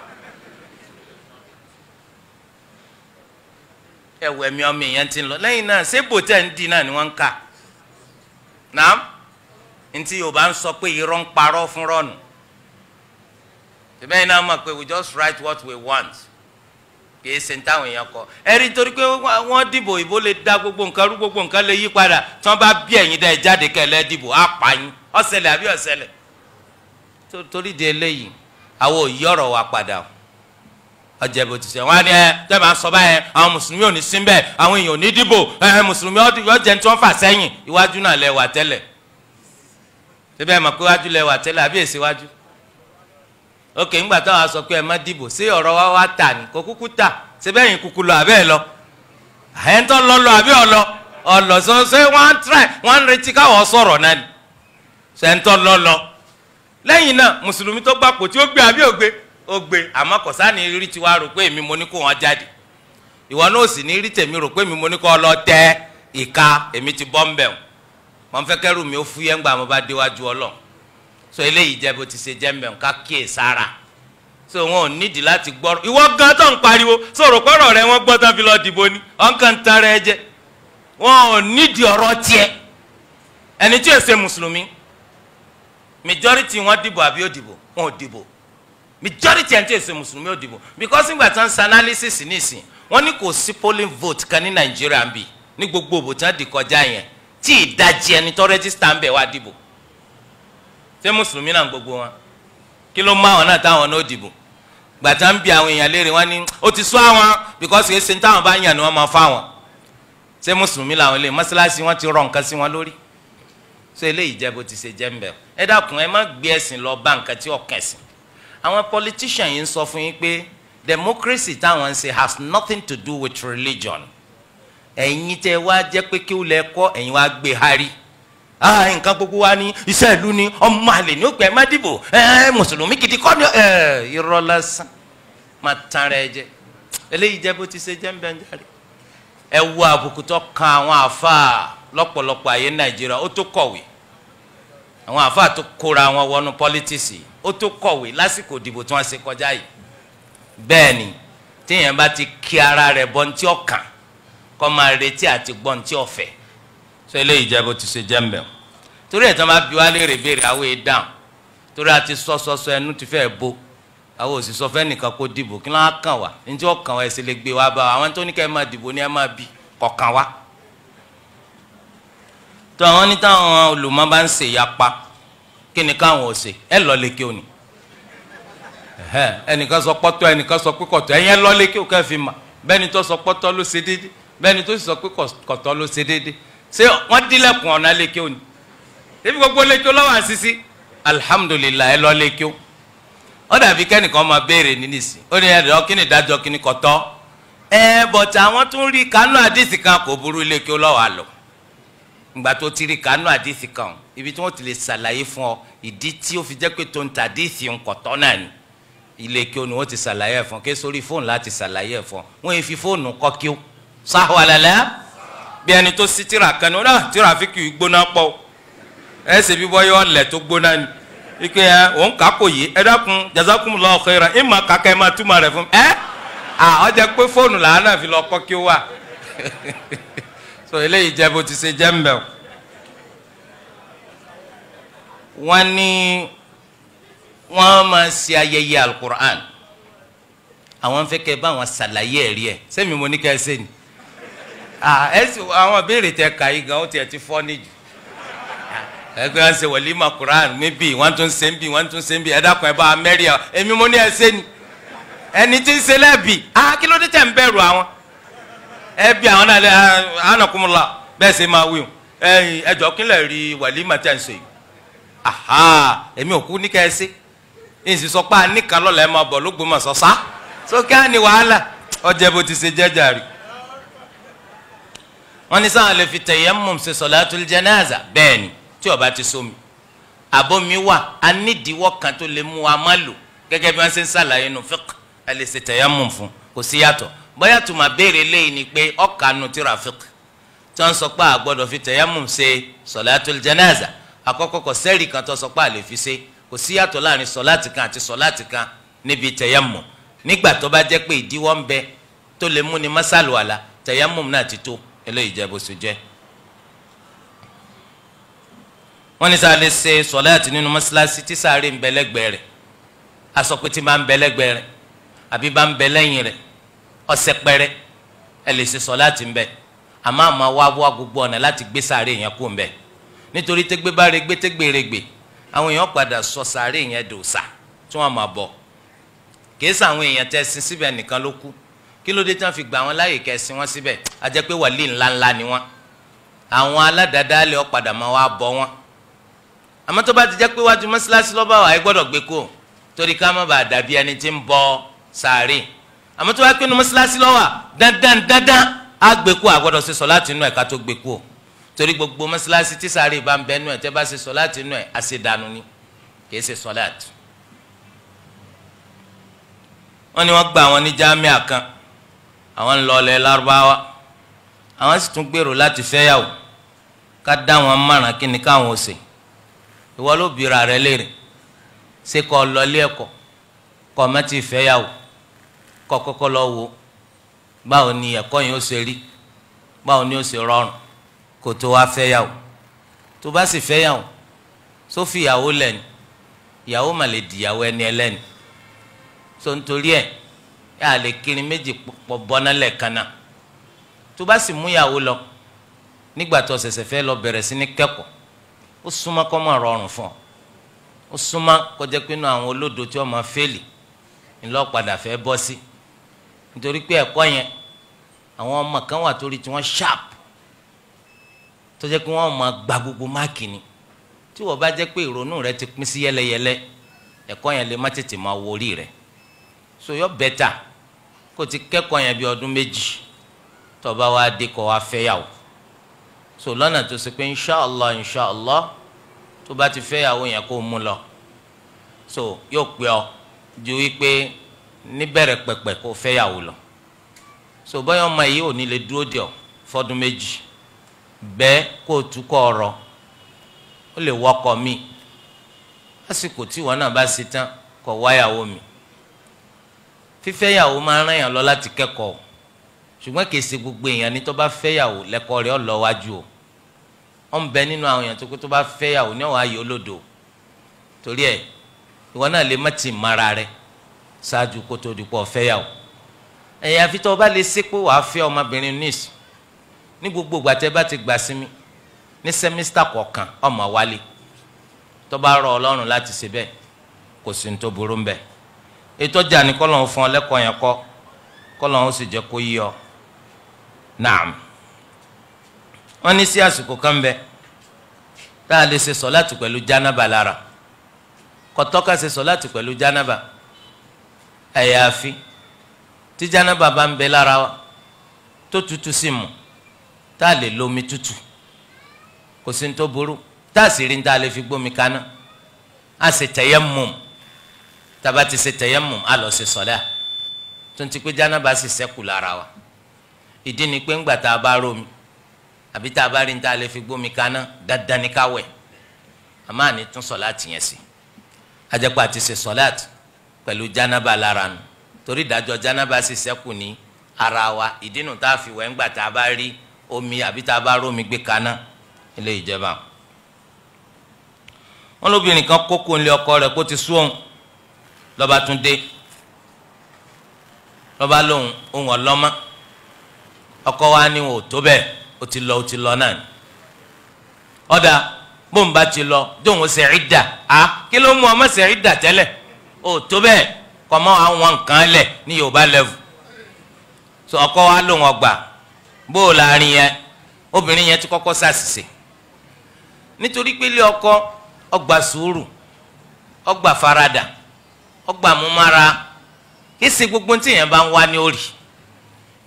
Ẹ wọ ẹ̀mí ọmọ èèyàn ti ń lọ. Lẹ́yìn náà ṣé bò tẹ̀ ń di náà ni wọ́n ń kà? Nàám, ntí Yorùbá ń sọ pé irọ́ ń parọ́ fún rọ́ọ̀nù. Ìbẹ́yìn náà mọ̀ pé we just write what we want, kìí ṣe táwọn èèyàn kọ. Ẹ rí torí pé wọ́n dìbò, ìbò lè da gbogbo nǹkan rú, gbogbo nǹkan lè yí padà. Tí wọ́n bá bí ẹ̀yin dá ẹ jáde kẹlẹ́ dìbò, á pa yín. Ó ṣẹlẹ̀ àbí ó ṣẹlẹ̀? Torí di eléyìí, àwọn ò yí ọ̀rọ̀ wa padà. Ọjà ìbò ti sẹ wọn á ní ẹ tẹ́ bá ń sọ báyẹn, àwọn mùsùlùmí ò ní sí bẹ́ẹ̀, àwọn èèyàn ò ní dìbò, ẹ mùsùlùmí ọjẹ́ tí wọ́n fà sẹ́yìn, iwájú náà lẹ wà tẹ́lẹ̀. Síbẹ̀ mọ̀ pé iwájú lẹ wà tẹ́lẹ̀ àbí èsì iwájú? Ok, ńgbà táwọn sọ pé ẹ má dìbò, ṣé ọ̀rọ̀ wa wá tà ní? Kò kúkú tà. Ṣé bẹ́ẹ̀ yín kúkú lọ àbẹ́ ẹ lọ? Ẹ̀ ń tọ́ lọ lọ àbí ọ̀lọ? Ọ̀lọ́ sọ ṣé wọ́n á try, wọ́n á retí káwọn sọ̀rọ̀ náà ni. Ṣé ń tọ́ lọ lọ? Lẹ́yìn náà, mùsùlùmí tó gbapò tí ó gbé àbí ó gbé? Ó gbé, àmọ́ kò sáà ní rí tiwa rò pé èmi mo ní kó wọn jáde. Ìwọ náà sì ní rí tèmi rò pé èmi mo ní kó lọ tẹ ìka, èmi ti bọ́ ń bẹ̀ wọ́n. Mo fẹ́ kẹ́rù mi ó fúyẹ́ ńgbà mo bá déwájú Ọlọ́run. So eléyìí jẹ́ bó ti ṣe jẹ́ mbẹ̀, ká kíyè sára. So wọn ò nídìí láti gbọ́rọ̀. Ìwọ gan tó ń pariwo sọ̀rọ̀ pọ̀rọ̀ rẹ wọ́n gbọ́ tán fi lọ dìbò ni, ọ̀n kan tán rẹ jẹ. Wọn ò nídìí ọ̀rọ̀ tiẹ̀. Ẹni tí ò ṣe mùsùlùmí, majority wọn dìbò àbí ò dìbò? Wọn ò dìbò. Majority ẹni tí ò ṣe mùsùlùmí ò dìbò. Because nígbà tí wọ́n ń ṣe analysis nísìn, wọ́n ní kò sí polling vote kan ní Nàìjíríà ń bì ní gbogbo òbò tí wọ́n dì kọjá yẹn tí ìdajì ẹni tó rẹ́gísítà ń bẹ̀ wá dìbò. Ṣé mùsùlùmí náà gbogbo wọn? Kí ló má wọn náà táwọn náà dìbò? Gbàtà ń bi àwọn èèyàn léèrè, wọn ní ó ti sọ àwọn because kìí ṣe ní táwọn bá yàn ni wọ́n máa fáwọn. Ṣé mùsùlùmí làwọn lè mọ́ṣáláṣí wọn ti rọ nǹkan sí wọn lórí? Ṣé eléyìí jẹ́ bó ti ṣe jẹ́ ń bẹ̀? Ẹ dákun, ẹ má gbé ẹ̀sìn lọ bá nǹkan tí ọ̀kẹ́ sìn. Àwọn politician yìí ń sọ fún yín pé democracy táwọn ń ṣe has nothing to do with religion. Ẹ̀yin tẹ́ wá jẹ́ pé kí ó lẹ kọ́, ẹ̀yin wá gbé harí. Nǹkan gbogbo wa ní iṣẹ́ ìlú ni ọmọ àlè ní ó pẹ́ má dìbò, mùsùlùmí gidi kọ́ ni irọ́ lásán má tán rẹ jẹ. Eléyìí jẹ́ bó ti ṣe jẹ́ ń bẹ́ ń jáde. Ẹ wo àbùkù tó kan àwọn àáfàá lọ́pọ̀lọpọ̀ àyè Nàìjíríà, ó tó kọ̀wé. Àwọn àáfàá tó kóra wọn wọnú pọ́lítíìsì, ó tó kọ̀wé lásìkò ìdìbò tí wọ́n ṣe kọjá yìí. Bẹ́ẹ̀ ni téèyàn bá ti kí ara rẹ̀ bọ́ ní tí ọ̀kàn kọ́ máa retí àti gbọ́ ní tí ọ̀fẹ́. Sọ eléyìí jẹ́ bó ti ṣe jẹ́ ń bẹ̀. Torí ẹ̀ tí wọ́n bá bi wá léèrè béèrè àwọn èèdàn, torí a ti sọ ẹnu ti fẹ́ bo, àwọn òsì sọ fẹ́ nìkan kó dìbò, kí ló á kàn wá? Ní tí ó kàn wá ẹ̀ sì lè gbé wá bá wa. Àwọn tó ní kẹ́ ẹ máa dìbò ní ẹ máa bi kọ̀ọ̀kan wá. Tó àwọn ní táwọn olùmọ̀ bá ń ṣe ìyapa, kí ni káwọn ò ṣe? Ẹ lọ lè kí o ní. Ẹnìkan sọ pọ́tọ́, ẹnìkan sọ pé kọ̀tọ́, ẹ̀yin ẹ lọ lè kí o kẹ́ fi mà. Bẹ́ẹ̀ni tó sọ pọ́tọ́ ló ṣe déédé, bẹ́ẹ̀ni tó sọ pé kọ̀tọ́ ló ṣe déédé. Ṣé wọ́n dílẹ̀kùn ọ̀nà lè kí o ní? Ebi gbogbo lè kí o lọ́wọ́ àṣìṣe. Alhamdulilayi, ẹ lọ lè kí o. Ó dàbí kẹ́nìkan máa béèrè nínísì, ó ní ẹ̀dọ́ kí ni ìdájọ́ kí ni kọ̀tọ́? Ẹ bọ̀tà àwọn tún rí kánú àdìsí kan kò burú, ilé kí ó lọ́wọ́ àlọ́. Ìgbà tó ti rí kánú àdìsí kan, ibi tí wọ́n ti lè ṣàlàyé fún ọ ìdí tí ó fi jẹ́ pé tó ń ta àdìsí ń kọ̀tọ́ náà ni. Ilé kí ó ni wọ́n ti ṣàlàyé ẹ̀ fún ọ, kí sórí fóònù láti ṣàlàyé ẹ̀ fún ọ. Wọ́n yìí fi fóònù kọ́ kí ó. Sáwàlálẹ́ bí ẹni tó sí tíra kan ní, ó náà tíra fi kì í gbóná pọ̀. Ẹ ṣe bí bọ́yọ̀ ọ̀lẹ̀ tó gbóná ni. Ike ẹ òun kà kò yé, ẹ dákun jazakumullahu khairan, ẹ máa kàkà ẹ máa túmọ̀ rẹ̀ fún mi. Ẹ à ọ jẹ́ pé fóònù làwọn náà fi lọ kọ́ kí ó wà. So eléyìí jẹ́ bó ti ṣe jẹ́ ń bẹ̀ o. Wọ́n ní wọ́n máa ṣe ayẹyẹ alukur'an, àwọn fẹ́ kẹ́ bá wọn ṣàlàyé ẹ̀rí ẹ̀. Sẹ́mi mo ní kẹ́ ẹ ṣe ni? Ẹ sì àwọn béèrè tẹ kà yí gan, ó tiẹ̀ ti fọ́ níjù. Ẹgbẹ́ wọn ṣe wàlímà Quran níbí, wọ́n tún ṣe ń bí, wọ́n tún ṣe ń bí, ẹ dákun ẹ bá mẹ́rin ẹ, èmi mo ní ẹ ṣe ni. Ẹni tí ń ṣe lẹ́bi, kí ló dé tẹ̀ ń bẹ̀rù àwọn? Ẹ bí àwọn náà lẹ anakumula bẹ́ẹ̀ ṣe máa wí o. Ẹjọ́ kí lè rí wàlímà tẹ̀ ń ṣe yìí? Èmi ò kú ní kẹ́ ẹ ṣe. Èsì sọ pé àníkan lọ́la ẹ máa bọ̀ l'Ógbómọ̀ṣọ́ sá. Sókè á ní wàhálà, ọjẹ́ bó ti ṣe jẹ́jà rí. Wọ́n ní sáwọn lè fi tayammum ṣe sọ̀látùl janaza. Bẹ́ẹ̀ ni, tí ó bá ti sómi àbomi wà, a nídìíwọ́ kan tó lè mú wa má lò gẹ́gẹ́ bí wọ́n ṣe ń ṣàlàyé nu fiqh, ẹ lè ṣe tayammum fún, kò sí yàtọ̀. Bóyá tó máa béèrè léyìí ni pé ọ̀kanu tíra fiqh tí wọ́n sọ pé a gbọ́dọ̀ fi tayammum ṣe sọ̀látùl janaza. Àkọ́kọ́ kò sẹ́rì kan tó sọ pé a lè fi ṣe, kò sí yàtọ̀ láàrin sọ̀láàtì kan àti sọ̀láàtì kan níbi tayammum. Nígbà tó bá jẹ́ pé ìdíwọ́ ń bẹ tó lè mú ni mọ́sálùwàlà, tayammum náà ti tó. Eléyìí jẹ́ bó ṣe jẹ́. Wọ́n ní sáà lè ṣe sọ̀láàtì nínú mọ́ṣáláṣí tí sáré ń bẹ lẹ́gbẹ̀ẹ́ rẹ̀, aṣọ pé tí máa ń bẹ lẹ́gbẹ̀ẹ́ rẹ̀ àbí bá ń bẹ lẹ́yìn rẹ̀ ọ̀sẹ̀ pẹ́rẹ́, ẹ lè ṣe sọ̀láàtì ń bẹ. Àmọ́ àmọ́ wá wá gbogbo ọ̀nà láti gbé sáré yẹn kú ń bẹ, nítorí tẹ́gbẹ́ bá regbé tẹ́gbẹ́ regbè, àwọn èèyàn padà sọ sáré yẹn dòòṣà tí wọ́n máa bọ̀. Kìí sàwọn èèyàn tẹ́ sin síbẹ̀ nìkan ló kú. Kí ló dé tí wọ́n fi gbà wọ́n láàyè kẹ́sìn wọ́n síbẹ̀? A jẹ́ pé wàlíì ńláńlá ni wọ́n. Àwọn aládàádáálẹ̀ ó padà máa wá bọ wọ́n. Àmọ́ tó bá ti jẹ́ pé wájú mọ́ṣáláṣí lọ́ba wà, ẹ gbọ́dọ̀ gbé kó, torí ká má bàa dàbí ẹni tí ń bọ sàárè. Àmọ́ tó bá pinnu mọ́ṣáláṣí ló wà, dandan dandan á gbé kó, a gbọ́dọ̀ ṣe sọ̀láàtì inú ẹ̀ ká tó gbé kó, torí gbogbo mọ́ṣáláṣí tí sàárè bá ń bẹ nú ẹ̀, tẹ́ bá ṣe sọ̀láàtì inú ẹ̀, àṣedànù ni, kì í ṣe sọ̀láàtì. Wọ́n ní wọ́n gba àwọn ní jámíà kan, àwọn ń lọ ilẹ̀ Lárúbáwá, àwọn sì tún gbèrò láti fẹ́yàwó, ká dá wọn márùn kí ni káwọn ò ṣe. Ìwọ ló bira rẹ léèrè, ṣé kó lọ ilé ẹ̀kọ́, kó má ti fẹ́yàwó, kó kọ́kọ́ lọ wò báwo ni ẹ̀kọ́ yẹn ó ṣe rí, báwo ni ó ṣe rọrùn kó tó wá fẹ́yàwó. Tó bá sì fẹ́yàwó, sófì ìyàwó lẹ́nu, ìyàwó mà lè dìyàwó ẹni ẹlẹ́ni. So nítorí ẹ̀ yà lè kiri méjì pọ̀ bọ́ná lẹ́ẹ̀kan náà. Tó bá sì mú ìyàwó lọ nígbà tó ṣẹ̀ṣẹ̀ fẹ́ lọ bẹ̀rẹ̀ sí ní kẹ́kọ̀ọ́, ó súnmọ́ kó máa rọrùn fún ọ. Ó súnmọ́ kó jẹ́ pé inú àwọn olódo tí wọ́n máa fẹ́lì ńlọ padà fẹ́ bọ́ sí. Nítorí pé ẹ̀kọ́ yẹn, àwọn ọmọ kan wà torí tí wọ́n sharp, tó jẹ́ pé wọ́n máa gba gbogbo máàkì ni. Tí wọ́n bá jẹ́ pé ìrònú rẹ ti pín sí yẹ́lẹyẹ̀lẹ, ẹ̀kọ́ yẹn lè má tètè máa wo orí rẹ. So yọ bẹ́tà kó ti kẹ́kọ̀ọ́ yẹn bí ọdún méjì, tó bá wá dé kó wá fẹ́yàwó. So lọ́nà tó ṣe pé inṣàlá inṣàlá tó bá ti fẹ́ yàwó yẹn kó mú lọ, so yóò pè ọ́ ju wípé níbẹ̀rẹ̀ pẹ̀pẹ̀ kó fẹ́ yàwó lọ. So bóyá ọmọ yìí ò ní lè dúró dè ọ́ fọ́dún méjì bẹ́ẹ̀ kó o túkọ̀ ọ̀rọ̀, ó lè wọkọ̀ mi lásìkò tí ìwọ náà bá ṣe tán kó wáyàwó mi. Fífẹ́ yàwó máa ń ràn yàn lọ láti kẹ́kọ̀ọ́, ṣùgbọ́n kìí ṣe gbogbo èèyàn ní tó bá fẹ́ yàwó lẹ́kọ̀ọ́ rẹ̀ ó lọ wájú o. Ó ń bẹ nínú àwọn èèyàn tó kó tó bá fẹ́ yàwó ní ọ̀hún ayé olódo. Torí ẹ̀ ìwọ náà lè má ti mara rẹ ṣáájú kó tó di pọ̀ fẹ́ yàwó. Ẹ̀yà àfi tó o bá lè ṣe pé wàá fẹ́ ọmọbìnrin níìsì ní gbogbo ìgbà tẹ́ bá ti gbà sí mi ní sẹ́mísítà kọ̀ọ̀kan ọmọ wálé. Tó bá rọ Ọlọ́run láti ṣe bẹ́ẹ̀ kò sí ní tó burú ń bẹ. Ètò ọjà ni kọ́lọ́hún fún ọ lẹ́kọ̀ọ́ yẹn kọ́, kọ́lọ́hún sì jẹ́ kó yí ọ. Naam. Wọ́n ní sí àsìkò kan bẹ tá a lè ṣe sọ̀láàtì pẹ̀lú jánábà lára. Kò tọ́ ká ṣe sọ̀láàtì pẹ̀lú jánábà, àyàfi tí jánábà bá ń bẹ lára wa tó tutù sí mu tá a lè lomi tutù, kò sí ní tó burú. Tá a sì rí ní tá a lè fi gbómi kaná, a ṣe tayammum. Tá a bá ti ṣe tayammum a lọ ṣe sọ̀lá tó ń ti pé jánábà sì ṣẹ́kù lára wa. Ìdí ni pé ńgbà tá a bá rómi àbí tá a bá rí ní tá a lè fi gbómi kaná, dandan ní ká wẹ̀, àmọ́ àní tún sọ̀láàtì yẹn sí. Ajẹ́pọ̀ àti ṣe sọ̀láàtì pẹ̀lú jánábà lára nù, torí ìdájọ́ jánábà sì ṣẹ́kù ní ara wa. Ìdí nu tá a fi wẹ̀ ńgbà tá a bá rí omi àbí tá a bá rómi gbé kaná. Ilé ìjẹba. Wọn lóbìnrin kan kókó ńlẹ ọkọ rẹ̀ kó ti sú òun, lọ́ba tún dé, lọ́ba lóhùn òun ọlọ́mọ. Ọkọ wa ni wọn ò tó bẹ́ẹ̀, ó ti lọ ó ti lọ náà ni. Ọ̀dà bóun bá ti lọ dóun ṣe ìdà. Á kí ló mú ọmọ ṣe ìdà tẹ́lẹ̀? Ó tó bẹ́ẹ̀ kọ́ mọ́ àwọn nǹkan lẹ̀ ní Yorùbá level. So ọkọ wa lóhùn ọgbà bó o láàrin yẹn, obìnrin yẹn ti kọ́kọ́ ṣàṣìṣe. Nítorí pé ilé ọkọ ọgbà sùúrù, ọgbà faradà, ọgbà múmára. Kí ṣe gbogbo tí èèyàn bá ń wá ní òrì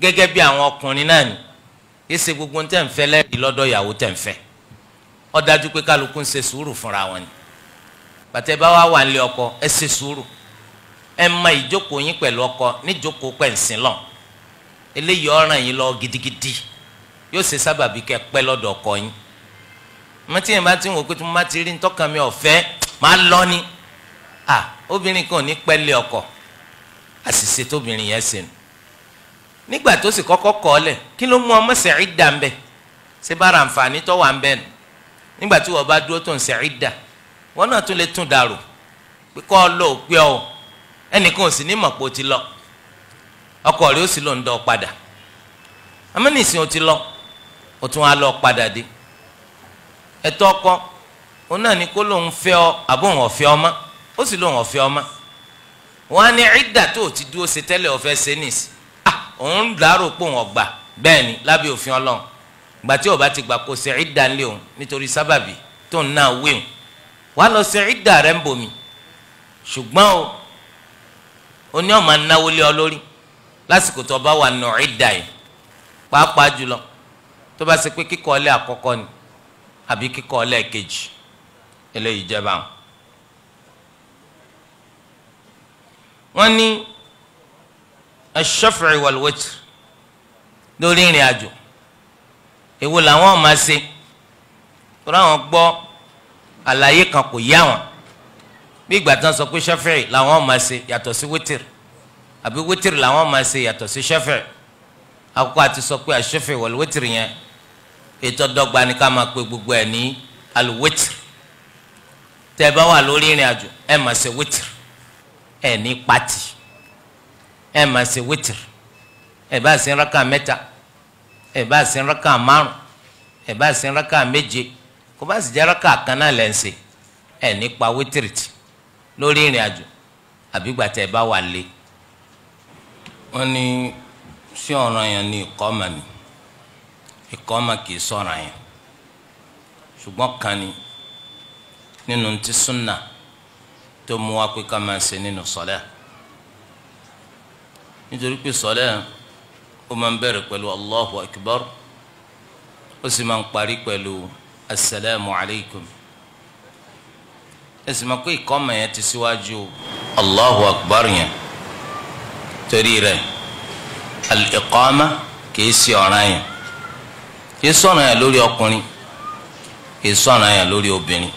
gẹ́gẹ́ bí àwọn ọkùnrin náà ni, kí ṣe gbogbo tẹ̀ ń fẹ́ lẹ́rìí lọ́dọ̀ ìyàwó tẹ̀ ń fẹ́. Ó dájú pé kálukú ń ṣe sùúrù fúnra wọn ni. Bàtẹ́ bá wà wà nílé ọkọ ẹ ṣe sùúrù, ẹ mọ ìjókòó yín pẹ̀lú ọkọ níjókòó pẹ̀nsìn lọ. Eléyìí ọ̀ràn yín lọ gidigidi, yóò ṣe sábàbí kẹ́ pẹ́ lọ́dọ̀ ọkọ yín. Mọ́tí yẹn bá ti ń wò pé tí mo bá ti rí ntọ́ka mi ọ̀fẹ́ máa lọ ni. À obìnrin kan ò ní pẹ́ lé ọkọ, àṣìṣe tóbìnrin yẹn ṣe nù. Nígbà tó sì kọ́kọ́ kọ́ ọ lẹ̀, kí ló mú ọmọ ṣe ìdá ń bẹ̀? Ṣé bára àǹfààní tó wà ń bẹ̀ nù? Nígbà tí wọ́n bá dúró tó ń ṣe ìdá, wọ́n náà tún lè tún dàrú pé kọ́ ọ lọ òpé ọ, ẹnìkan ò sì ní mọ̀ pé o ti lọ, ọkọ rẹ̀ ó sì lọ ń dọ̀ padà. Amẹ́nìsìn o ti lọ, o tún wá lọ padà dé. Ẹ̀tọ́ ọkọ òun náà ní kó lóun fẹ́ ọ àbó òun ọ̀fẹ́ ọmọ, ó sì lóun ọ̀fẹ́ ọmọ. Wọ́n á ní ìdá tó o ti dúró ṣe tẹ́lẹ̀ ọ̀fẹ́ ṣe nìsí. Òun dàrú pé òun ọgbà bẹ́ẹ̀ ni lábẹ́ òfin Ọlọ́run. Gbà tí ó bá ti gbà kó ṣe ìdá ńlẹ̀ òun nítorí sábàbí tó ń náà wéhùn, wàá lọ ṣe ìdá rẹ̀ ń bomi. Ṣùgbọ́n o ó ní ọ̀ma náwó lé ọ lórí lásìkò tó bá wà nù ìdá yìí, pàápàá jùlọ tó bá ṣe pé kíkọ́ ọlẹ́ àkọ́kọ́ ni àbí kíkọ́ ọlẹ́ kejì. Eléyìí jẹba. Wọ́n ní ash-shaf'i wal-witr lórí ìrìn àjò, èwo làwọn máa ṣe? Torí àwọn gbọ́ àlàyé kan kò yá wọn. Bí ìgbà tán sọ pé shaf'i làwọn máa ṣe yàtọ̀ sí wítìrì, àbí wítìrì làwọn máa ṣe yàtọ̀ sí shaf'i. Àkọ́kọ́ àti sọ pé ash-shaf'i wal-witr yẹn ètò ọdọ́gba ni ká máa pe gbogbo ẹ̀ ní al-witr. Tẹ́ bá wà lórí ìrìn àjò ẹ máa ṣe wítìrì, ẹ ní pati, ẹ máa ṣe wítìrì. Ẹ bá ṣe rákà mẹ́ta, ẹ bá ṣe rákà márùn, ẹ bá ṣe rákà méje, kó bá sì jẹ́ rákà kan náà lẹ́ ń ṣe, ẹ nípa wítìrì tì lórí ìrìn àjò àbí gbà tẹ́ bá wà lé. Wọ́n ní sí ọ̀ràn yẹn ní ìkọ́mà ni? Ìkọ́mà kì í sọ̀ràn yẹn, ṣùgbọ́n kan ni nínú ti súnà tó mú wa pé ká máa ṣe nínú sọlẹ́. Nítorí pé sọlẹ́ ó máa ń bẹ̀rẹ̀ pẹ̀lú Allahu Akbar, Ó sì máa ń parí pẹ̀lú asalaamu alaykum. Ẹ sì máa pé ìkọ́mọ̀ yẹn ti síwájú Allahu akbar yẹn. Torí rẹ̀ al-iqama kìí ṣe ọ̀ràn yẹn, kìí sọ̀ràn yẹn lórí ọkùnrin, kìí sọ̀ràn yẹn lórí obìnrin.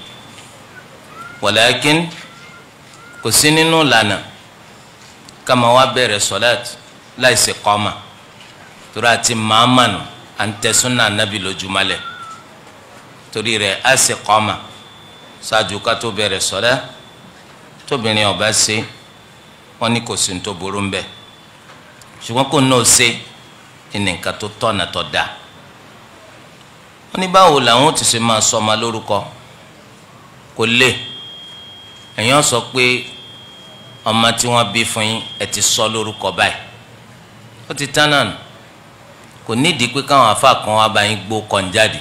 Walakin kò sí nínú ìlànà ká máa wá bẹ̀rẹ̀ sọ̀láàtì láì ṣe kọ́mà, torí àti màámànù à ń tẹ súnà nábì lójúmọ́lẹ̀. Torí rẹ̀ á ṣe kọ́mà ṣáájú ká tó bẹ̀rẹ̀ sọ̀lá. Tóbìnrin ó bá ṣe, wọ́n ní kò sí ní tó burú ń bẹ̀, ṣùgbọ́n kò náà ṣe ní nǹkan tó tọ̀nà tó dáa. Wọ́n ní báwo làwọn ti ṣe máa sọ ọmọ lórúkọ? Kò lè ẹ̀yàn sọ pé ọmọ tí wọ́n bí fún yín ẹ ti sọ lórúkọ báyìí, ó ti tán náà nù. Kò nídìí pé káwọn afa kan wá bá yín gbó kàn jáde.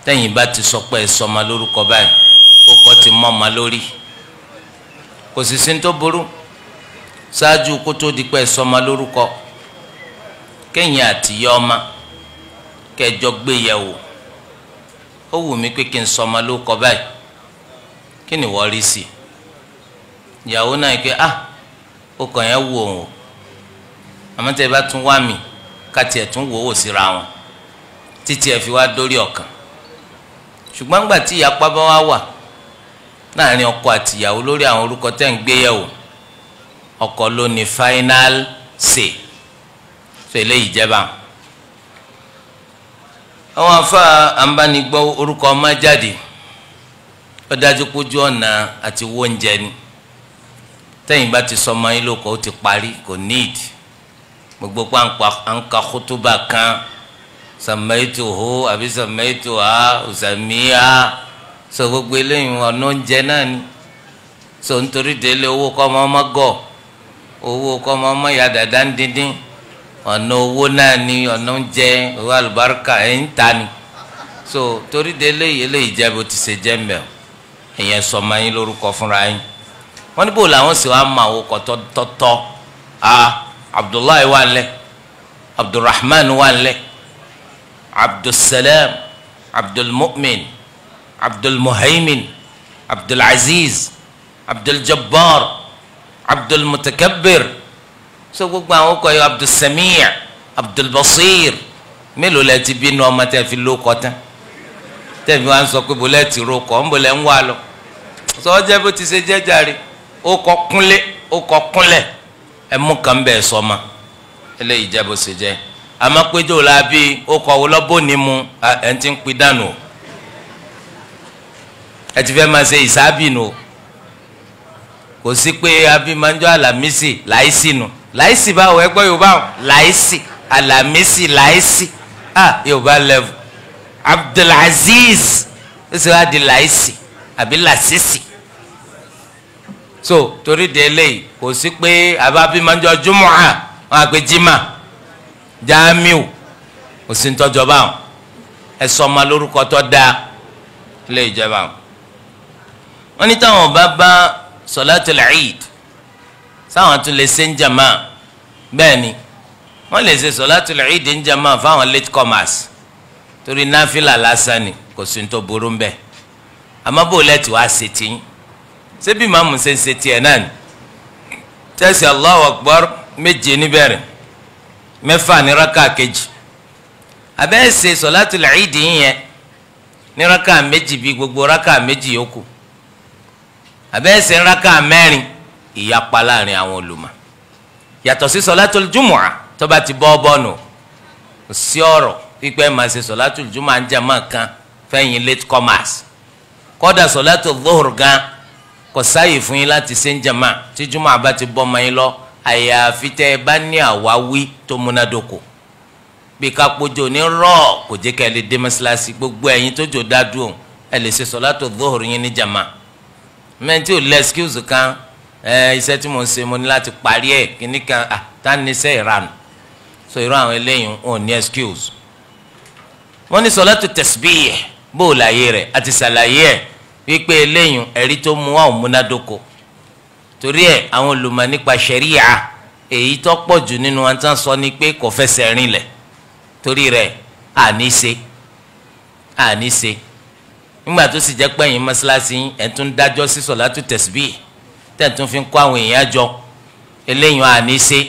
Tẹ́yìn bá ti sọ pé ẹ sọ ọmọ lórúkọ báyìí, ó kọ́ ti mọ́ ọmọ lórí. Kò sì sí ní tó burú ṣáájú kó tó di pé ẹ sọ ọmọ lórúkọ, kẹ́yìn àtìyá ọmọ kẹjọ gbé yẹ̀wò. Ó wù mí pé kí n sọ ọmọ lórúkọ báyìí, kí ni wọ́n rí sí? Ìyàwó náà pé ah, ó kàn yẹn wù òun o, àmọ́ tẹ́ ẹ bá tún wá mi ká tiẹ̀ tún wò ó síra wọn títí ẹ fi wá dórí ọ̀kan. Ṣùgbọ́n gbà tí ìyapa bá wá wà láàrin ọkọ àti ìyàwó lórí àwọn orúkọ tẹ́ ń gbé yẹ̀wò, ọkọ ló ní final say. So eléyìí jẹba. Àwọn afa àǹbánigbọ́ orúkọ ọmọ jáde, ó dájú pójú ọ̀nà àti wó oúnjẹ ni. Tẹ́yìn bá ti sọ ọmọ yín lóko, ó ti parí, kò need gbogbo pàǹpà àǹkà kútúbà kan sàmẹ́tò hó àbí sàmẹ́tò ha ọ̀sàmíhà. So gbogbo eléyìí ọ̀nà oúnjẹ náà ni. So nítorí délé owó kọ́ ọmọ ọmọ gọ̀, owó kọ́ ọmọ ọmọ ya dàda ń díndín, ọ̀nà owó náà ni, ọ̀nà oúnjẹ, owó àlùbáríkà ẹ̀ ń ta ni. So torí délé eléyìí jẹ́ bó ti ṣe jẹ́ mbẹ́ o. Ìyẹn sọ ọmọ yín lórúkọ fúnra yín. Wọ́n ní bò làwọn sì wá mọ àwọn ọkọ̀ tọ́tọ́. A Abdullahi wà lẹ̀, Abdulrahman wà lẹ̀, Abdulsalam, Abdulmu'min, Abdulmuhaymin, Abdulaziz, Abduljabbar, Abdulmutakabbir. So gbogbo àwọn ọkọ̀ yìí, Abdulsami', Abdulbasir. Mélòó lẹ ti bínú ọmọ tẹ fi ló kọ tán, tẹ fi wá ń sọ pé bọ́lẹ̀ ti ro kọ́ ń bọ́lẹ̀ ń wà lọ? Sọ jẹ́ bó ti ṣe jẹ́ jàre. Ó kọ kúnlé, ó kọ kúnlẹ̀, ẹ mú kàn bẹ́ẹ̀ sọ ma. Eléyìí jẹ́ bó ṣe jẹ́. Àmọ́ péjọ la bí ó kọ wọlọ́ bó ni mu ẹ̀ ń ti ń pin dànù o. Ẹ ti fẹ́ máa ṣe ìsábì nù o. Kò sí pé abimanjọ alamisi láìsí nù. Láìsí báwo? Ẹ gbọ́ Yorùbá o. Láìsí alamisi láìsí, ah, Yorùbá level. Abdulaziz ó sì wá di láìsí àbí làṣìṣì. So torí de eléyìí kò sí pé àbábímanjọ jumu'a wọn àgbẹ jimá jamiu, kò sí ntọ́jọba àwọn. Ẹ sọ ọmọ lórúkọ tó dáa, ilé ìjọba àwọn. Wọ́n ní táwọn bá bá sọlátul Eid, sáwọn tún lè ṣe ń jàmá? Bẹ́ẹ̀ ni, wọ́n lè ṣe sọlátul Eid ń jàmá fáwọn late comers, torí náfìlà lásán ni, kò sí tó burú ń bẹ̀. Àmọ́ bó lẹ́tì wá ṣe tiyín? Ṣé bí màmú ṣe ń ṣe tiẹ̀ náà ni? Tẹ́sí Allahu Akbar méje níbẹ̀rẹ̀, mẹ́fà ní rákà kejì, abẹ́ ṣe sọlátul Eid yẹn ní rákà méjì bí gbogbo rákà méjì yòókù, abẹ́ ṣe rákà mẹ́rin. Ìyapa láàrin àwọn olùmọ̀. Yàtọ̀ sí sọlátul jumu'a, tó bá ti bọ́ bọ́ọ̀nù sí ọ̀rọ̀ pípẹ́ máa ṣe sọlátul jumu'a ń jẹ́ kan fẹ́yìn late comers. Kọ́dà sọlátul dhuhr gan kò sáyè fún yín láti ṣe ń jàmá tí jumu'a bá ti bọ́ ọmọ yín lọ, àyàfi tẹ́ ẹ bá ní àwáwí tó múnádóko bí kápójò ní rọ̀ kò jẹ́ ká ẹ lè dé mọ́ṣáláṣí. Gbogbo ẹ̀yin tó jò dá dùn, ẹ lè ṣe sọ̀látù dhuhur yín ní jàmá. Mẹ́tí ò lẹ́ excuse kan, ẹ iṣẹ́ tí mo ń ṣe mo ní láti parí ẹ̀ kíní kan, à tá ní iṣẹ́ ìranù. So irú àwọn eléyìí ò ní excuse. Wọ́n ní sọ̀látù tasbih bó o láyé rẹ̀ àti ṣàlàyé ẹ̀ wípé eléyìí ẹ̀rí tó mú wa ò múnádóko. Torí ẹ̀ àwọn olùmọ̀ nípa ṣẹ̀ríà èyí tó pọ̀ jù nínú wọn tán sọ ni pé kò fẹsẹ̀ rinlẹ̀. Torí rẹ̀ Àní ṣe nígbà tó sì jẹ́ pé ẹ̀yin mọ́ṣáláṣí ẹ̀ tún dájọ́ sí sọ̀látù tẹ̀síbí tẹ̀ tún fi ń kó àwọn èèyàn jọ, eléyìí àní ṣe.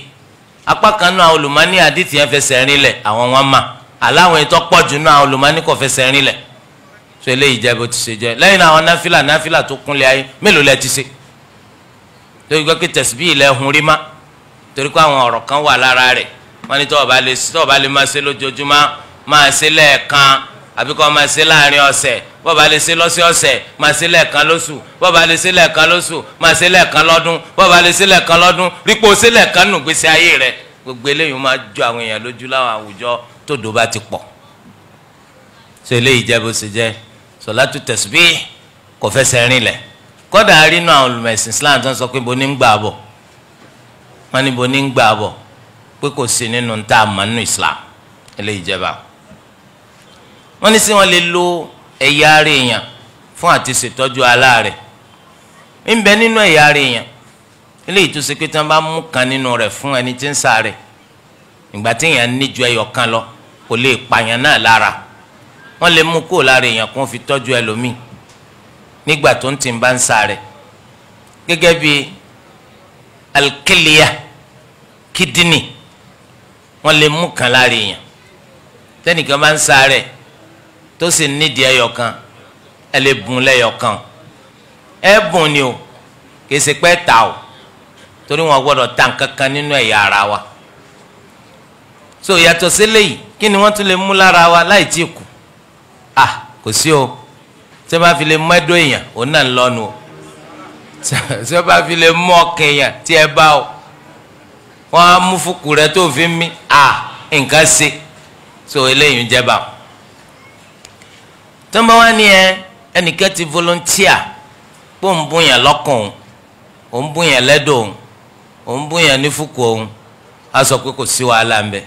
Apá kan náà olùmọ́ní àdìtì yẹn fẹsẹ̀ rinlẹ̀, àwọn wọn mà aláwọn ètò pọ̀jù náà olùmọ́ní kò fẹsẹ̀ rinlẹ̀. So eléyìí jẹ́ bó ti ṣe jẹ́. Lẹ́yìn náà àwọn náfìlà tó kúnlẹ̀ ayé mélòó lẹ ti ṣe? Torí pé tẹ̀síbí ilẹ̀ hun rí má, torí pé àwọn ọ̀rọ̀ kan wà lára rẹ̀. Wọ́n ní tọ́ọ̀ bá lè máa ṣe lójoojúmọ́, máa ṣe lẹ́ẹ̀kan, àbí kó máa ṣe láàrin ọ̀sẹ̀. Bó bá lè ṣe lọ́sẹ̀ ọ̀sẹ̀, máa ṣe lẹ́ẹ̀kan lóṣù. Bó bá lè ṣe lẹ́ẹ̀kan lóṣù, máa ṣe lẹ́ẹ̀kan lọ́dún. Bó bá lè ṣe lẹ́ẹ̀kan lọ́dún, rípo ṣe lẹ́ẹ̀kan nù gbèsè ayé rẹ̀. Gbogbo eléyìí máa jọ àwọn èèyàn lójú láwọn àwùjọ tó dò bá ti pọ̀. Ṣe eléyìí jẹ́ bó ṣe jẹ́. Sọ̀látù tẹ̀síbí kò fẹsẹ̀ rinlẹ̀. Kọ́dà rínú àwọn olùmẹ̀sìn Islam tó ń sọ pé bo ní ń gbà bọ̀, wọ́n ní bo ní ń gbà bọ̀ pé kò sí nínú ń tá a mọ̀ nínú Islam. Eléyìí jẹ́ báwọn. Wọ́n ní sí wọ́n lè lo ẹ̀yà ara èèyàn fún àti ṣètọ́jú aláàrẹ̀. Ń bẹ nínú ẹ̀yà ara èèyàn eléyìí tó ṣe pé tí wọ́n bá mú kan nínú rẹ̀ fún ẹni tí ń ṣàárẹ̀, ìgbà tí èèyàn ní ju ẹyọ kan lọ kò lè pààyàn náà lára. Wọ́n lè mú kúrò lára èèyàn kó fi tọ́jú ẹlòmíì nígbà tó ń tì ń bá ń ṣàárẹ̀, gẹ́gẹ́ bí alkiliya, kídìnì, wọ́n lè mú kan lára èèyàn. Tẹ́nìkan bá ń ṣàárẹ̀ tó sì nídìí ẹyọ kan, ẹ lè bùn lẹ́yọ kan. Ẹ bùn ni o, kì í ṣe pé ta o, torí wọn gbọ́dọ̀ ta nǹkan kan nínú ẹ̀yà ara wa. So yàtọ̀ sílẹ̀ yìí, kí ni wọ́n tún lè mú lára wa láì tí kú? Ah, kò sí o. Tí wọ́n bá fi lè mú ẹ̀dọ̀ èèyàn, òun náà ń lọ́nu o. Tí wọ́n bá fi lè mú ọkàn èèyàn tí ẹ bá o, wọ́n á mú fúkú rẹ tó fi mí, ah, nǹkan ṣe. So eléyìí ń jẹ́ bá o. Tí wọ́n bá wá ní ẹnìkan ti volunteer pé òun bùn yàn lọ́kàn òun, òun bùn yàn lẹ́dọ̀ òun, òun bùn yàn ní fúkú òun, á sọ pé kò sí wàhálà ń bẹ.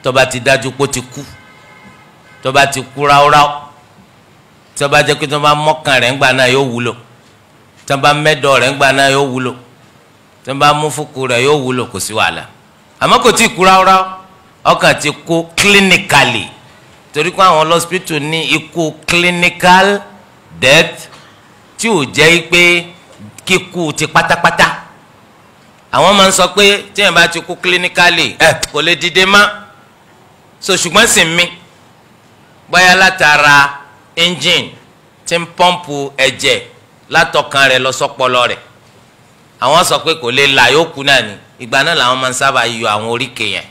Tó bá ti dájú pé ó ti kú, tó bá ti kú ráúráú, tó bá jẹ́ pé tó bá mọ́kàn rẹ̀ ńgbà náà yóò wúlò, tó bá mẹ́dọ̀ rẹ̀ ńgbà náà yóò wúlò, tó bá mú fúkú rẹ̀ yóò wúlò, kò sí wàhálà. Àmọ́ kò tí ì kú ráúráú, ọkàn ti kú clinically, torí pé àwọn lọ́sípítù ní ikú clinical death tí ò jẹ́ pé kíkú ti pátápátá. Àwọn máa ń sọ pé tíyẹn bá ti kú clinically kò lè dìde mọ́, so ṣùgbọ́n sì mí bóyá látara engine tí ń pọ́ǹpù ẹ̀jẹ̀ látọkàn rẹ̀ lọ sọ́pọlọ rẹ̀, àwọn sọ pé kò lè là, yóò kú náà ni. Ìgbà náà làwọn máa ń sábà yọ àwọn oríkèé yẹn.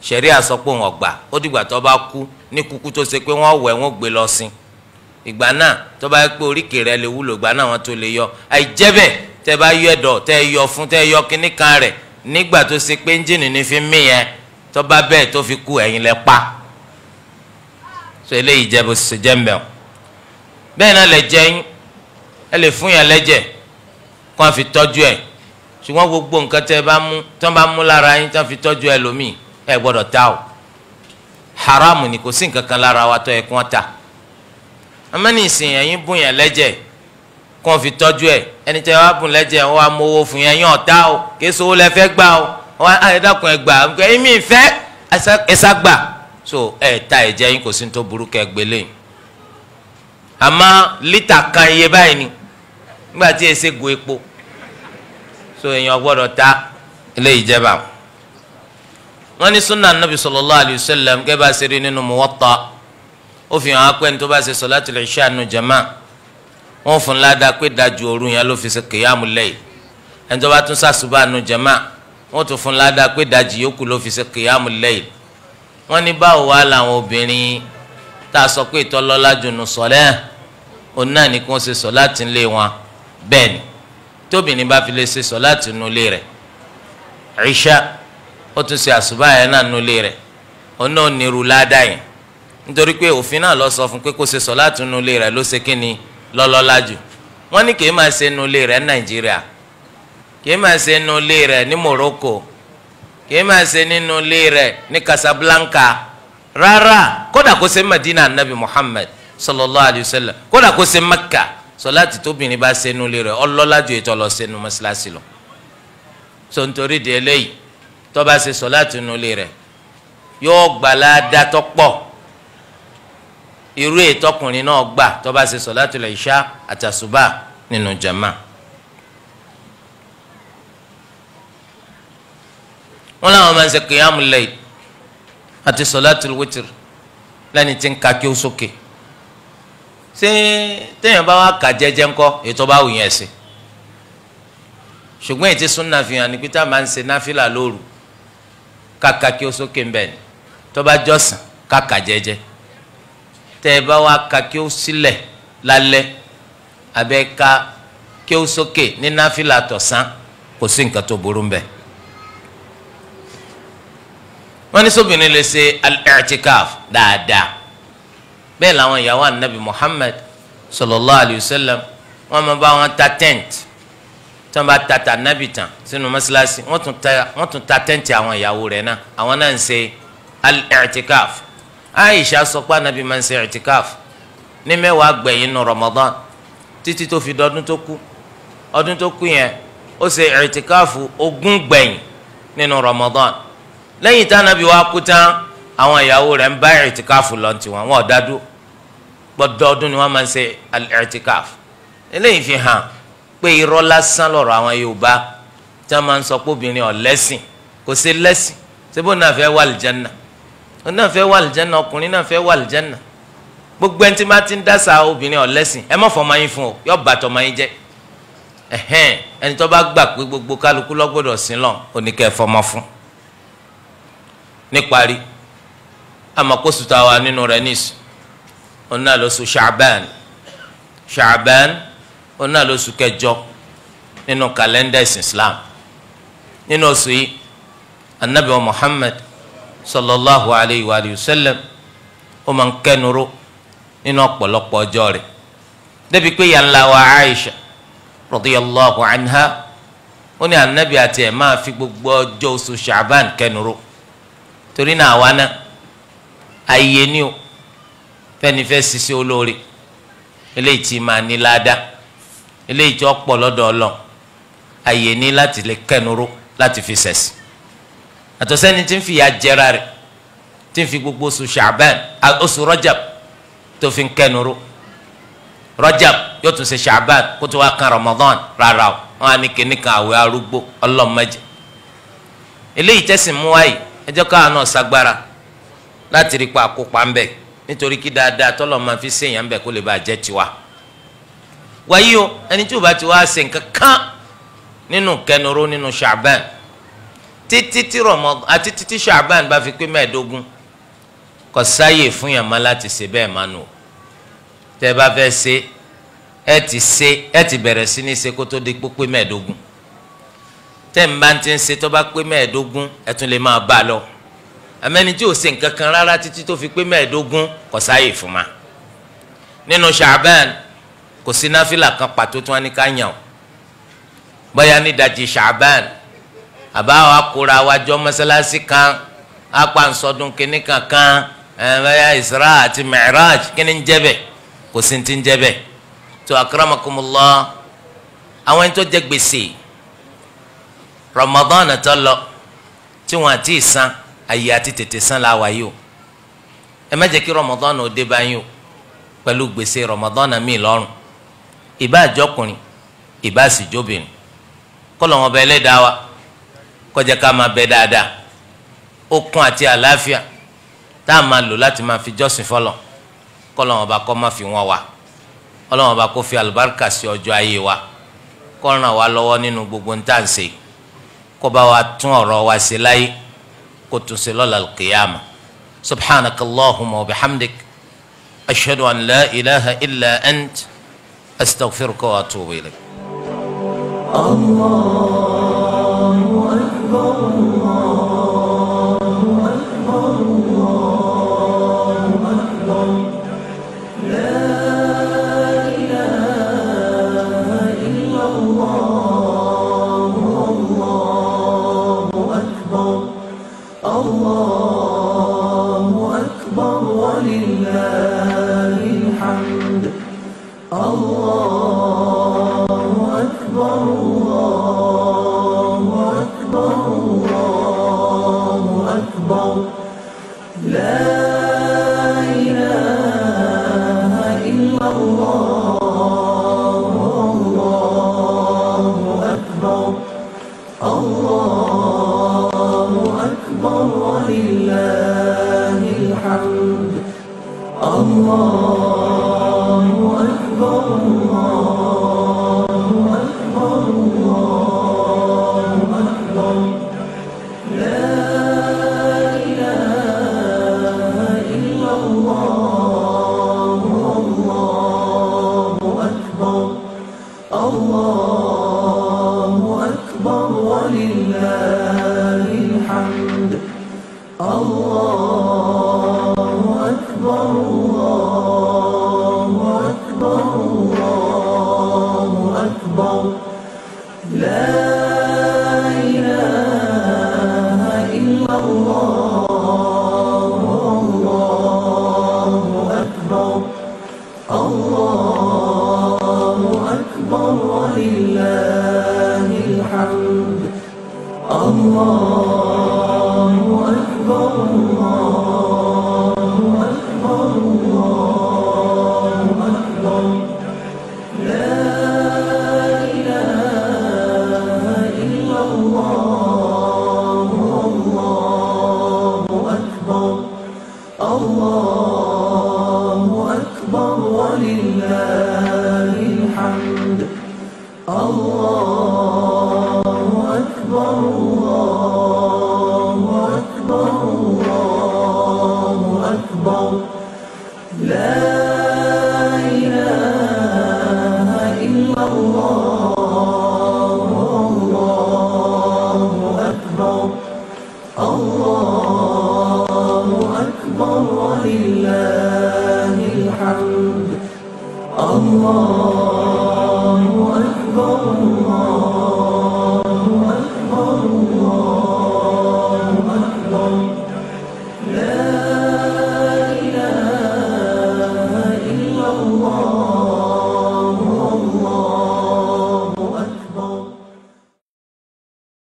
Ṣẹ̀ríà sọ pé wọn gbà ó dìgbà tó bá kú ní kúkú tó ṣe pé wọ́n wẹ̀ wọ́n gbé lọ sin. Ìgbà náà tó bá yẹ pé oríkèé rẹ̀ lè wúlò, ìgbà náà wọ́n tó lè yọ. Àìjẹ́ bẹ́ẹ̀, tẹ́ bá yọ ẹ̀dọ̀, tẹ́ yọ fún, tẹ́ yọ kíní kan rẹ̀ nígbà tó ṣe pé ẹ́ńjìnì ní fi mí yẹn, tó bá bẹ́ẹ̀ tó fi kú, ẹ̀yin lẹ pa. So eléyìí jẹ́ bó ṣe jẹ́ mbẹ́ o. Bẹ́ẹ̀ náà lẹ jẹ́ yín, ẹ lè fún yẹn lẹ́jẹ̀ kó wọ́n fi tọ́jú ẹ̀. Ṣùgbọ́n gbogbo nǹkan tẹ́ bá mú, tẹ́ bá mú lára yín tẹ́ fi tọ́jú ẹlòmíì, ẹ gbọ́dọ̀ ta o. Haramu ni, kò sí nǹkan kan lára wa tó yẹ kí wọ́n ta. Àmọ́ ní ìsìn ẹ̀yin bùn yẹn lẹ́jẹ̀ kó wọ́n fi tọ́jú ẹ̀, ẹni tẹ́ wàá bùn lẹ́jẹ̀ wọ́n wá mówó fún yẹn, yẹn ọ̀tá o, kì í sowó lẹ fẹ́ gbà o, wọ́n á dákun ẹ gbà, ẹ̀yin mi fẹ́ ẹ sá gbà. So ẹ ta ẹ̀jẹ̀ yín, kò sí ní tó burú kẹ́ gbélé. Àmọ́ lítà kan iye báyìí ni nígbà tí ẹ ṣe go epo, so èèyàn gbọ́dọ̀ ta. Eléyìí jẹba. Wọ́n ní sunna anabi sallallahu alayhi wa sallam gẹ́gẹ́ bá a ṣe rí nínú Muwatta, ó fi hàn ápẹ́ ní tó bá ṣe solatul isha nínú jama, wọ́n fún ládàá pé dájú òru yẹn ló fi ṣe qiyamul layl. Ẹni tó bá tún ṣàṣùbà nínú jama, wọ́n tún fún ládàá pé dájú yòókù ló fi ṣe qiyamul layl. Wọ́n ní báwo wá làwọn obìnrin tá a sọ pé ìtọ́lọ́lá jù nù sọ̀lẹ́, òun náà ní kí wọ́n ṣe sọ̀láàtì ńlé wọn. Bẹ́ẹ̀ ni tóbìnrin bá fi lè ṣe sọ̀láàtì nulẹ̀ rẹ̀ ìṣá, ó tún ṣe àṣùbà yẹn náà nulẹ̀ rẹ̀, òun náà nírú ládàá yẹn, nítorí pé òfin náà lọ sọ fún pé kó ṣe sọ̀láàtì nulẹ̀ rẹ̀ ló ṣe kíni lọ́lọ́lá jù. Wọ́n ní kì í máa ṣe nulẹ̀ rẹ̀ ní Nàìjíríà, kì í máa ṣe nulẹ̀ rẹ̀ ní Morocco, kì í máa ṣe nínú ilé rẹ̀ ní Casablanca, rárá, kódà kó ṣe Madina anabi Muhammad sallallahu alayhi wa sallam, kódà kó ṣe Mecca. Sọláàtì tóbìnrin bá ṣe nulẹ̀ rẹ̀ ọlọ́lá ju ètò ọlọ́ṣẹ́ nu mọ́ṣáláṣí lọ. So nítorí di eléyìí, tó bá ṣe sọláàtì nulẹ̀ rẹ̀ yóò gbà ládàá tó pọ̀ Irú ètò ọkùnrin náà gbà tó bá ṣe sọ̀látùl ìṣá àtàsùbà nínú jama. Wọ́n làwọn máa ń ṣe qiyamul layl àti sọ̀látùl witr lẹ́ni tí ń ka kí ó sókè. Ṣé téèyàn bá wà kà jẹ́jẹ́ ńkọ́ ètò bá wù yẹn ṣe. Ṣùgbọ́n ètí súnà fi hàn ní pété máa ń ṣe náfìlà lóru kàkà kí ó sókè ń bẹ̀ ni, tó bá jọ̀sán kàkà jẹ́jẹ́. Tẹ́ ẹ bá wá ka kí ó sílẹ̀ lálẹ́ abẹ́ ka kí ó sókè ní náfìlà tọ̀sán, kò sí nǹkan tó burú ń bẹ̀. Wọ́n ní sóbìnrin lè ṣe al-i'tikaf dáadáa. Bẹ́ẹ̀ làwọn ìyàwó anabi Muhammad sallallahu alayhi wa sallam wọ́n máa bá wọn ta tent. Tí wọ́n bá ta ta anabi tán sínú mọ́sálásí, wọ́n tún ta tẹ́ǹtì àwọn ìyàwó rẹ̀ náà. Àwọn náà ń ṣe al-i'tikaf. Aisha sọ pé anabi máa ń ṣe i'tikaf ní mẹ́wàá gbẹ̀yìn nínú Ramadan títí tó fi dọdún tó kú. Ọdún tó kú yẹn ó ṣe i'tikaf 20 gbẹ̀yìn nínú Ramadan. Lẹ́yìn tí anabi wá kú tán, àwọn ìyàwó rẹ̀ ń bá i'tikaf lọ tiwọn, wọn ò dá dúró. Gbọ́dọ̀ ọdún ni wọ́n máa ń ṣe al-i'tikaf. Eléyìí fi hàn pé irọ́ lásán lọ̀rọ̀ àwọn Yorùbá tí wọ́n máa ń sọ pé obìnrin ọ̀lẹ́sìn, kò sí lẹ́sìn. Síbò náà fẹ́ wà lìjánà? Ó náà fẹ́ wà lìjánà, ọkùnrin náà fẹ́ wà lìjánà. Gbogbo ẹni tí máa ti ń dásà obìnrin ọ̀lẹ́sìn, ẹ má fọmọ yín fún o, yọ bàtọ̀ ọmọ yín jẹ́. Ẹ̀hẹ́n, ẹni tó bá gbà pé gbogbo kálukú ló gbọ́dọ̀ sin lọ, ó ní kẹ́ ẹ fọmọ fún. Níparí, àmọ́ tá a wà nínú rẹ̀ nísì, òun náà lóṣù Ṣàbán. Ṣàbán òun náà lóṣù kẹjọ nínú kàlẹ́ndà ìsìn Islam. Nínú oṣù yìí, anabi wa Muhammad sallallahu alayhi wa sallam ó máa ń kẹnuró nínú ọ̀pọ̀lọpọ̀ ọjọ́ rẹ̀. Débi pé ìyá ńlá wa Aisha radiyallahu anha ó ní anabi àti ẹ̀ máa fi gbogbo ọjọ́ oṣù Ṣàbán kẹnuró. Torí náà àwa náà ayé ni o, fẹ́ni fẹ́ ṣiṣẹ́ olóore eléyìí tí máa ní ládàá, eléyìí tí ó pọ̀ lọ́dọ̀ Ọlọ́run, ayé ní láti lè kẹnuró láti fi ṣẹ̀sìn. Àtọ̀sẹ́ni tí ń fi ìyà jẹra rẹ̀, tí ń fi gbogbo oṣù Ṣàbán, oṣù Rajab tó fi ń kẹnuró. Rajab yóò tún ṣe Ṣàbán kó tó wá kan Ramadan, rárá o, wọn á ní kíní kan àwẹ̀ arúgbó ọlọ́mọdé. Eléyìí tẹ̀sìn mú wáyé, ẹ jẹ́ káwa náà ṣagbára láti rí pa àkópa ń bẹ̀, nítorí kí dáadáa tọ́lọ̀ máa fi ṣèyàn ń bẹ̀ kó lè bàa jẹ́ tiwa. Wáyé o, ẹni tí o bá ti wá ṣe nǹkan kan nínú kẹnuró nínú Ṣàbán títí tí Ramadan àti títí Ṣàbán bá fi pé 15, kò sáyè fún yàmá láti ṣe bẹ́ẹ̀ máa nù. Tẹ́ ẹ bá fẹ́ ṣe, ẹ ti ṣe, ẹ ti bẹ̀rẹ̀ sí ní ṣe kó tó di pé 15. Tẹ́ ń bá ti ń ṣe tó bá pé 15, ẹ tún lè máa bá a lọ. Àmẹ́ni tí ò ṣe nǹkan kan rárá títí tó fi pé 15, kò sáyè fún ma. Nínú Ṣàbán kò sí náfìlà kan pàtó tí wọ́n ní ká yàn o. Bóyá ní ìdajì Ṣàbán àbá wa kóra wa jọ mọ́sálásí kan, apá nsọdún kínní kankan, bóyá Isra àti Mi'raj, kínní ń jẹ́ bẹ́ẹ̀, kò sí ti ń jẹ́ bẹ́ẹ̀. Tó akramakumullah, àwọn ẹni tó jẹ gbèsè Ramadan tó lọ tí wọ́n àti san, ayé àti tètè san la wáyé o. Ẹ má jẹ́ kí Ramadan ó dé báyìí o pẹ̀lú gbèsè Ramadan mi lọ́rùn. Ìbá àjọkùnrin, ìbá àsìjọbìnrin, kọ́lọ̀ wọn bẹ ẹlẹ́dàá wa kó jẹ́ ká máa bẹ dáadáa, okun àti àlàáfíà tá a máa lò láti máa fi jọ́sìn fọlọ̀, kọ́lọ̀ wọn bá kó má fi wọ́n wa, Ọlọ́run bá kó fi àlùbáríkà sí ọjọ́ ayé wa, kó ràn wá lọ́wọ́ nínú gbogbo ń tà ń ṣe, kó bá wa tún ọ̀rọ̀ wa ṣe láyé, kó tún ṣe lọ́la al-qiyama. Subhanaka Allahumma wa bihamdik, ashhadu an la ilaha illa ant, astaghfiruka wa atubu ilayk. Allahu akbar, Allahu akbar, Allahu akbar. La ilaha illa Allah, Allahu akbar, Allahu akbar, walillahil hamd. Allahu akbar, Allahu akbar, Allahu akbar. La ilaha الله أكبر ولله الحمد. الله أكبر الله أكبر الله أكبر. لا إله إلا الله الله أكبر الله أكبر ولله الحمد. الله أكبر الله أكبر الله أكبر. لا إله إلا الله الله أكبر الله أكبر ولله الحمد. الله أكبر الله